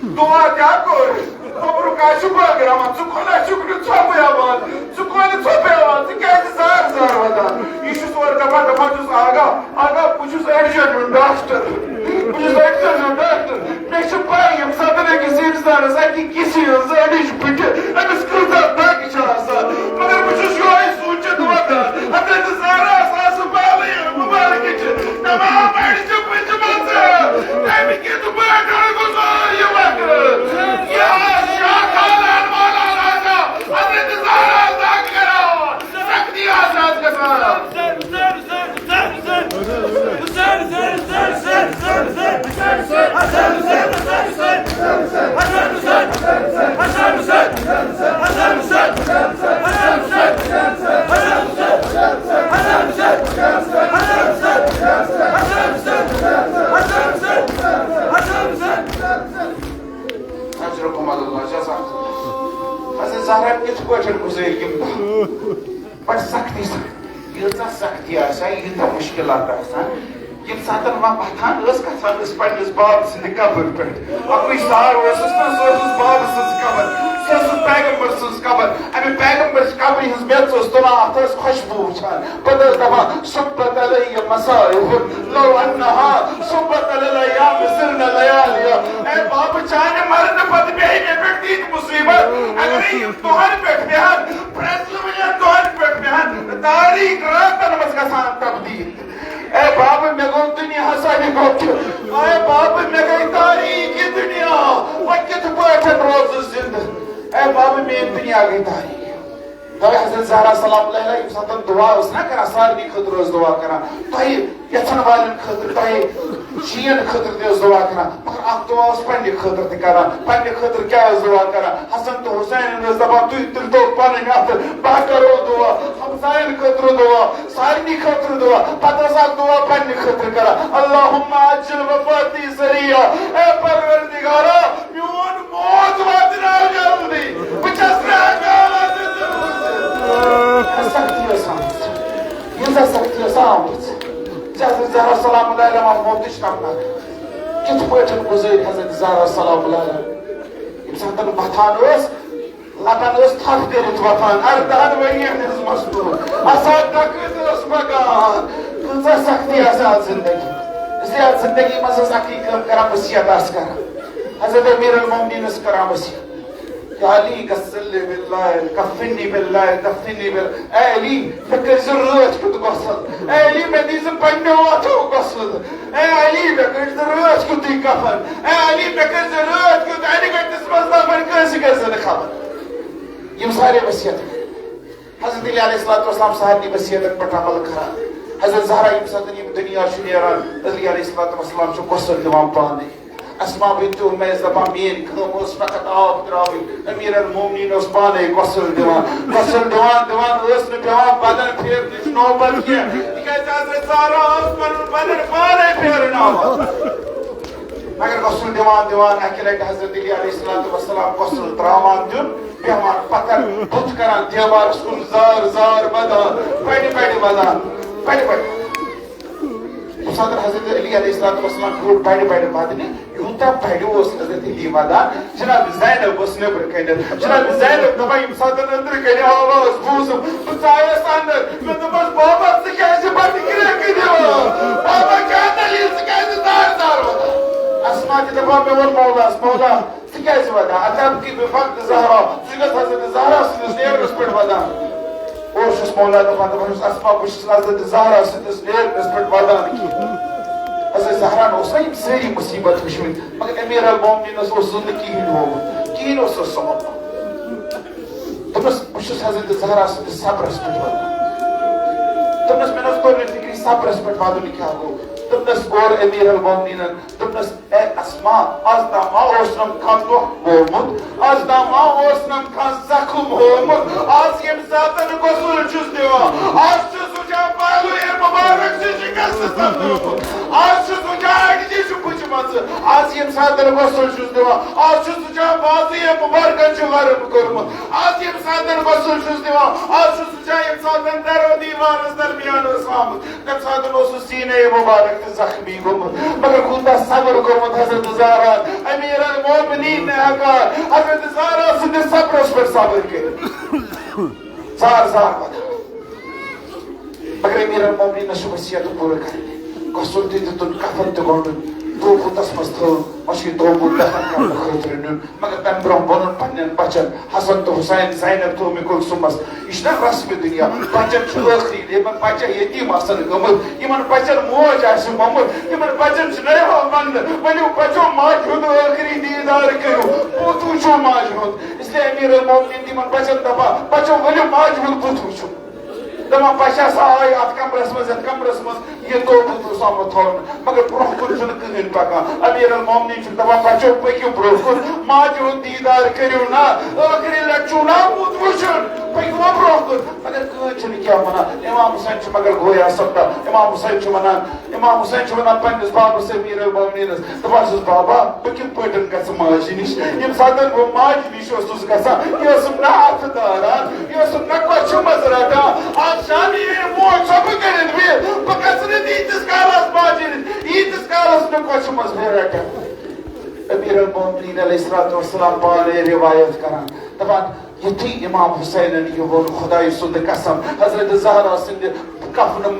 دُعا تہِ ہا کوٚر، توٚبرُک ہا چھُ بٲگراوان، ژٕ کۄلہ چھُکھ نہٕ ژھۄپہٕ ہٮ۪وان، ژٕ کۄلہِ ژھۄپہٕ ہٮ۪وان، ژٕ کیٛازِ زار زار ودان؟ یہِ چھُس اورٕ دپان، دپان چھُس، آغا، آغا، بہٕ چھُس أڑجن ہُنٛد ڈاکٹر، بہٕ چھُس أڑجن ہُنٛد ڈاکٹر۔ مےٚ چھِ پَے، ییٚمہِ ساتہٕ أکِس اِنسانَس اَکہِ کِسی ہٕنٛز أڑِج پھٕٹہِ، أمِس کۭژاہ دَگ چھِ آسان۔ مگر بہٕ چھُس یِہوٚے سوٗنٛچِتھ وَدان، حضرت زہراہَس آسہٕ بالٕے مُبارکہِ چھِ تمام أڑجہِ پھٕٹمٕژٕ۔ تَمہِ کِتھ پٲٹھۍ گُزار یہِ وقت؟ یہِ آس شاہ خانان والا راجا، حضرت زہرا دَگ کَران۔ سختی آسان گژھان۔ اجرکم اللہ جزاک۔ حضرت زہرا کِتھ پٲٹھۍ گُزٲرۍ یِم دۄہ؟ بڑٕ سختی سان۔ ییٖژاہ سختی آسہِ ہا، ییٖتیٛاہ مُشکِلات آسہِ ہا، ییٚمہِ ساتہٕ وۄنۍ وۄتھان ٲس، گژھان ٲس پننِس باب سٕنٛدِ قبرِ پٮ۪ٹھ۔ اَکُے سار اوسُس نہ، سُہ اوسُس باب سٕنٛز قبر، سُہ اوسُس پیغمبر سٕنٛز قبر۔ اَمہِ پیغمبر قبرِ ہٕنٛز میٚژ ٲس تُلان، اَتھ ٲس خوشبوٗ وٕچھان۔ پتہٕ ٲس دَپان، "صُبَّتْ عَلَيَّ مَصَائِبٌ لَوْ أَنَّهَا صُبَّتْ عَلَى الْأَيَّامِ صِرْنَا لَيَالِيَا۔" اے بابہٕ، چانہِ مرنہٕ پتہٕ پیٚیہِ مےٚ پٮ۪ٹھ تِتھۍ مُصیٖبت، اگر یِم دۄہن پٮ۪ٹھ مےٚ ہن، پرٛٮ۪تھ لَوٕنٮ۪ن دۄہن پٮ۪ٹھ مےٚ ہن تاریٖک راتن منٛز گژھان تبدیٖل۔ اے بابہٕ، مےٚ گوٚو دُنیاہس اَمہِ مۄکھٕ۔ اے بابہٕ، مےٚ گٔے تاریٖک یہِ دُنیا۔ وۄنۍ کِتھ پٲٹھۍ روزٕ زِندٕ؟ اے بابہٕ، میٲنۍ دُنیا گٔے تاریٖک۔ توے حضرت زہرا سلام اللہ علیہا ییٚمہِ ساتہٕ دُعا ٲس نہ کران، سارنٕے خٲطرٕ ٲس دُعا کران، تۄہہِ یژھن والٮ۪ن خٲطرٕ، تۄہہِ شیٖن خٲطرٕ تہِ ٲس دُعا کران، مگر اکھ دُعا اوس پننہِ خٲطرٕ تہِ کران۔ پننہِ خٲطرٕ کیٛاہ ٲس دُعا کران؟ حسن تہٕ حسینن ٲس دپان، "تُہۍ تُلۍ تو پنٕنۍ اَتھٕ، بہٕ کرو دُعا، ہمساین خٲطرٕ دُعا، سارنٕے خٲطرٕ دُعا۔" پتہٕ ٲس اکھ دُعا پننہِ خٲطرٕ کران، "اللہم عجل وفاتی سریعا"، اے پروردگارا، میون موت واتناو جلدی، بہٕ چھَس نہٕ ہٮ۪کان واتنٲوِتھ۔ سختی ٲس آمٕژ، ییٖژاہ سختی ٲس آمٕژ۔ ژےٚ حضرت زہرا سلام اللہ علیہا موتٕچ نمنہ۔ کِتھ پٲٹھۍ گُزٲرۍ حضرت زہرا سلام اللہ علیہا؟ ییٚمہِ ساتہٕ وۄتھان ٲس، لبن ٲس تھپھ کٔرِتھ وۄتھان، اردہن ؤرین ہٕنٛز مستوٗر۔ اسان ڈکٲتۍ ٲس پکان۔ کۭژاہ سختی آسہِ اتھ زندگی۔ اس لیے اتھ زندگی منٛز ٲس اکٕے کٲم کران، وصیت آسہِ کران۔ حضرت امیر المومنین ٲس کران وصیت، "یا علی، غسلنی باللہ، کفنی باللہ، کفنی باللہ۔" اے علی، مےٚ کٔرۍ زِ رٲتھ کیُتھ غسل۔ اے علی، مےٚ دی زِ پننیو اتھو غسل۔ اے علی، مےٚ کٔرۍ زِ رٲتھ کیُتھُے کفن۔ اے علی، مےٚ کٔرۍ زِ رٲتھ کیُتھ انہِ گٔٹِس منٛز دفن، کٲنٛسہِ گژھِ نہٕ خبر۔ یِم سارے وصیت۔ حضرت علی علیہ الصلوۃ والسلام سارنٕے وصیتن پٮ۪ٹھ عمل کران۔ حضرت زہرا ییٚمہِ ساتہٕ یِم دُنیا چھُ نیران، علی علیہ الصلوۃ والسلام چھُ غسل دِوان پانے۔ اسما بنت امیس دپان، "میٲنۍ کٲم ٲس فقط آب تراوٕنۍ، امیر المومنین اوس پانے غسل دِوان۔" غسل دِوان دِوان ٲس نہٕ پٮ۪وان بدن پھیرنٕچ نوبت کینٛہہ، تِکیازِ حضرت زہرا ٲس پنُن بدن پانے پھیرناوان۔ مگر غسل دِوان دِوان اکہِ لٹہِ حضرت علی علیہ الصلوۃ والسلام غسل تراوان دیُن، بیہوان پتھر بُتھ کران دیوارس کُن زار زار ودان، بڑِ بڑِ ودان، بڑِ بڑِ۔ ییٚمہِ ساتہٕ حضرت علی علیہ الصلوۃ والسلام بیوٗٹھ بڑِ بڑِ ودنہِ، یوٗتاہ بڑِ اوس حضرت علی ودان، جناب زینب ٲس نیبرٕ کنہِ۔ جناب زینب دپان، ییٚمہِ ساتہٕ أنٛدرٕ کنہِ آواز بوٗزُم، بہٕ ژایس اندر، مےٚ دوٚپمس، "بابا، ژٕ کیازِ بڑِ کرٛیکہٕ دِوان؟ بابا، کیٛاہ دٔلیٖل، ژٕ کیازِ زار زار ودان؟" اسما تہِ دپان، مےٚ ووٚن مولاہس، "مولا، ژٕ کیازِ ودان؟ اتبکی بفقد زہرا، ژٕ چھُکھ حضرت زہرا سٕنٛدِس نیرنس پٮ۪ٹھ ودان؟" اور چھُس مولا دپان، دپان چھُس، "اسما، بہٕ چھُس حضرت زہرا سٕنٛدِس نیرنس پٮ۪ٹھ ودان کِہیٖنۍ۔" حضرت زہرا اوس نا یِم سٲری مصیبت وٕچھمٕتۍ، مگر امیر المومنینس اوس زٕ نہٕ کِہیٖنۍ ہومُت، کِہیٖنۍ اوس سُہ سمجھان۔ دوٚپنس، "بہٕ چھُس حضرت زہرا سٕنٛدِس صبرس پٮ۪ٹھ ودان۔" دوٚپنس، "مےٚ نہ حظ توٚر نہٕ فِکرِ صبرس پٮ۪ٹھ ودُن کیٛاہ گوٚو۔" دوٚپنس، اور امیر المومنینن دوٚپنس، "اے اسما، از تام ما اوس نم کانٛہہ دۄکھ گوٚمُت؟ از تام ما اوس نم کانٛہہ زخم ہومُت؟ از ییٚمہِ ساتہٕ غسل چھُس دِوان، از چھُس وٕچھان پہلوے مُبارک چھُ شِکست سپدیومُت، از چھُس وٕچھان اَڈجہِ چھُ پھٕچمٕژ، از ییٚمہِ ساتہٕ غسل چھُس دِوان، از چھُس وٕچھان بازوے مُبارکن چھُ ورُم کوٚرمُت، از ییٚمہِ ساتہٕ غسل چھُس دِوان، از چھُس وٕچھان ییٚمہِ ساتہٕ درو دیوارس درمیان ٲس آمٕژ۔" تَمہِ ساتہٕ اوسُس سیٖنے مُبارک تہِ زخمی گوٚمُت، مگر کوٗتاہ صبر کوٚرمُت حضرت زہرا، امیر المومنین نہٕ ہٮ۪کان حضرت زہرا سٕنٛدِس صبرس پٮ۪ٹھ صبر کٔرِتھ۔ زار زار پتہٕ۔ مگر امیر المومنینس چھُ وصیت پوٗرٕ کرٕنۍ۔ غسل تہِ دِتُن، کفن تہِ گنٛڈُن، توبوٗتس منٛز تھٲو، وۄنۍ چھُ یہِ توبوٗت دفن کرنہٕ خٲطرٕ نیُن۔ مگر تَمہِ برونٛہہ ووٚنُن پننٮ۪ن بچن، حسن تہٕ حسین، زینب تہٕ اُمہِ کلثومس، یہِ چھُنہ رسمِ دُنیا، بچن چھُ ٲخری، یِمن بچن یتیٖم آسن گٔمٕتۍ، یِمن بچن موج آسہِ مۄمُت، یِمن بچن چھُنہ یِوان وننہٕ، ؤلِو بچو ماجہِ ہُنٛد ٲخری دیٖدار کٔرِو، بُتھ وٕچھِو ماجہِ ہُنٛد۔ اس لیے امیر المومنین تِمن بچن دپان، بچو ؤلِو ماجہِ ہُنٛد بُتھ وٕچھِو۔ دپان، بچہ سا آیہِ اتھ کمرس منٛز، یتھ کمرس منٛز یہِ توبوٗت اوس آمُت تھاونہٕ، مگر برونٛہہ کُن چھُنہٕ کٕہٕنۍ پکان۔ امیر المومنین چھُ دپان، بچو، پٔکِو برونٛہہ کُن، ماجہِ ہُنٛد دیٖدار کٔرِو نا، ٲخری لٹہِ چھُو نا بُتھ وٕچھُن، پٔکِو وۄنۍ برونٛہہ کُن۔ مگر کٕہٕنۍ چھُنہٕ کینٛہہ ونان۔ امام حسین چھُ مگر گویا سپدان۔ امام حسین چھُ ونان، امام حسین چھُ ونان پننِس بابس امیر المومنینس، دپان چھُس، بابا، بہٕ کِتھ پٲٹھۍ گژھٕ ماجہِ نِش؟ ییٚمہِ ساتہٕ بہٕ ماجہِ نِش اوسُس گژھان، یہِ ٲسٕم نہ اتھٕ داران، یہِ ٲسٕم نہ کۄچھِ منٛز رٹان۔ آز چھا میٲنۍ موج ژھۄپہٕ کٔرِتھ بِہِتھ؟ بہٕ گژھٕ نہٕ ییٖتِس کالس ماجہِ نِش، ییٖتِس کالس نہٕ کۄچھِ منٛز بہٕ رٹان۔ امیر المومنین علیہ الصلوۃ والسلام پانے روایت کران، دپان، یُتھُے امام حسینن یہِ ووٚن، خدایہِ سُنٛد قسم، حضرت زہرا سٕنٛدِ کفنہٕ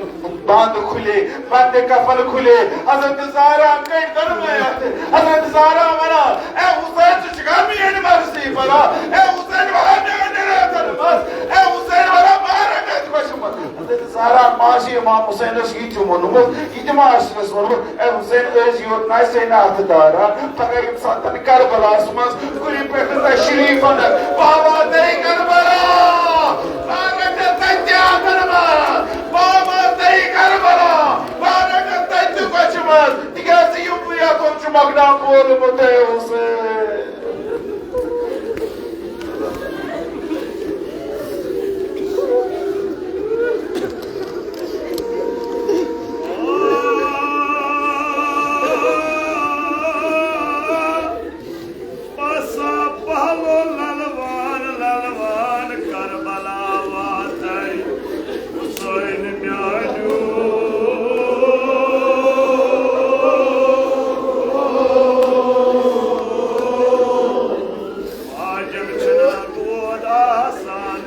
بند کھُلے، بند کفن کھُلے، حضرت زہرا کٔڑۍ دۄنوَے اَتھٕ۔ حضرت زہرا ونان، اے حسین، ژٕ چھُکھا میٲنۍ مرضی پران؟ اے حسین ونان، میانہِ رٲژن منٛز، اے حسین ونان، بارہ رٮ۪تھ گۄژھِ منٛز۔ حضرت زہرا ما چھِ امام حسینس یہِ تہِ ووٚنمُت، یہِ تہِ ما آسہِ أمِس ووٚنمُت، اے حسین، أزۍ یوت نہ آسے نہٕ اتھٕ داران، پگاہ ییٚمہِ ساتہٕ کربلاہس منٛز کُنہِ پٮ۪ٹھ تشریف انکھ، بابا تٔرۍ کربلا، بابا تٔرۍ کربلا، بابا تٔرۍ کربلا، بابا تٔرۍ تہِ کۄچھِ منٛز، تِکیازِ بہٕ تۄہہِ حسین۔ پسا پہلو للوان للوان کربلا واتائی حسین میانیو۔ واجن چھنا دود آسان۔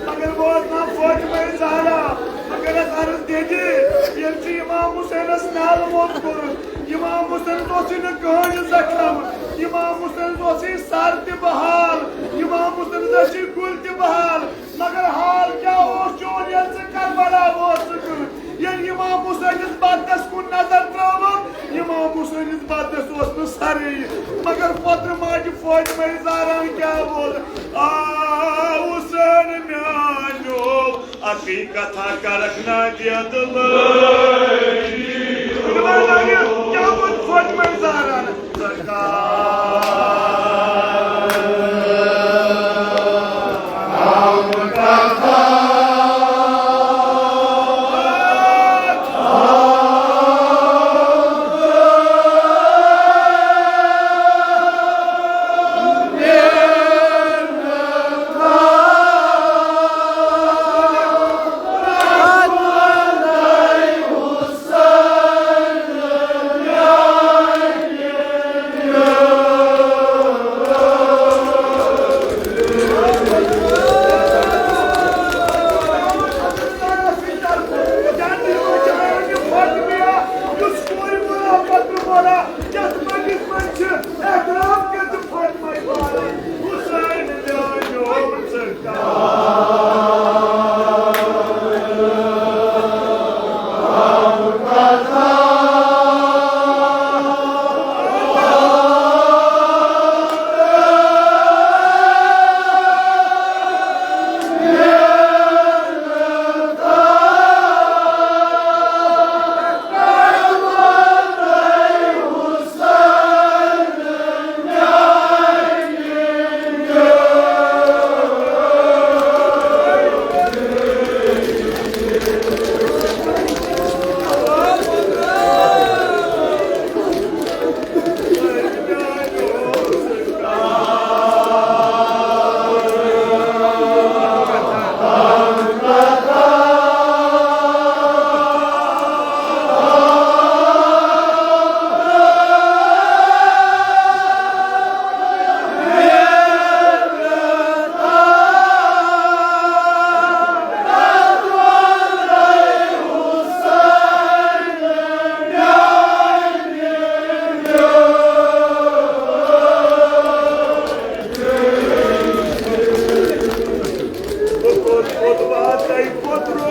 مگر بوزناو فاطمہ زہرا، مگر اتھ عرض دیدِ، ییٚلہِ ژےٚ امام حسینس نالہٕ موت کوٚرُتھ، امام حسینس اوسُے نہٕ کٕہٕنۍ زخم، امام حسینس اوسُے سر تہِ بحال، امام حسینس ٲسی گُلۍ تہِ بحال، مگر حال کیٛاہ اوس چون ییٚلہِ ژٕ کربلا ووتُکھ؟ ییٚلہِ امام حسینس بدنس کُن نظر ترٲوٕکھ، امام حسینس بدنس اوس نہٕ سرٕے، مگر پۄترٕ ماجہِ فاطمہ زہرا ہن کیٛاہ ووٚن؟ آ حسین میانیو، اکٕے کتھا کرکھ نا دید لٲگی۔ کیٛاہ ووٚن فاطمہ زہرا ہن؟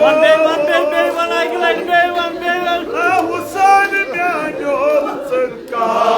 وَن بیٚیہِ، وَن بیٚیہِ، بیٚیہِ وَن اَکہِ لَٹہِ، بیٚیہِ وَن، بیٚیہِ وَن۔ آ، حسین میٛانیو ژٕ کر۔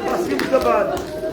بس یِم زبان،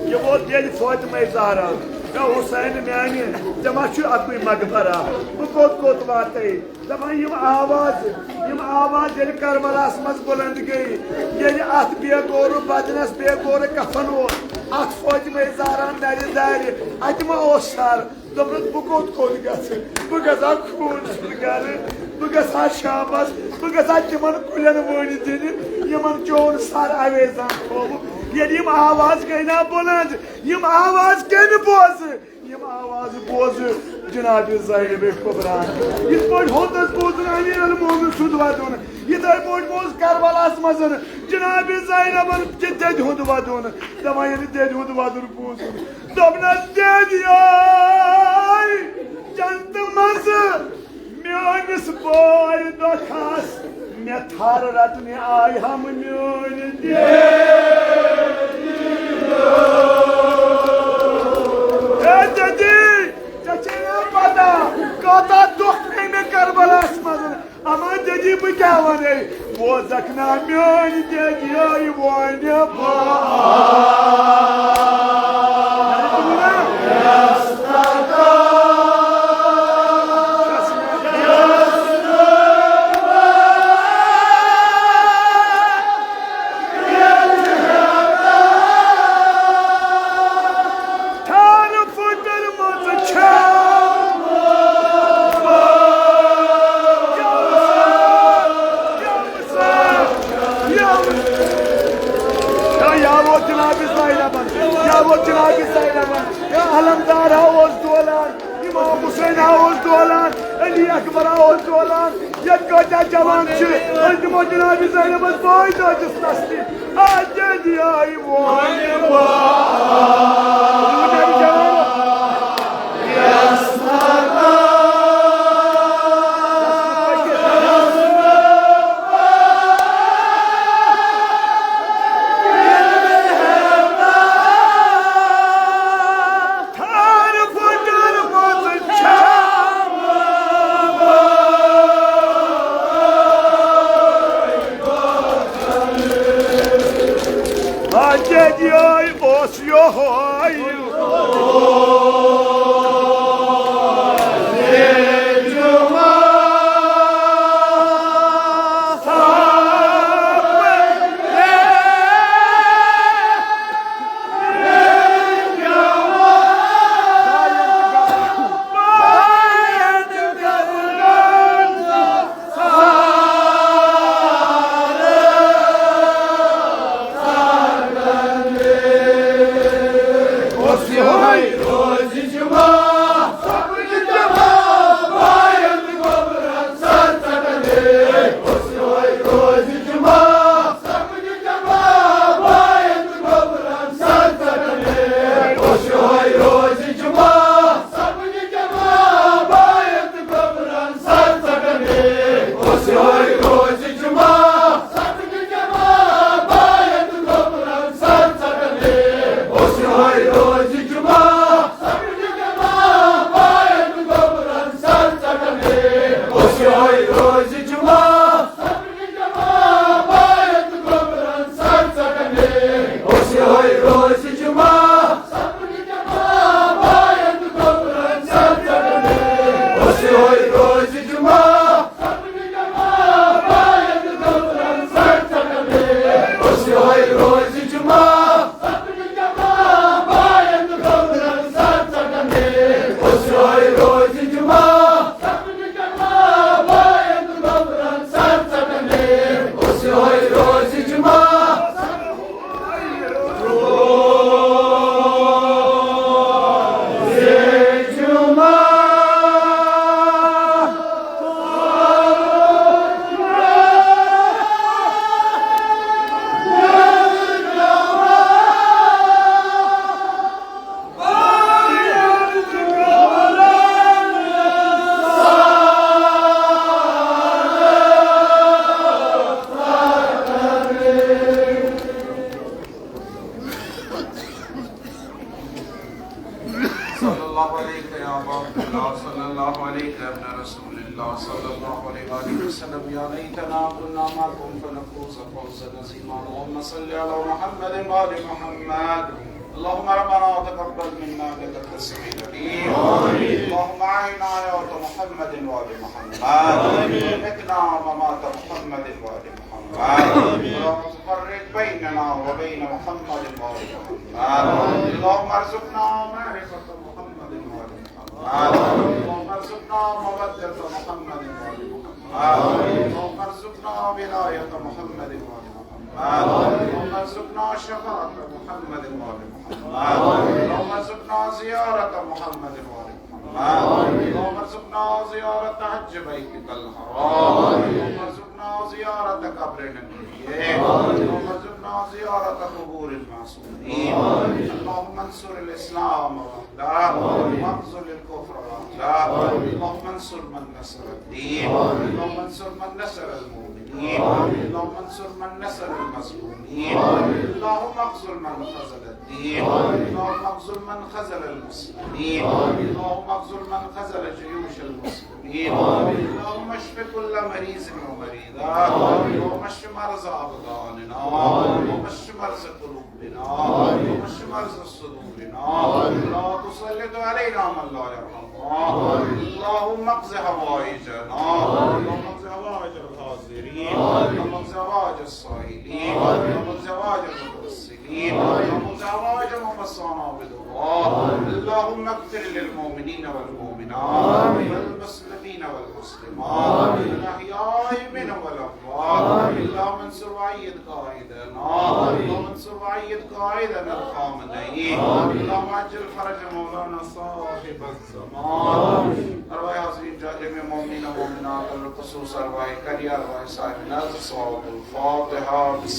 یہِ ووت ییٚلہِ فاطمہ زہرا، مےٚ حسین میانہِ، ژےٚ ما چھُ اَکُے مقبرہ؟ بہٕ کوٚت کوٚت واتَے؟ دپان یِم آوازٕ، یِم آواز ییٚلہِ کربلاہس منٛز بُلند گٔیہِ، ییٚلہِ اتھ بے گورٕ بدنس بے گورٕ کفن اوس، اتھ فاطمہ زہرا نرِ دارِ، اتہِ ما اوس شر؟ دوٚپنس، بہٕ کوٚت کوٚت گژھٕ؟ بہٕ گژھٕ ہا خوٗن سُنٛد گرٕ، بہٕ گژھٕ ہا شامس، بہٕ گژھٕ ہا تِمن کُلٮ۪ن وٲنۍ دِنہِ، یِمن چون سر اویزان تھووُکھ۔ ییٚلہِ یِم آواز گٔے نا بُلند، یِم آواز کٔمۍ بوزٕ؟ یِم آوازٕ بوزٕ جناب زینب کبریٰ۔ یِتھ پٲٹھۍ ہوٚتس بوزُن امیر المومن سُنٛد ودُن، یِتھے پٲٹھۍ بوز کربلاہس منٛز جناب زینبن تہِ دٮ۪دِ ہُنٛد ودُن۔ دپان ییٚلہِ دٮ۪دِ ہُنٛد ودُن بوزُن، دوٚپنس، دٮ۪دِ آے جنتہٕ منٛزٕ میٲنِس بٲے دۄکھس، مےٚ تھر رٹنہِ آے ہم میٲنۍ دٮ۪دِ۔ اے دٮ۪دِ، ژےٚ چھے نا پتہ، کوتاہ دۄکھ پیٚیہِ مےٚ کربلاہس منٛز۔ اما دٮ۪دِ، بہٕ کیٛاہ ونے؟ بوزکھ نا میٲنۍ دٮ۪دِ، یہِ وَنہِ بہٕ۔ ٹھانہٕ پھٕٹرمٕژ چھےٚ۔ یا، یا ووت جناب زینبن، یا ووت جناب زینبن۔ یا علمدار ہا اوس دولان، امام حسین ہا اوس دولان، علی اکبر ہا اوس دولان۔ ییٚتہِ کۭتیٛاہ جوان چھِ، أسۍ دِمو جناب زینبس بٲے دٲدِس تسلی۔ آ، دٮ۪دِ آیہِ وۄنۍ۔ تھر پھٹرمٕژ چھےٚ۔ اچھا جی، اوس یہوے۔ صلى الله عليك يا أبا عبد الله، صلى الله عليك يا ابن رسول الله، صلى الله عليه وآله وسلم. يا ليتنا كنا معكم فنفوز فوزا عظيما. اللهم صل على محمد وآل محمد. اللهم ربنا تقبل منا انك انت السميع العليم. اللهم احينا حياة محمد وال محمد. امتنا ممات محمد وال محمد. اللهم فرق بيننا وبين محمد وال محمد. اللهم ارزقنا معرفة محمد وال محمد. اللهم ارزقنا مودة محمد وال محمد. اللهم ارزقنا ولاية محمد وال محمد. اللهم ارزقنا شفاعة محمد وال محمد. اللهم ارزقنا زيارة محمد وال محمد. اللهم ارزقنا زيارة حج بيتك الحرام. اللهم ارزقنا زيارة قبر نبيك. اللهم ارزقنا زيارة قبور المعصومين. اللهم انصر الإسلام وأهله، واخذل الكفر وأهله. اللهم انصر من نصر الدين. اللهم انصر من نصر المؤمنين. اللهم انصر من نصر المظلومين. اللهم اخذل من خذل الدين. اللهم اخذل من خذل المسلمين. اللهم اخذل من خذل جيوش المسلمين. اللهم اشف كل مريض ومريضة. اللهم اشف مرضى أبداننا. اللهم اشف مرضى قلوبنا. اللهم اشف مرضى صدورنا. لا تسلط علينا من لا يرحمنا. اللهم اقض حوائجنا. اللهم اقض حوائج الحاضرين. اللهم اقض حوائج السائلين. اللهم اقض حوائج المتوسلين. اللهم اقض حوائج من وصانا بدعاء. اللهم اغفر للمؤمنين والمؤمنات والمسلمين والمسلمات الأحياء منهم والأموات. اللهم انصر وأيد قائدنا. اللهم انصر وأيد قائدنا الخامنئي. اللهم عجل فرج مولانا صاحب الزمان. أرواح حاضرين جميع مؤمنين ومؤمنات، الخصوص أرواح كريا، أرواح صاحب النذر، صلوات الفاتحة. بسم